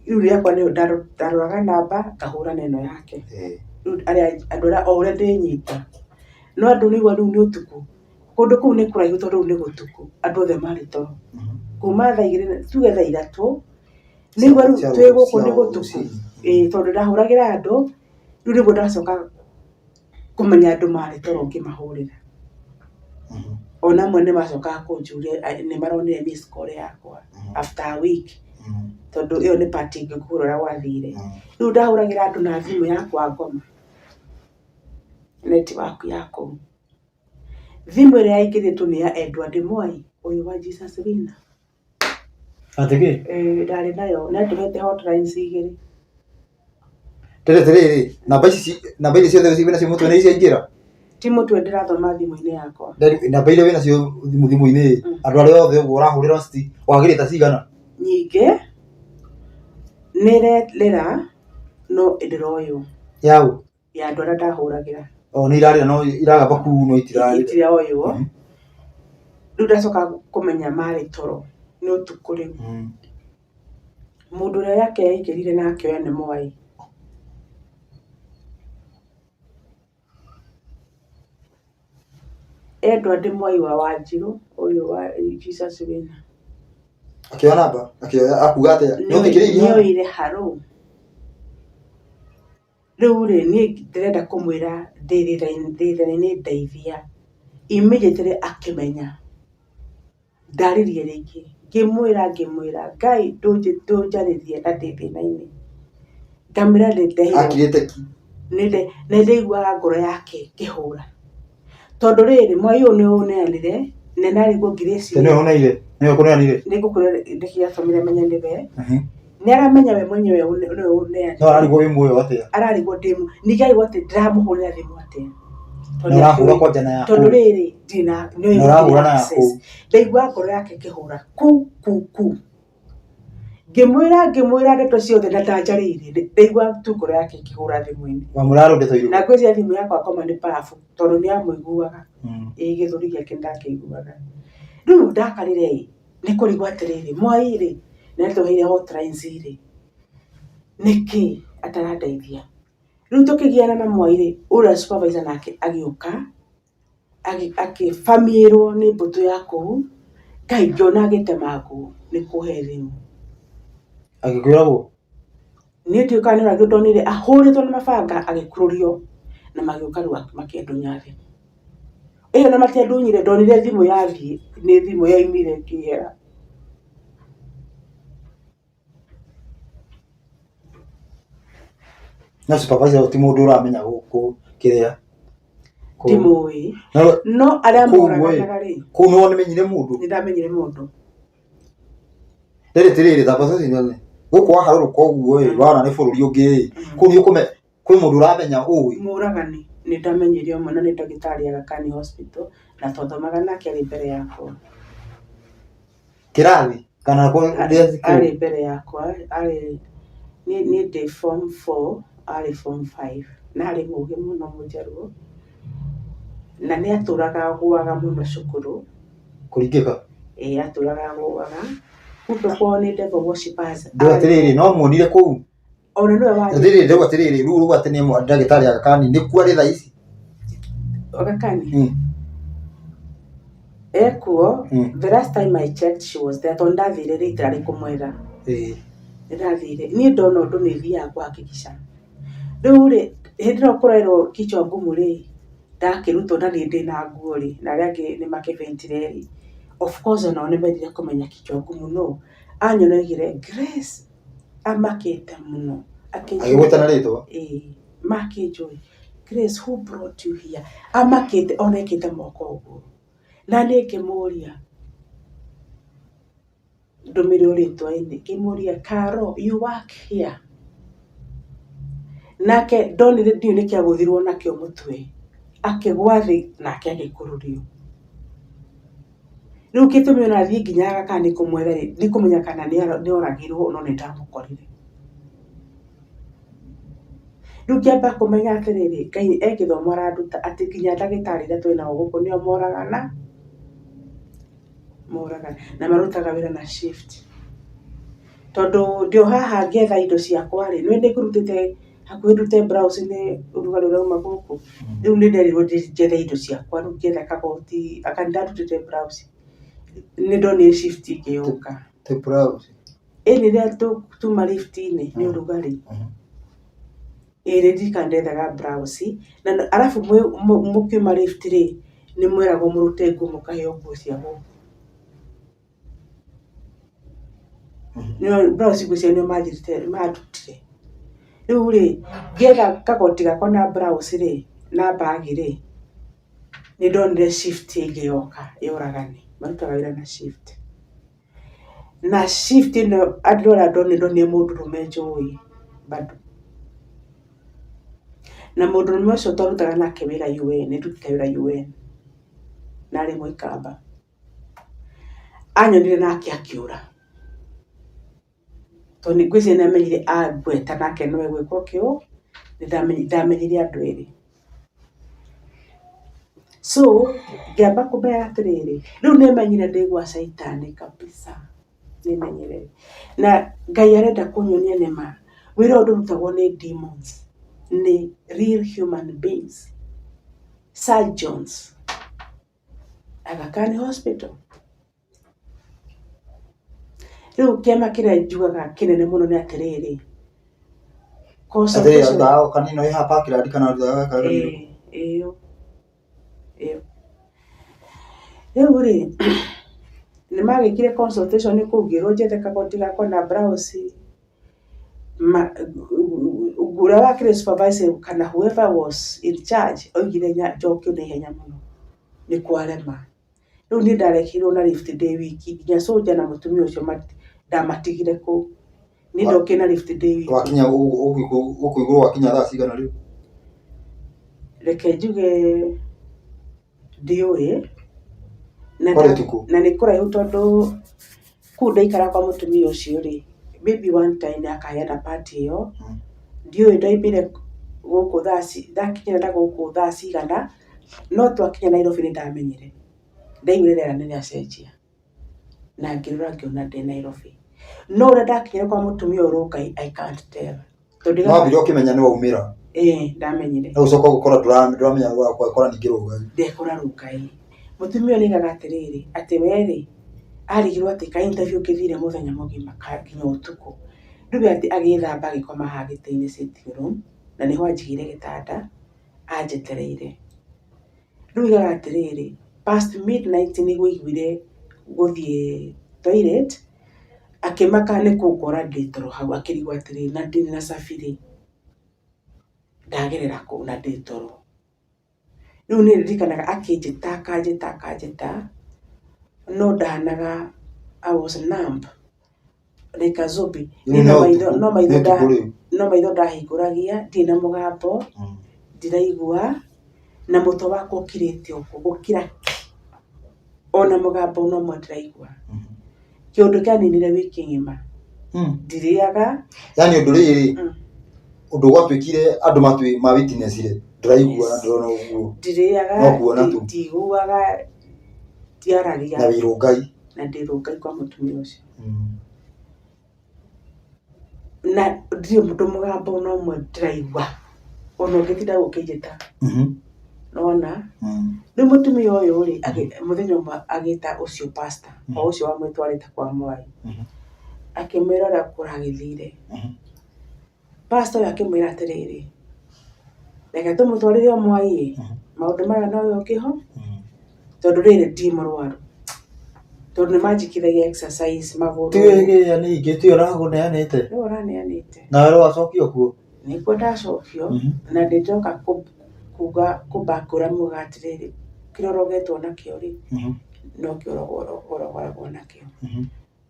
Rĩu yakwa nĩyo ndaroraga namba ngahũra na ĩno yake. Rĩu arĩa andũ arĩa o ũrĩa ndĩnyita. No andũ nĩ ũraigua rĩu nĩ ũtukũ. Kũndũ kũu nĩ kũraihu tondũ rĩu nĩ gũtukũ, andũ othe marĩ toro. Kuma thaa igĩrĩ tuge thaa ithatũ, nĩguo rĩu twĩ gũkũ nĩ gũtukũ, ĩĩ tondũ ndahũragĩra andũ, rĩu nĩguo ndacoka kũmenya andũ marĩ toro ngĩmahũrĩra. Ona amwe nĩ macokaga kũnjũria nĩ maronire miss call yakwa after a week, tondũ ĩyo nĩ part ĩngĩ ngũkwĩra ũrĩa gwathire. Rĩu ndahũragĩra andũ na thimũ yakwa ngoma, network ya kũu. Thimũ ĩrĩa yaingĩrĩtwo nĩ ya Edward Mwai, ũyũ wa Jesus Winner. Atĩ kĩ? Ĩĩ ndarĩ nayo, nĩ atũhete hotlines igĩrĩ. Tene atĩrĩrĩ, namba ici namba iria ciothe wĩ nacio mũtwe nĩ ciaingĩra? Ti mũtwe ndĩrathoma thimũ-inĩ yakwa. Namba iria wĩ nacio thimũ thimũ-inĩ ĩ, andũ arĩa othe ũguo ũrahũrĩra wagĩrĩte cigana? Nyingĩ, nĩ ĩrerĩra no ndĩroywo. Yaũ? Ya andũ arĩa ndahũragĩra. O nĩ irarĩra no iragamba kuu no itirarĩra. Itiroywo. Rĩu ndacoka kũmenya marĩ toro nĩ ũtukũ rĩu. Mũndũ ũrĩa yake yaingĩrire na akĩoya nĩ Mwai. Edward Mwai wa Wanjirũ ũyũ wa Jesus Winner. Akĩoya namba, akĩoya akuga atĩa? Nĩ ũthikĩrĩirie? Nĩoire harũ. Rĩu rĩ, niĩ ndĩrenda kũmwĩra ndĩ thĩna-inĩ ndeithia. Immediately akĩmenya. Ndaririe rĩngĩ, ngĩmwĩra ngĩmwĩra, Ngai ndũnjarĩrie na ndĩ thĩna-inĩ. Ngamwĩra nĩ ndehia. Akirĩte ki. Nĩ ndaiguaga ngoro yake ĩkĩhũra. Tondũ rĩrĩ, mwai ũyũ nĩ ũneanire, na ndarigwo ngĩrĩciria. Nĩwe ũneire? Nĩwe ũkũneanire? Nĩ ngũkwĩra nĩkĩ gĩatũmire menye nĩwe. Nĩ aramenya we mwenyewe nĩwe ũneanĩte. No ararigwo wĩ muoyo atĩa? Ararigwo ndĩ ningĩ arigwo atĩ ndĩramũhũrĩra thimũ atĩa. Na ũrahũra kwanja na ya Tondũ kũu. rĩrĩ ndirĩ na nĩũĩ Na gũtirĩ ũrahũra na ya access. kũu. Ndaigua ngoro yake ĩkĩhũra ku ku ku. Ngĩmwĩra ngĩmwĩra ndeto ciothe na ndanjarĩirie, ndaigua tu ngoro yake ĩkĩhũra thimũ-inĩ. Wamwĩra arũ ndeto irĩkũ? Na ngwĩciria thimũ yakwa ngoma nĩ powerful tondũ nĩ amũiguaga. Ĩĩ gĩthũri gĩake nĩ ndakĩiguaga. Rĩu ndakarire ĩ, nĩ kũrigwo atĩrĩrĩ, Mwai rĩ, na nĩ atũheire hotlines rĩ, nĩkĩ atarandeithia? Rĩu tũkĩgiana na Mwai rĩ, ũrĩa supervisor nake agĩũka, akĩbamĩrwo nĩ mbũtũ ya kũu, Ngai ngĩona agĩtema nguo nĩ kũhe thimũ. Agĩkwĩra ũũ? Niĩ ndiũĩ kana nĩ ũragirwo ndonire ahũrĩtwo na mabanga agĩkururio na magĩũka rĩu makĩndunya thimũ. Ĩyo ona matiandunyire ndonire thimũ yathiĩ, nĩ thimũ yaumire ĩkĩehera. No supervisor ti mũndũ ũramenya gũkũ kĩrĩa. Ndimũĩ. No arĩa moraganaga rĩ. Kũu nĩho nĩmenyire mũndũ. Nĩndamenyire mũndũ. Rĩrĩ tirĩrĩ ta gũkũ waharũrũka ũguo ĩ wona nĩ bũrũri ũngĩ ĩ kũu nĩ ũkũmenya kwĩ mũndũ ũramenya ũĩ. Mũragani nĩndamenyire ũmwe na nĩ ndagĩtarĩ Aga Khan Hospital na twathomaga nake arĩ mbere yakwa. Kĩrathi kana Arĩ mbere yakwa, arĩ niĩ ndĩ form four, arĩ form five, na arĩ mũgĩ mũno mũnjaruo, na nĩ atũraga agũaga mũno cukuru. Kũringĩka? Ĩĩ atũraga agũaga, kumbe kwao nĩ devil worshippers. Ndauga atĩrĩrĩ, no muonire kũu? Ona nĩwe warĩ. Rĩrĩ ndauga atĩrĩrĩ, rĩu ũguo atĩ nĩ ndagĩtarĩ Aga Khan nĩkuo arĩ thaa ici? Aga Khan? Ekuo, the last time I checked she was there tondũ ndathire literally kũmwetha. Nĩndathire, niĩ ndona ũndũ nĩ thiaga kũ hakikisha. Rĩu rĩ, hĩndĩ ĩno kũrerwo kichwa ngumu rĩ, ndakĩrutwo na niĩ ndĩna nguo rĩ, na arĩa angĩ nĩ makĩ faint ire rĩ, of course onao nĩ mendire kũmenya kichwa ngumu nũ. Anyona oigire Grace amakĩte mũno. Agĩgwĩta na rĩtwa? Ĩĩ, makĩnjũĩ, Grace who brought you here? Amakĩte ona ekĩte moko ũguo. Na niĩ ngĩmũria, ndũmĩrwo rĩtwa-inĩ, ngĩmũria Caro you work here? Nake ndonire ndiũĩ nĩkĩ agũthirwo nakĩo mũtwe, akĩgwa thĩ nake agĩkururio. Rĩu gĩtũmi ona thiĩ nginya Aga Khan kũmwetha rĩ, nĩ kũmenya kana nĩ oragirwo no nĩ ndamũkorire. Rĩu ngĩamba kũmenya atĩrĩrĩ, Ngai e gĩthomo aranduta atĩ nginya ndagĩtarĩ arĩa twĩ nao gũkũ nĩo moragana, moragana na marutaga wĩra na shift. Tondũ ndĩ o haha ngĩetha indo ciakwa rĩ, nĩũĩ nĩngũrutĩte hakuhĩ ndute blouse nĩ ũrugarĩ ũrauma gũkũ, rĩu nĩ nderirwo njethe indo ciakwa rĩu ngĩetha kagoti, anga nĩ ndarutĩte blouse, nĩ ndonire shift ĩngĩ yoka. Ĩni rĩrĩa tuma lift-inĩ nĩ ũrugarĩ. Ĩĩ nĩ ndirikanaga ndethaga blouse, na arabu mũkiuma lift rĩ, nĩ mweragwo mũrute nguo mũkaheo nguo cia gũkũ. Blouse ngwĩciria nĩo mandutire. Rĩu rĩ, ngĩetha kagoti gakwa na blouse rĩ, na bag rĩ, nĩ ndonire shift ĩngĩ yoka ya ũragani, marutaga wĩra na shift. Na shift ĩno andũ arĩa ndonire, ndonire mũndũrũme njũĩ bado. Na mũndũrũme ũcio twarutaga nake wĩra UN, nĩ ndutĩte wĩra UN, na arĩ mũikamba. Anyonire nake akĩũra. Tondũ ngwĩciria nĩ amenyire angweta nake no egwĩkwo kĩo, ndamenyire andũ erĩ. So ngĩamba kũmenya atĩrĩrĩ, rĩu nĩ menyire ndĩ gwa caitani kabisa, nĩ menyire. Na Ngai arenda kũnyonia nĩma wĩra ũyũ ndũrutagwo nĩ demons, nĩ real human beings, surgeons. Aga Khan Hospital. Rĩu kĩama kĩrĩa njugaga kĩnene mũno nĩ atĩrĩrĩ, Atĩrĩrĩ, ndawa kanini ĩ haha Parkland kana gaka ĩĩ ĩyo ĩyo. Rĩu rĩ, nĩ magĩkire consultation kũu ngĩrwo njethe kagoti gakwa na blouse, ũrĩa wakĩrĩ supervisor kana whoever was in charge oigire njokio na ihenya mũno nĩ kwarema. Rĩu niĩ ndarekeirwo na lift ndĩ wiki nginya soldier na mũtumia ũcio ndamatigire kũu. Niĩ ndokire na lift ndĩ wiki. Wakinya gũkũ igũrũ wakinya thaa cigana rĩu? Reke njuge ndiũĩ, na Kwarĩ ũtukũ? na nĩ kũraihu tondũ kũu ndaikaraga kwa mũtumia ũcio rĩ, maybe one time akaheana part ĩyo, ndiũĩ ndaumire gũkũ thaa ndakinya na gũkũ thaa cigana, no twakinya Nairobi nĩ ndamenyire, ndaiguire rĩera nĩ rĩacenjia. Na ngĩrora ngĩona ndĩ Nairobi. No ũrĩa ndakinyire kwa mũtumia ũyũ Rũngai I can't tell. Tondũ No wambire ũkĩmenya nĩ waumĩra. Ĩĩ ndamenyire. No ũcoka ũgĩkora ndũramenya wakora ningĩ Rũngai. Ndekora Rũngai. Mũtumia ũyũ nĩaigaga atĩrĩrĩ, atĩ we rĩ, arigirwo atĩ ka interview ũngĩthire mũthenya mũgima nginya ũtukũ. Rĩu we atĩ agĩthamba agĩkoma haha gĩtĩ-inĩ sitting room, na nĩho anjigĩire gĩtanda, anjetereire. Rĩu oigaga atĩrĩrĩ, past midnight nĩguo aiguire gũthiĩ toilet, akĩmaka nĩ kũngora ndĩ toro hau, akĩrigwo atĩrĩrĩ, na ndĩ na cabi rĩ, ndagerera kũ na ndĩ toro? Rĩu niĩ ndirikanaga akĩnjĩta akanjĩta akanjĩta, no ndahanaga I was numb. Like a zombie. Rĩu No no maitho ũtukũ, no maitho nĩ nda ũtukũ rĩu. no maitho ndahingũragia ndirĩ na mũgambo ndiraigua na mũtwe wakwa ũkirĩte ũguo gũkira ki ona mũgambo ona ũmwe ndiraigua. Kĩũndũ kĩaninire wiki ng'ima ndirĩaga. Yani ũndũ rĩrĩ ũndũ gwatuĩkire andũ ma witness ire ndũraigua na ndũrona ũguo. Ndirĩaga No kuona tu. ndiguaga ndiaragia. Na wĩ Rũngai. Na ndĩ Rũngai kwa mũtumia ũcio. Na ndirĩ ũndũ mũgambo ona ũmwe ndĩraigua, ona ũngĩtinda ũkĩnjĩta. Nĩwona? Rĩu mũtumia ũyũ rĩ, mũthenya ũmwe agĩta ũcio pastor, o ũcio wamũtwarĩte kwa Mwai, akĩmwĩra ũrĩa kũragĩthire. Pastor ũyũ akĩmwĩra atĩrĩrĩ, reke tũmũtwarĩre o Mwai ĩ, maũndũ maya nowe ũkĩho, tondũ rĩrĩ ndi mũrwaru, tondũ nĩ manjĩkithagia exercise magũrũ. Tiwe ĩrĩa ningĩ tiwe ũrakũneanĩte? Nĩwe ũraneanĩte. Nawe rĩu wacokio kuo? Nĩkuo ndacokio, na nĩ ndoka kuga kũ back ũrĩa mugaga atĩrĩrĩ, kĩrĩa ũrogetwo nakĩo rĩ, nokĩo ũrogoragwo nakĩo.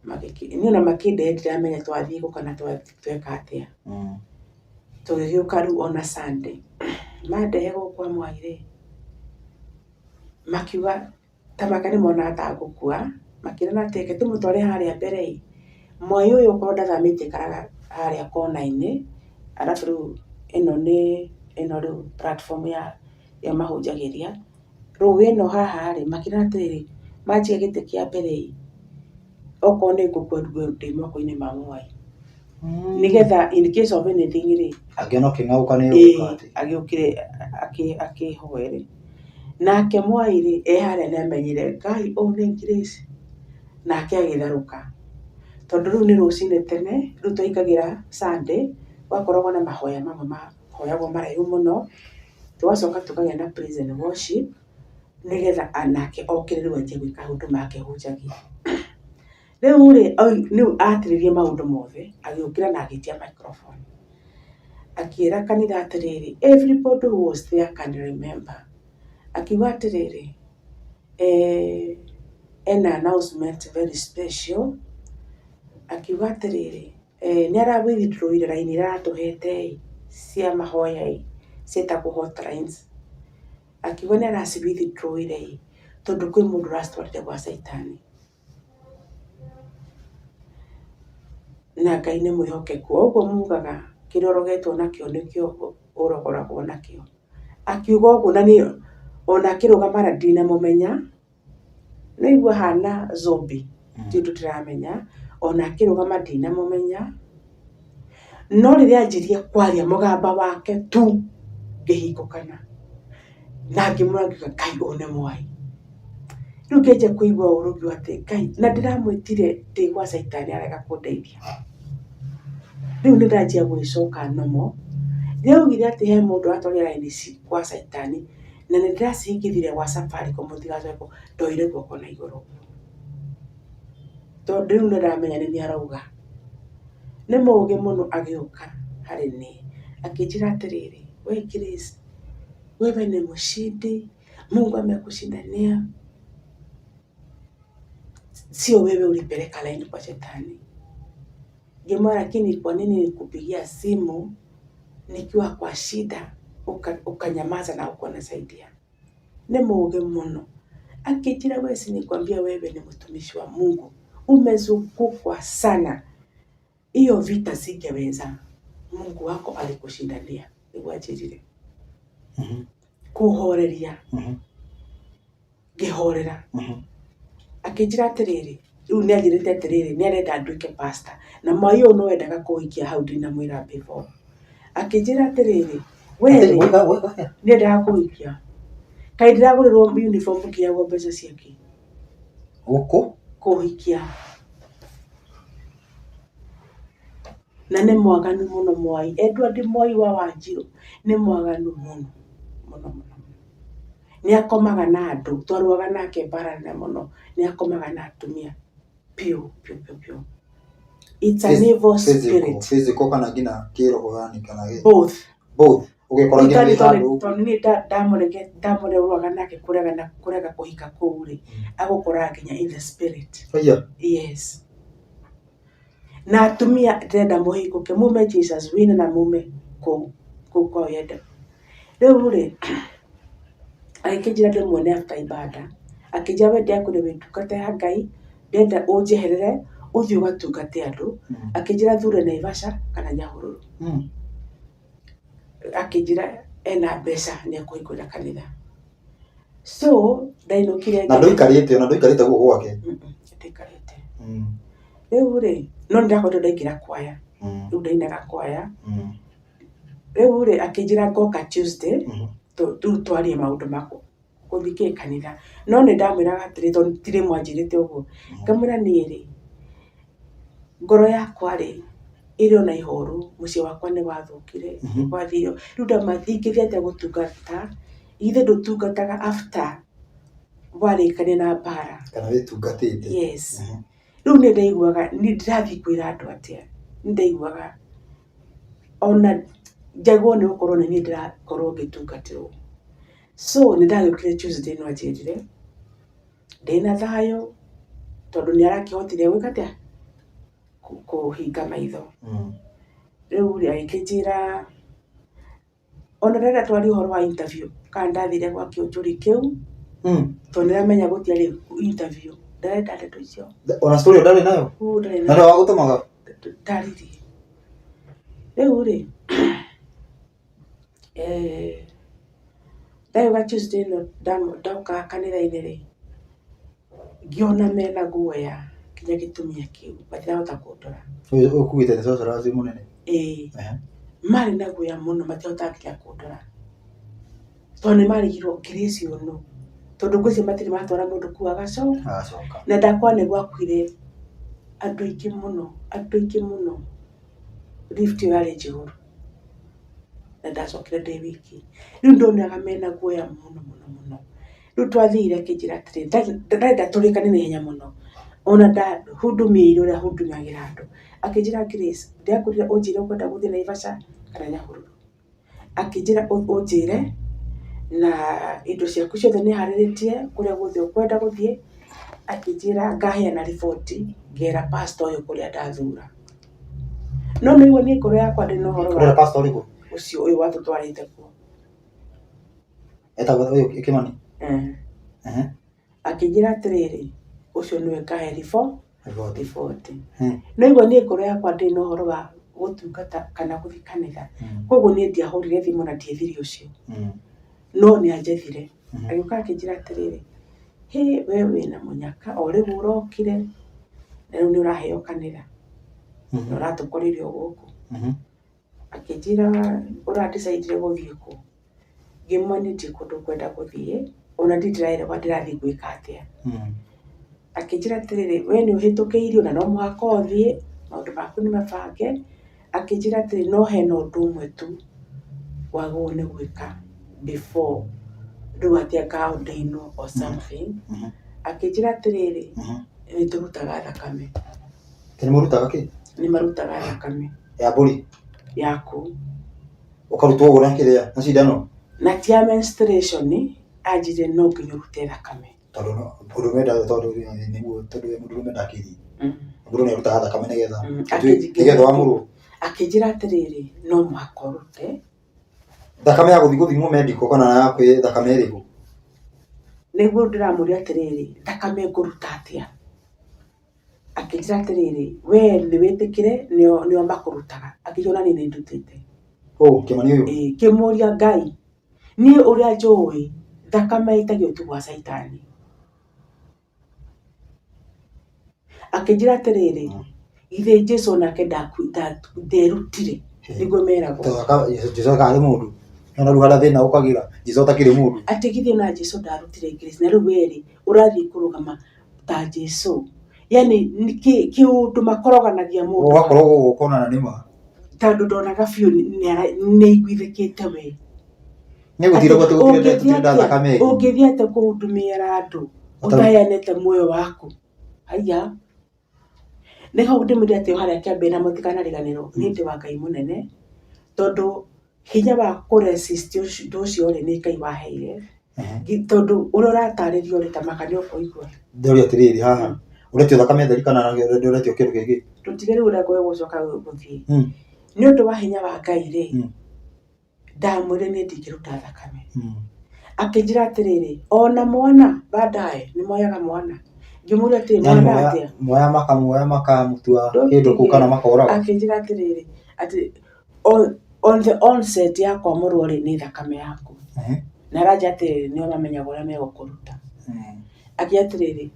Niĩ ona makĩndehe ndiramenya twathiĩ kũ kana tweka atĩa. Tũgĩgĩũka rĩu ona Sunday, mandehe gũkũ kwa Mwai rĩ, makiuga ta maka nĩ monaga ta ngũkua, makĩrana atĩ reke tũmũtware harĩa mbere ĩ, Mwai ũyũ okorwo ndathamĩtie aikaraga harĩa kona-inĩ, arabu rĩu ĩno nĩ ĩno rĩu platform ya ĩrĩa mahunjagĩria. Rĩu ĩno haha rĩ, makĩrana atĩrĩrĩ, manjiga gĩtĩ kĩa mbere ĩ, okorwo nĩ ngũkua ngue ndĩ moko-inĩ ma Mwai. Nĩgetha in case of anything rĩ, Angĩona ũkĩng'aũka nĩ ĩĩ ũgũka atĩ. Agĩũkire akĩhoere. Nake Mwai rĩ, e harĩa nĩ amenyire Ngai ũyũ nĩ Grace, nake agĩtharũka. Tondũ rĩu nĩ rũcinĩ tene, rĩu twaingagĩra Sunday, gwakoragwo na mahoya mamwe mahoyagwo maraihu mũno, tũgacoka tũkagĩa na praise and worship, nĩgetha nake okĩre rĩu anjie gwĩka maũndũ make hunjagia. Rĩu rĩ, rĩu atĩrĩria maũndũ mothe, agĩũkĩra na agĩtia microphone. Akĩra kanitha atĩrĩrĩ, everybody who was there can remember. Akiuga atĩrĩrĩ, ena announcement very special. Akiuga atĩrĩrĩ, nĩ ara withdraw ire raini iria aratũhete ĩ, cia mahoya ĩ, ciĩtagwo hotlines. Akiuga nĩ araci withdraw ire ĩ, tondũ kwĩ mũndũ ũracitwarire gwa caitani. Na Ngai nĩ mwĩhokeku. O ũguo mugaga kĩrĩa ũrogetwo nakĩo nĩkĩo ũrogoragwo nakĩo. Akiuga ũguo na niĩ ona akĩrũgama harĩa ndinamũmenya, nĩ waigua ahana zombie ti ũndũ ndĩramenya, ona akĩrũgama ndinamũmenya, no rĩrĩa anjirie kwaria mũgamba wake tu, ngĩhingũkana. Na ngĩmwĩra ngiuga Ngai ũyũ nĩ Mwai. Rĩu ngĩanjia kũigua ũru ngiuga atĩ Ngai na ndĩramwĩtire ndĩ gwa caitani arega kũndeithia. Rĩu nĩ ndanjia gwĩcoka normal. Rĩrĩa augire atĩ he mũndũ ũratwarire raini ici gwa caitani na nĩ ndĩracihingithire gwa Safaricom mũtigacoke ndoire guoko na igũrũ. Tondũ rĩu nĩ ndamenya nĩ niĩ arauga. Nĩ mũgĩ mũno agĩũka harĩ niĩ akĩnjĩra atĩrĩrĩ, we Grace, wewe ni mshindi, Mungu amekushindania, sio wewe ulipeleka laini kwa shetani. Ngĩmwĩra lakini kwa nini nilikupigia simu nikiwa kwa shida ukanyamaza na hukunisaidia. Nĩ mũũgĩ mũno. Akĩnjĩra we si nilikwambia wewe ni mtumishi wa Mungu. Umezungukwa sana. Hiyo vita singeweza. Mungu wako alikushindania. Nĩguo anjĩrire. Kũhoreria. Ngĩhorera. Akĩnjĩra atĩrĩrĩ, rĩu nĩ anjĩrĩte atĩrĩrĩ, nĩ arenda nduĩke pastor. Na mwai ũyũ no endaga kũhikia hau ndinamwĩra before. Akĩnjĩra atĩrĩrĩ, we rĩ, nĩ endaga kũhikia. Kaĩ ndĩragũrĩrwo uniform ngĩagwo mbeca ciake? Gũkũ? Kũhikia. Na nĩ mwaganu mũno mwai. Edward Mwai wa Wanjirũ nĩ mwaganu mũno mũno mũno. Nĩ akomaga na andũ, twarũaga nake mbara nene mũno, nĩ akomaga na atumia piũ piũ piũ piũ. It's an evil spirit. Physical kana nginya kĩroho yani kana gĩ? Both. Both. Ũgekora nginya nĩ handũ. Tondũ niĩ ndamũrũaga nake kũrega na kũrega kũhika kũu rĩ, agũkoraga nginya in the spirit. Aya. Yes. Na atumia ndĩrenda mũhingũke mume Jesus wina na mume kũu kũu kwao yende. Rĩu rĩ, agĩkĩnjĩra ndĩmuone after ibada, akĩnjĩra we ndiakwĩrire wĩ ndungata ya Ngai, ndĩrenda ũnjeherere ũthiĩ ũgatungate andũ, akĩnjĩra thure Naivasha kana Nyahururu. Akĩnjĩra ena mbeca nĩ ekũhingũra kanitha. So ndainũkire. Na ndũikarĩte ona ndũikarĩte gũkũ gwake? Ndiikarĩte. Rĩu rĩ, no nĩ ndakoretwo ndaingĩra kwaya, rĩu ndainaga kwaya. Rĩu rĩ, akĩnjĩra ngoka Tuesday, rĩu twarie maũndũ ma gũthiĩ kĩ kanitha. No nĩ ndamwĩraga atĩrĩ, tondũ ti rĩmwe anjĩrĩte ũguo, ngamwĩra niĩ rĩ, ngoro yakwa rĩ, ĩrĩ o na ihoru, mũciĩ wakwa nĩ wathũkire, gwathire ũũ. Rĩu ingĩthiĩ atĩa gũtungata, githĩ ndũtungataga after warĩkania na mbara. Kana wĩtungatĩte. Yes. Rĩu nĩ ndaiguaga, niĩ ndĩrathiĩ kwĩra andũ atĩa, nĩ ndaiguaga ona njagwo nĩ gũkorwo nĩ niĩ ndĩrakorwo ngĩtungatĩrwo. So nĩ ndagĩũkire Tuesday ĩno anjĩrire ndĩna thayũ tondũ nĩ arakĩhotire gwĩka atĩa, kũhinga maitho. Rĩu rĩ agĩkĩnjĩra ona ndarenda twarie ũhoro wa interview kana ndathire gwa kĩũnjũri kĩu tondũ nĩ aramenya gũtiarĩ interview, ndarenda ndeto icio. Ona story ĩyo ndarĩ nayo? Ndarĩ Na nayo. nĩwe wagũtũmaga? Ndaririe. Rĩu rĩ, ndagĩũka Tuesday ĩno ndoka kanitha-inĩ rĩ, ngĩona mena guoya nginya gĩtumia kĩu matirahota kũndora. Ũyũ ũkuĩte nĩ sorcerers mũnene? Ĩĩ. Marĩ na guoya mũno matiahotaga nginya kũndora. Tondũ nĩ marigirwo Grace ũyũ nũ. Tondũ ngwĩciria matirĩ matwara mũndũ kũu agacoka. Na ndakwa nĩ gwakuire andũ aingĩ mũno, andũ aingĩ mũno. Lift ĩyo yarĩ njihũru. Na ndacokire ndĩ wiki. Rĩu ndonaga mena guoya mũno mũno mũno. Rĩu twathire akĩnjĩra atĩrĩrĩ, ndarenda tũrĩkanie na ihenya mũno. Ona ndahundumĩire ũrĩa hundumagĩra andũ. Akĩnjĩra Grace, ndĩrakwĩrire ũnjĩre ũkwenda gũthiĩ Naivasha kana Nyahururu. Akĩnjĩra ũnjĩre na indo ciaku ciothe nĩ harĩrĩtie kũrĩa guothe ũkwenda gũthiĩ. Akĩnjĩra ngaheana riboti ngera pastor ũyũ kũrĩa ndathura. No nĩ ũguo niĩ ngoro yakwa ndĩ na ũhoro wa Ũrera pastor ũrĩkũ? Ũcio ũyũ watũtwarĩte kuo. Etagwo ũyũ Kĩmani? Eh. Akĩnjĩra atĩrĩrĩ, ũcio nĩwe ngahe Riboti. Riboti. No igua niĩ ngoro yakwa ndĩrĩ na ũhoro wa gũtungata kana gũthiĩ kanitha. Koguo niĩ ndiahũrire thimũ na ndiethire ũcio. No nĩ anjethire. Agĩũka akĩnjĩra atĩrĩrĩ, hĩ we wĩna mũnyaka o rĩu ũrokire, na rĩu nĩ ũraheo kanitha, na ũratũkorire o gũkũ. Akĩnjĩra ũra decide ire gũthiĩ kũ? Ngĩmwĩra niĩ ndirĩ kũndũ ngwenda gũthiĩ, ona ndirĩ ndĩraerewa ndĩrathiĩ gwĩka atĩa. Akĩnjĩra atĩrĩrĩ, we nĩ ũhĩtũkĩirio na no mũhaka ũthiĩ, maũndũ maku nĩ mabange. Akĩnjĩra atĩrĩ, no hena ũndũ ũmwe tu wagĩrĩirwo nĩ gwĩka before rĩu atĩ anga ordain wo or something. Akĩnjĩra atĩrĩrĩ, nĩ tũrutaga thakame. Nĩ mũrutaga kĩ? Nĩ marutaga thakame. Ya mbũri? Yaku. Ũkarutwo ũguo na kĩrĩa, na cindano? Na ti ya menstruation, anjĩrire no nginya ũrute thakame. Tondũ mũndũrũme tondũ nĩguo tondũ mũndũrũme ndakĩrĩ. Mũndũ nĩ arutaga thakame nĩgetha Mm, nĩgetha wamũrwo. Akĩnjĩra atĩrĩrĩ, no mũhaka ũrute. Thakame ya gũthiĩ gũthimwo medical kana ya kwĩ thakame ĩrĩkũ? Nĩguo ndĩramũria atĩrĩrĩ, thakame ngũruta atĩa? Akĩnjĩra atĩrĩrĩ, we nĩ wĩtĩkĩre nĩo nĩo makũrutaga. Akĩnjĩra ona niĩ nĩ ndutĩte. Ũ, Kĩmani ũyũ? Ĩĩ, ngĩmũria Ngai, niĩ ũrĩa njũĩ, thakame ĩtagio tu gwa caitani. Akĩnjĩra atĩrĩrĩ, githĩ Jesu onake nderutire nĩguo meragwo. Jesu akarĩ mũndũ. Nĩwona rĩu harĩa thĩna ũkagĩra, Jesu atakĩrĩ mũndũ. Atĩ githĩ ona Jesu ndarutire grace, na rĩu we rĩ, ũrathiĩ kũrũgama ta Jesu. Yani kĩũndũ makoroganagia mũndũ. Ũgakorogwo ũkona na nĩma. Tondũ ndonaga biũ nĩ aiguithĩkĩte we. Nĩ gũtirĩ gũtirĩ tũtirenda thakame ĩngĩ. Ũngĩthiĩ atĩa kũhudumia andũ ũtaheanĩte muoyo waku? Haiya. Nĩ hau ndĩmwĩre atĩ harĩa kĩambĩrĩria na mũtikanariganĩrwo, niĩ ndĩ wa Ngai mũnene, tondũ hinya wa kũ resist ũndũ ũcio rĩ, nĩ Ngai waheire. Tondũ ũrĩa ũratarĩrio rĩ, ta maka nĩ ũkũigua. Ndoria atĩrĩrĩ haha, ũretio thakame theri kana ũretio kĩndũ kĩngĩ? Tũtige rĩu ũrĩa gũgũcoka gũthiĩ. Nĩ ũndũ wa hinya wa Ngai rĩ, Ndamwĩrire niĩ ndingĩruta thakame. Akĩnjĩra atĩrĩrĩ, ona mwana baadaye nĩ moyaga mwana. Ngĩmũria atĩrĩ, Yani mwana moya atĩa? moya makamuoya makamũtua kĩndũ kũu kana makoraga. Akĩnjĩra atĩrĩrĩ, atĩ on the onset ya kwamũrwo rĩ, nĩ thakame yaku. Na aranjĩra atĩrĩrĩ, nĩo mamenyaga ũrĩa megũkũruta. Akĩnjĩra atĩrĩrĩ,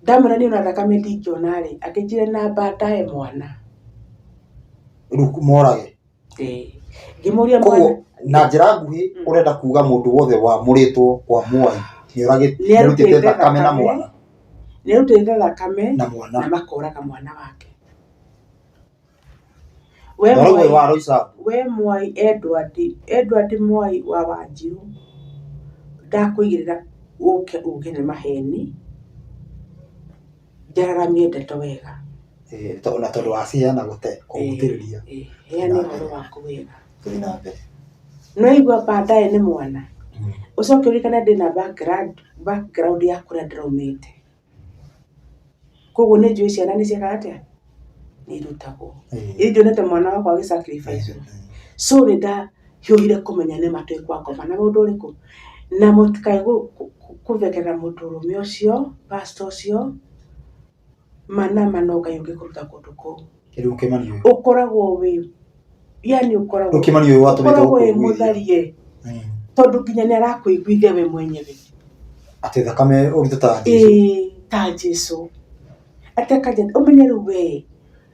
ndamwĩra niĩ ona thakame ndingĩona rĩ, akĩnjĩra na baadaye mwana. Rĩu morage. Ngĩmũria Koguo na njĩra nguhĩ ũrenda kuga mũndũ wothe wamũrĩtwo kwa Mwai nĩarutĩte thakame na mwana. Nĩarutĩte thakame na mwana na makoraga mwana wake. We Mwai Edward, Edward Mwai wa Wanjirũ, ndakũigĩrĩra ũke uge nĩ maheni. Njararamie ndeto wega. Ĩĩ na tondũ waciheana gũte kũhutĩrĩria. Ĩĩ heana ũhoro waku wega. Tũthiĩ na mbere. Nĩwaigua baadaye nĩ mwana? Ũcoke ũririkane ndĩna background ya kũrĩa ndĩraumĩte. Koguo nĩ njũĩ ciana nĩ ciĩkaga atĩa? Nĩ irutagwo. Niĩ ndionete mwana wakwa agĩ sacrifice. So nĩ ndahiũhire kũmenya nĩma twĩ kwa ngoma na mũndũ ũrĩkũ. Na mũtikae kũthekerera mũndũrũme ũcio, pastor ũcio, ma na ma no Ngai ũngĩkũruta kũndũ kũu. Rĩu Kĩmani ũyũ. Ũkoragwo wĩ, yani ũkoragwo, Rĩu Kĩmani ũyũ watũmĩte ũkoragwo wĩ gũkũiguithia. mũtharie tondũ nginya nĩ arakũiguithia we mwenyewe. Atĩ thakame ũrute ta Jesũ. Ĩĩ ta Jesũ. Atĩ akanjĩra ũmenye rĩu we,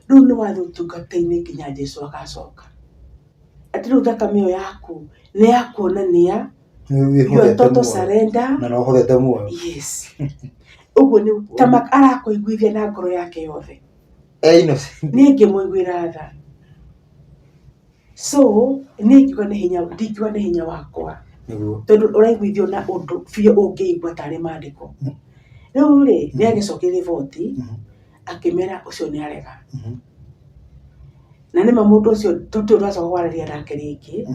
rĩu nĩ wathiĩ ũtungata-inĩ nginya Jesũ agacoka. Atĩ rĩu thakame ĩyo yaku nĩ ya kuonania your Nĩwĩhũthĩte total muoyo. surrender. Na nĩũhũthĩte muoyo. Yes. Ũguo nĩ ta arakũiguithia na ngoro yake yothe. E innocent. Niĩ ngĩmũiguĩra tha. So niĩ ingiuga nĩ hinya, ndingiuga nĩ hinya wakwa. Nĩguo. Tondũ ũraiguithio na ũndũ biũ ũngĩigua tarĩ mandĩko. Rĩu rĩ, nĩ agĩcokia riboti akĩmera ũcio nĩ arega. Na nĩma mũndũ ũcio tũtirĩ twacoka kwaranĩria nake rĩngĩ,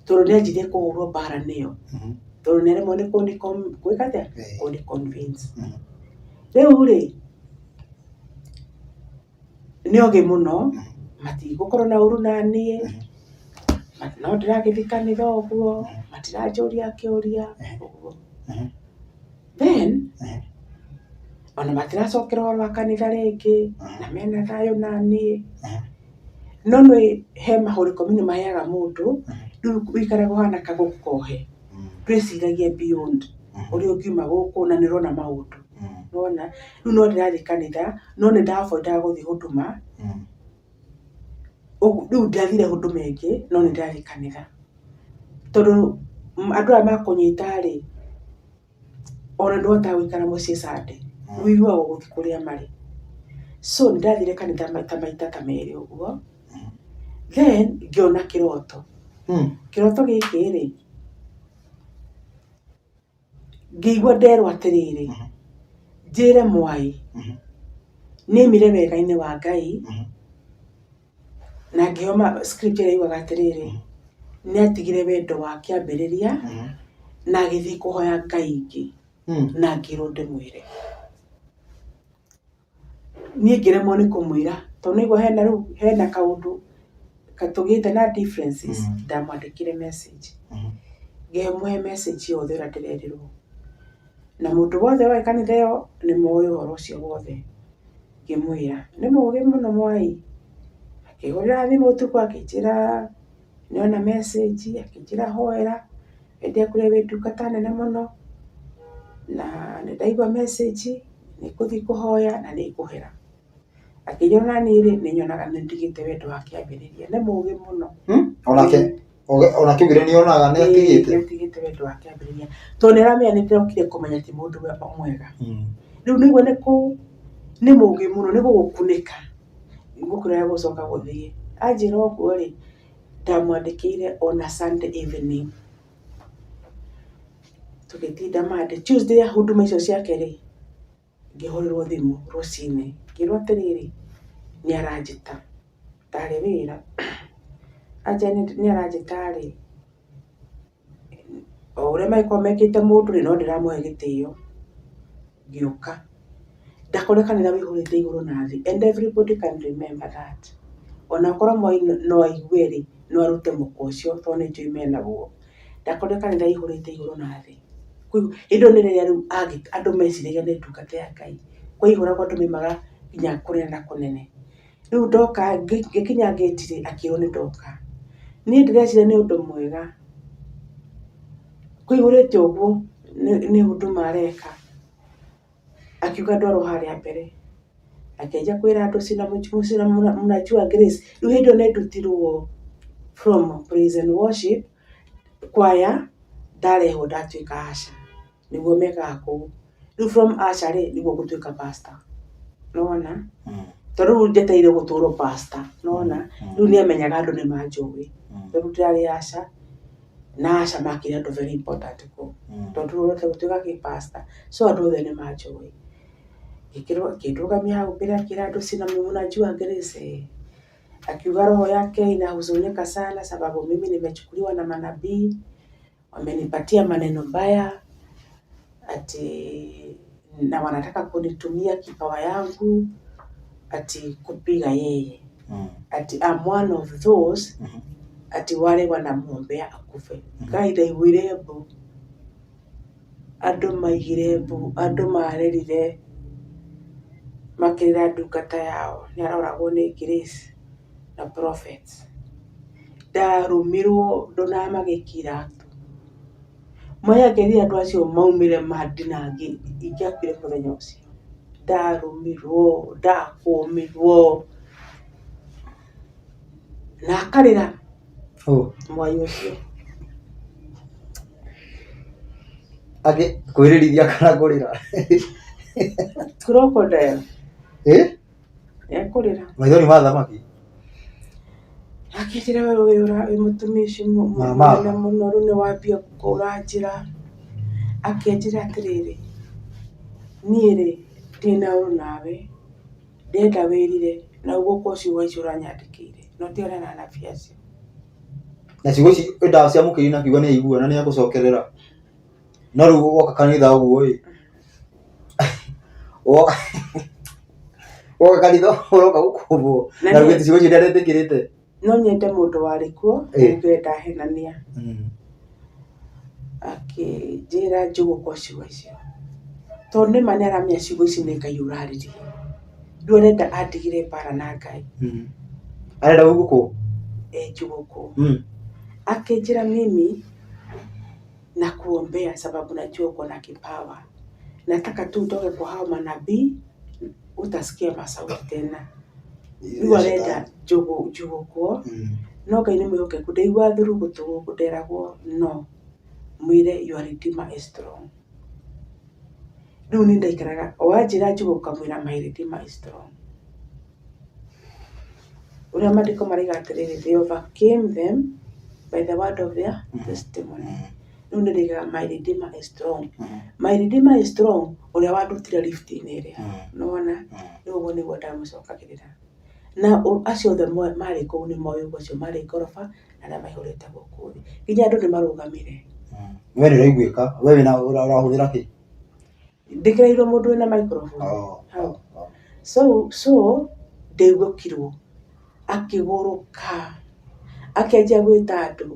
tondũ nĩ anjirie kũhũrwo mbara nĩyo. Tondũ nĩ aremwo nĩ gwĩka atĩa? Kũnĩ convince. Rĩu rĩ, nĩ ogĩ mũno, matigũkorwo na ũru naniĩ, no ndĩragĩthiĩ kanitha ũguo, matiranjũria kĩũria, ũguo. Then, ona matiracokera ũhoro wa kanitha rĩngĩ, na mena thayũ naniĩ, no nĩ he mahũrĩko maheaga mũndũ, rĩu ũikaraga ũhana kagũkũ kohe, ndwĩciragia beyond ũrĩa ũngiuma gũkũ na nĩ ũrona maũndũ, nĩwona? Rĩu no ndĩrathiĩ kanitha, no nĩ nda avoid aga gũthiĩ huduma, rĩu ndiathire huduma ĩngĩ, no nĩ ndĩrathiĩ kanitha. Tondũ andũ aya makũnyita rĩ, ona ndũhotaga gũikara mũciĩ Sunday, ũiguaga ũgũthiĩ kũrĩa marĩ. So nĩ ndathire kanitha maita maita ta merĩ ũguo, then ngĩona kĩroto. Kĩroto gĩkĩ rĩ, ngĩigua nderwo atĩrĩrĩ, njĩre Mwai, nĩaimire wega-inĩ wa Ngai, na ngĩheo scripture ĩrĩa yugaga atĩrĩrĩ, nĩatigire wendo wa kĩambĩrĩria, na agĩthiĩ kũhoya Ngai ingĩ, na ngĩrwo ndĩmwĩre. Niĩ ngĩremwo nĩ kũmwĩra tondũ nĩaigua hena rĩu hena kaũndũ tũgĩte na differences, ndamwandĩkĩire message. Ngĩmũhe message yothe ũrĩa ndĩrerirwo. Na mũndũ wothe warĩ kanitha ĩyo nĩ moĩ ũhoro ũcio wothe. Ngĩmwĩra, nĩ mũgĩ mũno Mwai. Akĩhũrĩra thimũ ũtukũ akĩnjĩra nĩona message, akĩnjĩra hoera, nĩndekũrĩa wĩ ndungata nene mũno, na nĩndaigua message, nĩngũthiĩ kũhoya na nĩngũhera. Akĩnjĩra ona niĩ rĩ, nĩnyonaga nĩndigĩte wendo wa kĩambĩrĩria. Nĩ mũgĩ mũno. Onake onake augire nĩonaga nĩatigĩte. Nĩatigĩte wendo wa kĩambĩrĩria. Tondũ nĩaramenya nĩndĩrokire kũmenya ti mũndũ o mwega. Rĩu nĩguo nĩ kũ nĩ mũgĩ mũno nĩ gũgũkunĩka. Gũkũrĩa gũcoka gũthiĩ. Anjĩra ũguo rĩ, ndamwandĩkĩire ona Sunday evening. Tũgĩtinda Monday, Tuesday huduma icio ciake rĩ, ngĩhũrĩrwo thimũ rũcinĩ, ngĩrwo atĩrĩrĩ, nĩ aranjĩta. Ndarĩ wĩra, anjĩra nĩ aranjĩta rĩ, o ũrĩa magĩkoragwo mekĩte mũndũ rĩ, no ndĩramũhe gĩtĩo. Ngĩũka, ndakora kanitha ũihũrĩte igũrũ na thĩ and everybody can remember that. Ona akorwo Moi no aigue rĩ, no arute mũkwa ũcio tondũ nĩ njũĩ menaguo. Ndakorire kanitha ĩihũrĩte igũrũ na thĩ. Hĩndĩ ĩyo nĩ rĩrĩa rĩu andũ meciragia nĩ ndungata ya Ngai. Kwaihũragwo andũ maimaga nginya kũnene na kũnene. Rĩu ndoka ngĩkinya ngĩti rĩ, akĩrwo nĩ ndoka. Niĩ ndĩreciria nĩ ũndũ mwega, kũihũrĩte ũguo nĩ huduma areka, akiuga ndwarwo harĩa mbere, akĩanjia kwĩra andũ mnajua Grace, rĩu hĩndĩ ĩyo nĩ ndutirwo from praise and worship choir, ndarehwo ndatuĩka usher. Nĩguo mekaga kũu. Rĩu from usher rĩ, nĩguo ngũtuĩka pastor. Nĩwona? Tondũ rĩu njetereire gũtũrwo pastor. Nĩwona? Rĩu nĩ amenyaga andũ nĩ manjũĩ. Tondũ ndĩrarĩ usher, na usher makĩrĩ andũ very important kũu. Tondũ rĩu ũrenda gũtuĩka kĩ pastor. So andũ othe nĩ manjũĩ. Akĩndũgamia hau mbere akĩra andũ si mnajua Grace ĩĩ. Akiuga roho yake inahuzunika sana sababu mimi nimechukuliwa na manabii wamenipatia maneno mbaya ati na wanataka kunitumia kipawa yangu ati kupiga yeye ati I'm one of those ati wale wanamwombea akufe. Ngai ndaiguire mbu, andũ maigire mbu, andũ marĩrire makĩrĩra ndungata yao nĩaroragwo nĩ Grace na Prophet. Ndarũmirwo ndũnamagĩkira tu. Mwai angerire andũ acio maumĩre mandinangie ingĩakuire mũthenya ũcio. Ndarũmirwo, ndakũmirwo, na akarĩra mwai ũcio. Angĩ kwĩrĩrithia kana kũrĩra? Crocodile. Ĩ? Ekũrĩra. Maithori ma thamaki. Akĩnjĩra we wĩ wĩ mũtumia ũcio Mama. mũnene mũno rĩu nĩ wambia kũra njĩra. Akĩnjĩra atĩrĩrĩ, niĩ rĩ, ndirĩ na ũru nawe, ndĩrenda wĩrire na ũgũkũ ciugo icio ũranyandĩkĩire na ũtigane na anabii acio. Na ciugo ici ndaciamũkĩire na akiuga nĩ aigua na nĩ egũcokerera. No rĩu woka kanitha ũguo ĩ, woka kanitha ũroka gũkũmbwo Na na nĩ- rĩu ciugo icio ndetĩkĩrĩte. No nyende mũndũ warĩ kuo uge ndahenania akĩnjĩra njũgũkwa ciugo icio. Tondũ nĩma nĩ aramenya ciugo ici nĩ Ngai ũraririe. Rĩu arenda andigĩre mbara na Ngai. Arenda gũgũkũ? Ĩ njũgũkũ. Akĩnjĩra mimi nakuombea sababu najua uko na kipawa. Nataka tu utoke kwa hao manabii utasikia masauti tena. Rĩu arenda njũgũkwo no Ngai nĩ mwĩhokeku ndaigua thuru gũtũ gũkũ nderagwo no mwĩre your redeemer is strong. Rĩu niĩ ndaikaraga o anjĩra njũgũkwo ngamwĩra my redeemer is strong. Ũrĩa maandĩko marauga atĩrĩrĩ, they overcame them by the word of their testimony. Rĩu nĩ ndĩigaga my redeemer is strong. My redeemer is strong ũrĩa wandutire lift-inĩ ĩrĩa. Nĩwona? Rĩu ũguo nĩguo ndamũcokagĩrĩra. Na acio othe marĩ kũu nĩ moĩ ũguo acio marĩ ngoroba na arĩa maihũrĩte gũkũ thĩ. Nginya andũ nĩ marũgamire. We nĩ ũraiguĩka, we wĩna ũrahũthĩra kĩ? Ndĩkĩrĩirwo mũndũ wĩna microphone. Oh, Hau. So ndĩgũkirwo akĩgũrũka akĩanjia gwĩta andũ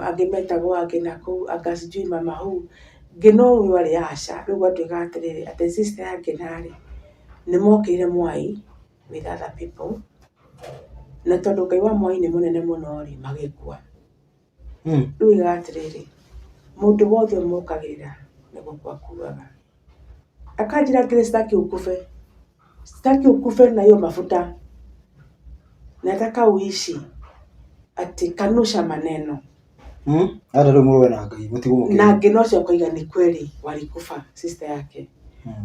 angĩ metagwo angĩ nakũu anga sijui mama who. Ngĩna ũyũ arĩ aca rĩu gwatuĩkaga atĩrĩrĩ atĩ sister ya Ngĩna rĩ nĩ mokĩrire Mwai with other people na tondũ Ngai wa Mwai nĩ mũnene mũno rĩ magĩkua. Rĩu oigaga atĩrĩrĩ, mũndũ wothe ũmũkagĩrĩra nĩ gũkua akuaga. Akanjĩra atĩrĩ sitaki ukufe, sitaki ukufe na hiyo mafuta, nataka uishi atĩ kanusha maneno. Arenda rĩu mũrũe na Ngai mũtigwo mũkĩrũa. Na Ngĩna ũcio akoiga ni kweli walikufa sister yake.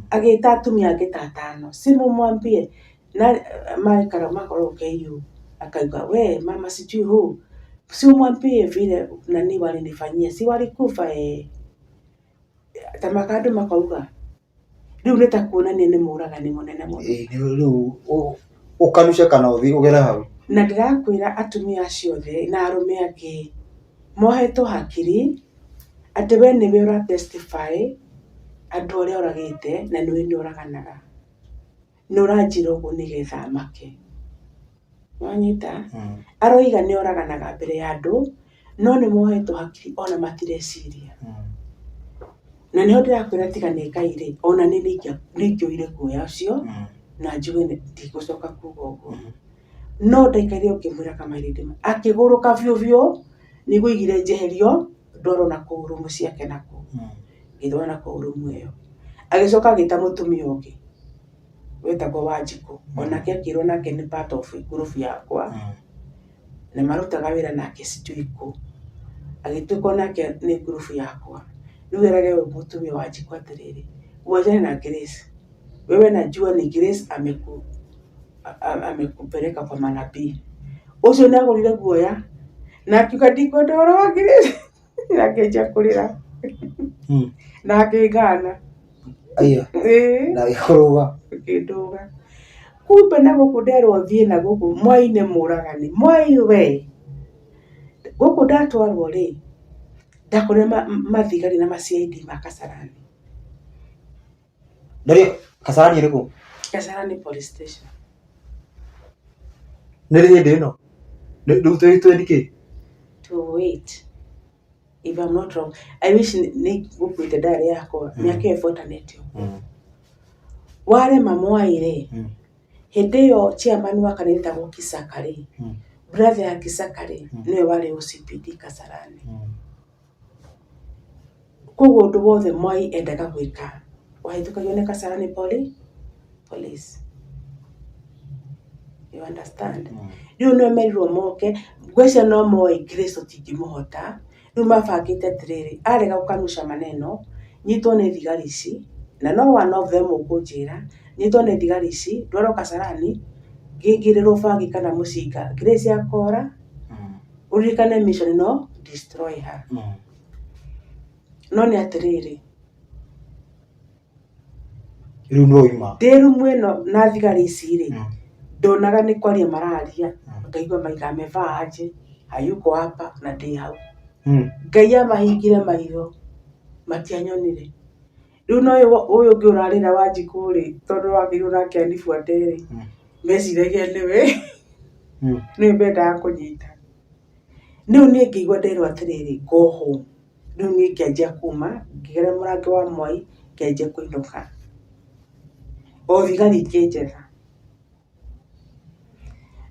Agĩta atumia angĩ ta atano, si mumwambie na maikara makoragwo KU akauga we mama sijui who si umwambie vile nani walinifanyia si walikufa eh ta maka andũ makauga rĩu nĩ ta kuonania nĩ mũragani mũnene mũno. Ĩĩ rĩu ũkanuce kana ũthiĩ ũgere hau. Na ndĩrakwĩra atumia acio othe na arũme angĩ mohetwo hakiri atĩ we nĩwe ũra testify andũ arĩa ũragĩte na nĩwe nĩ ũraganaga. Nĩ ũranjĩra ũguo nĩgetha make. Nĩwanyita? Aroiga nĩ oraganaga mbere ya andũ no nĩ mohetwo hakiri ona matireciria. Na nĩho ndĩrakwĩra tiga nĩ Ngai rĩ, ona niĩ nĩ ingĩoire guoya ũcio na njuge ndigũcoka kuga ũguo. No ndaikarire o ngĩmwĩraga kamairĩndĩ akĩgũrũka biũ biũ nĩguo aigire njeherio ndwarwo nakũu rumu ciake nakũu. Ngĩtwarwo nakũu rumu ĩyo. Agĩcoka agĩta mũtumia ũngĩ wetagwo Wanjikũ, onake akĩrwo nake nĩ part of ngurubu yakwa na marutaga wĩra nake sijui kũ. Agĩtuĩka onake nĩ ngurubu yakwa. Rĩu erage mũtumia Wanjikũ atĩrĩrĩ, wachana na Grace, wewe najua ni Grace amekupeleka kwa manabii. Ũcio nĩ agũrire guoya na akiuga ndikwenda ũhoro wa Grace na akĩanjia kũrĩra na akĩngana. Aya. Ĩĩ. Na agĩkũrũga. Akĩndũga. Kumbe na gũkũ nderwo thiĩ na gũkũ Mwai nĩ mũragani. Mwai we! Gũkũ ndatwarwo rĩ, ndakorire mathigari na ma CID ma Kasarani. Ndari Kasarani ĩrĩkũ? Kasarani police station. Nĩ rĩ hĩndĩ ĩno? Rĩu twĩ twendi kĩ? 208 if I'm not wrong. I wish nĩ ngũkuĩte diary yakwa mĩaka ĩyo ĩbuatanĩte ũguo. Warema Mwai rĩ, hĩndĩ ĩyo chairman wa kanitha etagwo Kisaka rĩ, brother ya Kisaka rĩ, nĩwe warĩ OCPD Kasarani. Koguo ũndũ wothe Mwai endaga gwĩka wahĩtũkagio nĩ Kasarani Police. You understand? Rĩu nĩo merirwo moke, ngwĩciria no moĩ Grace tũtingĩmũhota, rĩu mabangĩte atĩrĩrĩ, arega gũkanusha maneno, nyitwo nĩ thigari ici, na no one of them ũkũnjĩra, nyitwo nĩ thigari ici, ndwarwo Kasarani, ngĩingĩrĩrwo bangi kana mũcinga, Grace akora, ũririkane mission no destroy her. No nĩ atĩrĩrĩ, Rĩu nĩ ũima. Ndĩ rumu ĩno na thigari ici rĩ, ndonaga nĩ kwaria mararia, ngaigua maiga amevaa aje, hayuko hapa na ndĩ hau. Ngai amahingire maitho, matianyonire. Rĩu na ũyũ ũngĩ ũrarĩra Wanjikũ rĩ, tondũ wagĩrĩirwo nake anibuate rĩ, meciragia nĩwe, nĩwe mendaga kũnyita. Rĩu niĩ ngĩigua nderwo atĩrĩrĩ, go home. Rĩu niĩ ngĩanjia kuma, ngĩgera mũrango wa Mwai, ngĩanjia kũinũka. O thigari ikĩnjetha.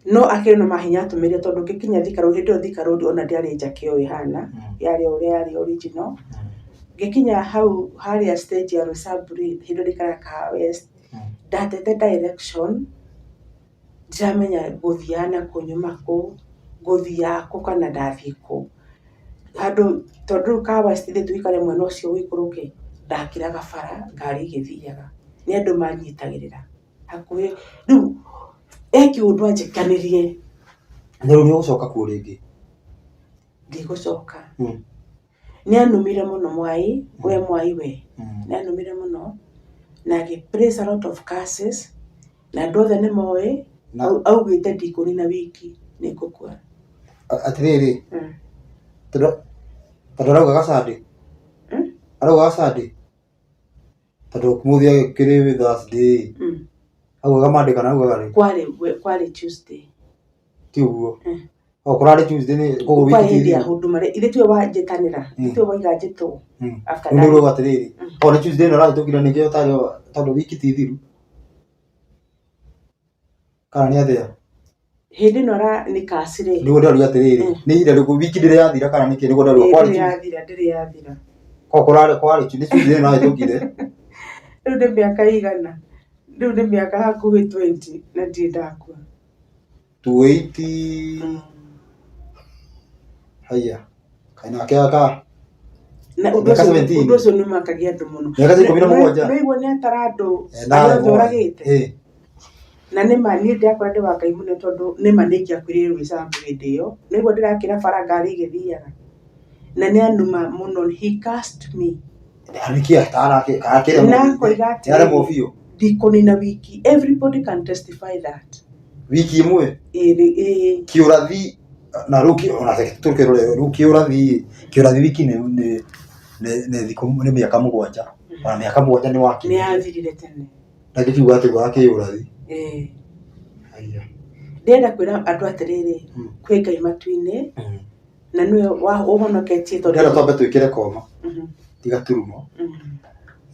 No akĩrĩ na mahinya atũmĩrire tondũ ngĩkinya Thika Road, hĩndĩ ĩyo Thika Road ona ndĩarĩ njake ũũ ĩhana, yarĩ o ũrĩa yarĩ original. Ngĩkinya hau harĩa stage ya Roysambu rĩ, hĩndĩ ĩyo ndaikaraga Kahawa West, ndatete direction ndiramenya ngũthiaga nakũ nyuma kũ, ngũthiaga kũ kana ndathiĩ kũ. Handũ tondũ rĩu Kahawa West ithuĩ tũikare mwena ũcio ũikũrũke, ndakĩraga bara ngari igĩthiaga. Nĩ andũ manyitagĩrĩra hakuhĩ, rĩu he kĩũndũ anjĩkanirie. Na rĩu nĩ ũgũcoka kuo rĩngĩ? Ndigũcoka. Nĩ anumire mũno Mwai, we Mwai we, nĩ anumire mũno na agĩ place a lot of curses na andũ othe nĩ moĩ augĩte ndikũnina wiki nĩ ngũkua. Atĩrĩrĩ, tondũ araugaga Sunday, araugaga Sunday, tondũ ũmũthĩ agĩkĩrĩ Thursday. Augaga Monday kana augaga rĩ? Kwarĩ kwarĩ Tuesday. Ti ũguo. O kũrarĩ Tuesday nĩ koguo Kwarĩ wiki hĩndĩ ya ti huduma rĩ, ithe tiwe wanjĩtanĩra, Mm. tiwe waiga njĩtwo after Rĩu nĩ that. ũrauga atĩrĩrĩ, o nĩ Tuesday ĩno ĩrahĩtũkire nĩkĩo ũtarĩ tondũ wiki ti thiru. Kana nĩ atĩa? Hĩndĩ ĩno ara nĩ kasi rĩ. Nĩguo ndĩroria atĩrĩrĩ, Mm. nĩ ihinda rĩrĩkũ wiki ndĩrĩ yathira kana nĩkĩ nĩguo ndĩroria Ĩĩ, kwarĩ ndĩrĩ Tuesday. yathira, ndĩrĩ yathira. Koguo kũrarĩ kwarĩ nĩ Tuesday ĩno ĩrahĩtũkire. Rĩu nĩ mĩaka ĩigana? Rĩu nĩ mĩaka hakuhĩ 20 na ndirĩ ndakua. 20 haiya kaĩ nake aka Na ũndũ Mĩaka ũcio 17. ũndũ ũcio nĩ ũmakagia andũ mũno. Mĩaka 17. Nĩwaigua nĩ atara andũ Eh, arĩa ndarĩ othe mwana. oragĩte? Eh, Na nĩma niĩ ndakora ndĩ wa Ngai mũno tondũ nĩma nĩ ingĩakuire Roysambu hĩndĩ ĩyo. Nĩguo ndĩrakĩra bara ngari igĩthiaga. Na nĩ anuma mũno, he cursed me. nĩkĩ atarake akĩremwo Na akoiga atĩrĩrĩ, nĩaremwo biũ ndikũnina wiki. Everybody can testify that. wiki ĩmwe Ĩĩ ĩĩ. kĩũrathi na rĩu ona reke tũkĩrore rĩu kĩũrathi kĩũrathi wiki nĩ nĩ nĩ nĩ thikũ nĩ mĩaka mũgwanja ona mĩaka mũgwanja nĩ Nĩ wakinyire yathirire tene. Ndangĩkiuga atĩ wa kĩũrathi. Ĩĩ. Haiya. Ndĩrenda kwĩra andũ atĩrĩrĩ, Mm. kwĩ Ngai matu-inĩ, na nĩwe ũhonoketie tondũ Ndĩrenda twambe twĩkĩre koma Mhm, tiga turumo. mhm.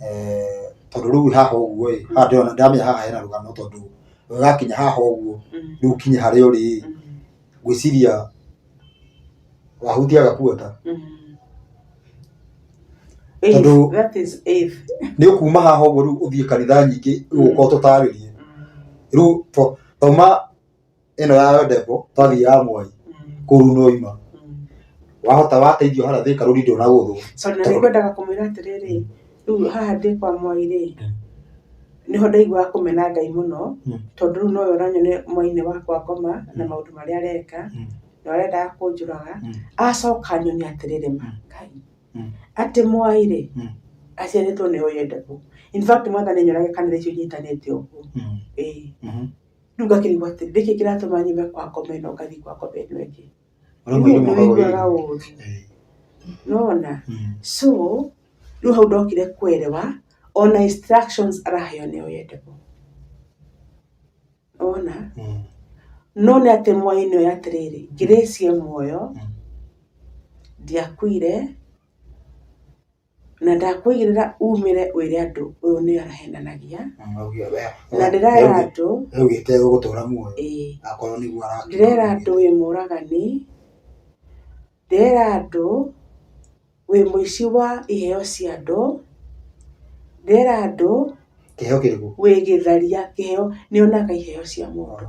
Eh, tondũ rĩu haha ũguo ĩ, haha ndĩrona ndamenya haha hena rũgano tondũ ũgakinya haha ũguo Mm, rĩu ũkinye harĩa ũrĩ ĩ, mm, ngwĩciria wahutia gakuota. mm. Eighth, Tondũ- that is eighth. Nĩ ũkuma haha ũguo rĩu ũthiĩ kanitha nyingĩ rĩu ũka ũtũtarĩrie. Mm, Rĩu twauma ĩno ya Odepo twathiĩ ya Mwai mm, kũu rĩu no ima. mm. Wahota wateithio harĩa Thika rũri ndũnagũthwo. Sorry, na nĩngwendaga kũmwĩra atĩrĩrĩ, rĩu haha ndĩ kwa Mwai rĩ, Mm. nĩho ndaiguaga kũmena Ngai mũno, Mm. tondũ rĩu nowe ũranyona mwai-inĩ wakwa ngoma na maũndũ marĩa areka, Mm. na arendaga kũnjũraga, Mm. acoka anyonie atĩrĩrĩ ma Mm. Ngai, Mm. atĩ Mwai rĩ, Mm. aciarĩtwo nĩ Oyedepo. In fact mwathani anyonagia kanitha icio inyitanĩte ũguo. Mm. Ĩĩ. Mhm. Rĩu ngakĩrigwo atĩrĩ, nĩkĩ kĩratũma nyume kwa ngoma ĩno ngathiĩ kwa ngoma ĩno ĩngĩ? Ũrĩa mũirũ Nĩ mũkaga ũiguaga ũrĩrĩ. ũru. Ĩĩ. Nona? Mm. So, rĩu hau ndokire kwerewa, ona instructions araheo nĩ Oyedepo. Wona? Mm. No nĩ atĩ Mwai nĩ oĩ atĩrĩrĩ, Grace e muoyo, Mm. ndiakuire, na ndakũigĩrĩra umĩre wĩre andũ ũyũ nĩ arahenanagia, Mm, augire, we- na ndĩrera andũ, augĩte egũtũra muoyo ĩĩ, akorwo nĩguo arakĩra. ndĩrera andũ wĩ mũragani, ndĩrera andũ wĩ mũici wa iheo cia andũ, ndĩrera andũ Kĩheo kĩrĩkũ? wĩ gĩtharia, kĩheo nĩonaga iheo cia mũndũ,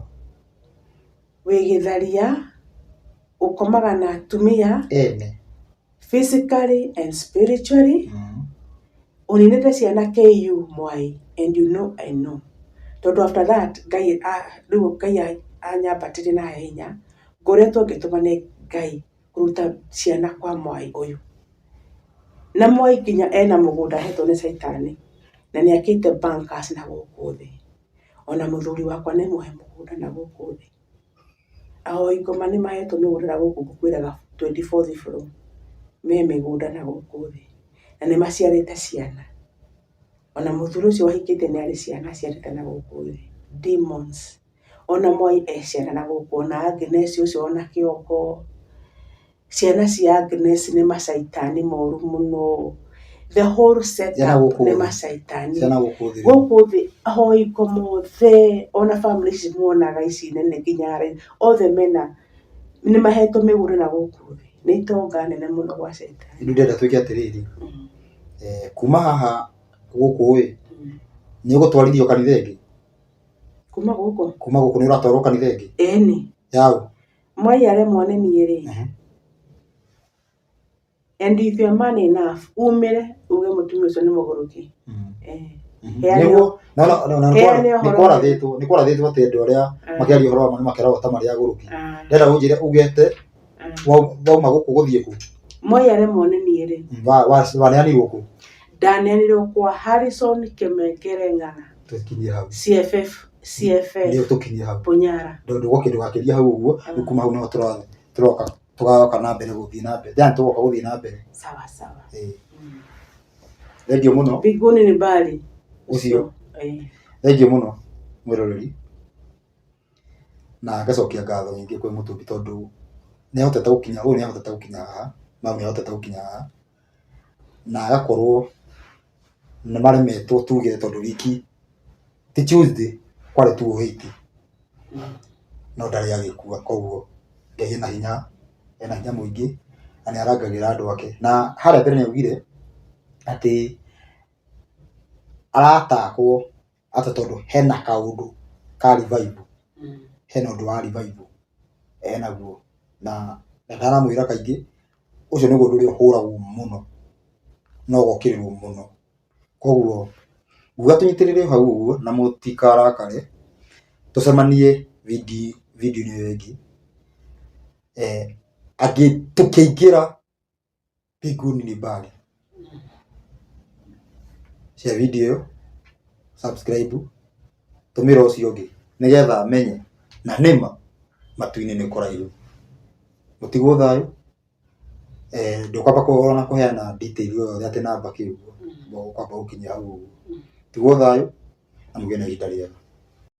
wĩ gĩtharia, ũkomaga na atumia Ene. physically and spiritually, ũninĩte ciana KU Mwai and you know I know. Tondũ after that Ngai rĩu Ngai anyambatĩrie na ahe hinya, ngoretwo ngĩtũma nĩ Ngai kũruta ciana kwa Mwai ũyũ. Na Mwai nginya ena mũgũnda ahetwo nĩ caitani, na nĩ akĩte bunkers na gũkũ thĩ. Ona mũthuri wakwa nĩ mũhe mũgũnda na gũkũ thĩ. Ahoi ngoma nĩ mahetwo mĩgũnda na gũkũ ngũkwĩraga 24th floor, me mĩgũnda na gũkũ thĩ, na nĩ maciarĩte ciana. Ona mũthuri ũcio wahikĩtie nĩ arĩ ciana aciarĩte na gũkũ thĩ, demons. Ona Mwai e ciana na gũkũ, ona Agnes ũcio ona kĩongo. Ciana cia Agnes nĩ macaitani moru mũno. The whole set Ciana up gũkũ nĩ thĩ. macaitani. Ciana gũkũ thĩ. Gũkũ thĩ ahoi ngoma othe ona bamĩrĩ ici muonaga ici nene nginya othe mena nĩ mahetwo mĩgũnda na gũkũ thĩ. Nĩ itonga nene mũno gwa caitani. Rĩu ndĩrenda twĩke atĩrĩrĩ, eh, kuma haha gũkũ ĩ, nĩ ũgũtwarithio kanitha ĩngĩ? Kuma gũkũ? Kuma gũkũ nĩ ũratwarwo kanitha ĩngĩ? Ĩni. Yaũ? Mwai aremwo nĩ niĩ rĩ, and if you're man enough, umĩre uge mũtumia ũcio nĩ mũgũrũki. Eh. Heane Nĩguo, no, no, no, no, heane nĩ ũhoro. kwarathĩtwo, nĩ kwarathĩtwo atĩ andũ arĩa makĩaria ũhoro wa ma nĩ makeragwo ta marĩ agũrũki. Ndĩrenda ũnjĩre ugete wauma gũkũ gũthiĩ kũ? Mwai aremwo nĩ niĩ rĩ, Waneanirwo kũ? ndaneanirwo kwa Harrison Kĩmengere Ng'ang'a, Tũkinyie hau. CFF, CFF, Nĩ tũkinyie hau. Bunyara. Ndũgakĩria hau ũguo, rĩu kuma hau nĩho tũroka tũgacoka na mbere gũthiĩ na mbere, yani tũgoka gũthiĩ na mbere. Sawa sawa. Ĩĩ. Thengiũ mũno. Mbinguni ni mbali. Ũcio. Ĩĩ. Thengiũ mũno. Mwĩroreri, na ngacokia ngatho nyingĩ kwĩ Mũtũmbi tondũ nĩ ahotete gũkinya, ũyũ nĩ ahotete gũkinya haha, na ũyũ nĩ ahotete gũkinya haha, na agakorwo nĩ maremetwo tuge tondũ wiki ti Tuesday kwarĩ 2:08 no ndarĩ agĩkua, koguo Ngai ena hinya, ena hinya mũingĩ na nĩ arangagĩra andũ ake. Na harĩa mbere nĩ augire atĩ aratakwo atĩ tondũ hena kaũndũ ka revival, hena ũndũ wa revival enaguo, na ndanamwĩra kaingĩ ũcio nĩguo ũndũ ũrĩa ũhũragwo mũno na ũgokĩrĩrwo mũno. Koguo nguga tũnyitĩrĩre hau ũguo na mũtikarakare, tũcemanie video-inĩ ĩyo ĩngĩ, angĩ tũkĩingĩra mbinguni ni mbali. Share video ĩyo, subscribe, tũmĩra ũcio ũngĩ nĩgetha amenye na nĩma matu-inĩ nĩ kũraihu. Mũtigwo thayũ, ndũkwamba ona kũheana detail o yothe atĩ namba kĩ ũguo, ũkwamba gũkinyia hau ũguo. Tigwo thayũ na mũgĩe na ihinda rĩega.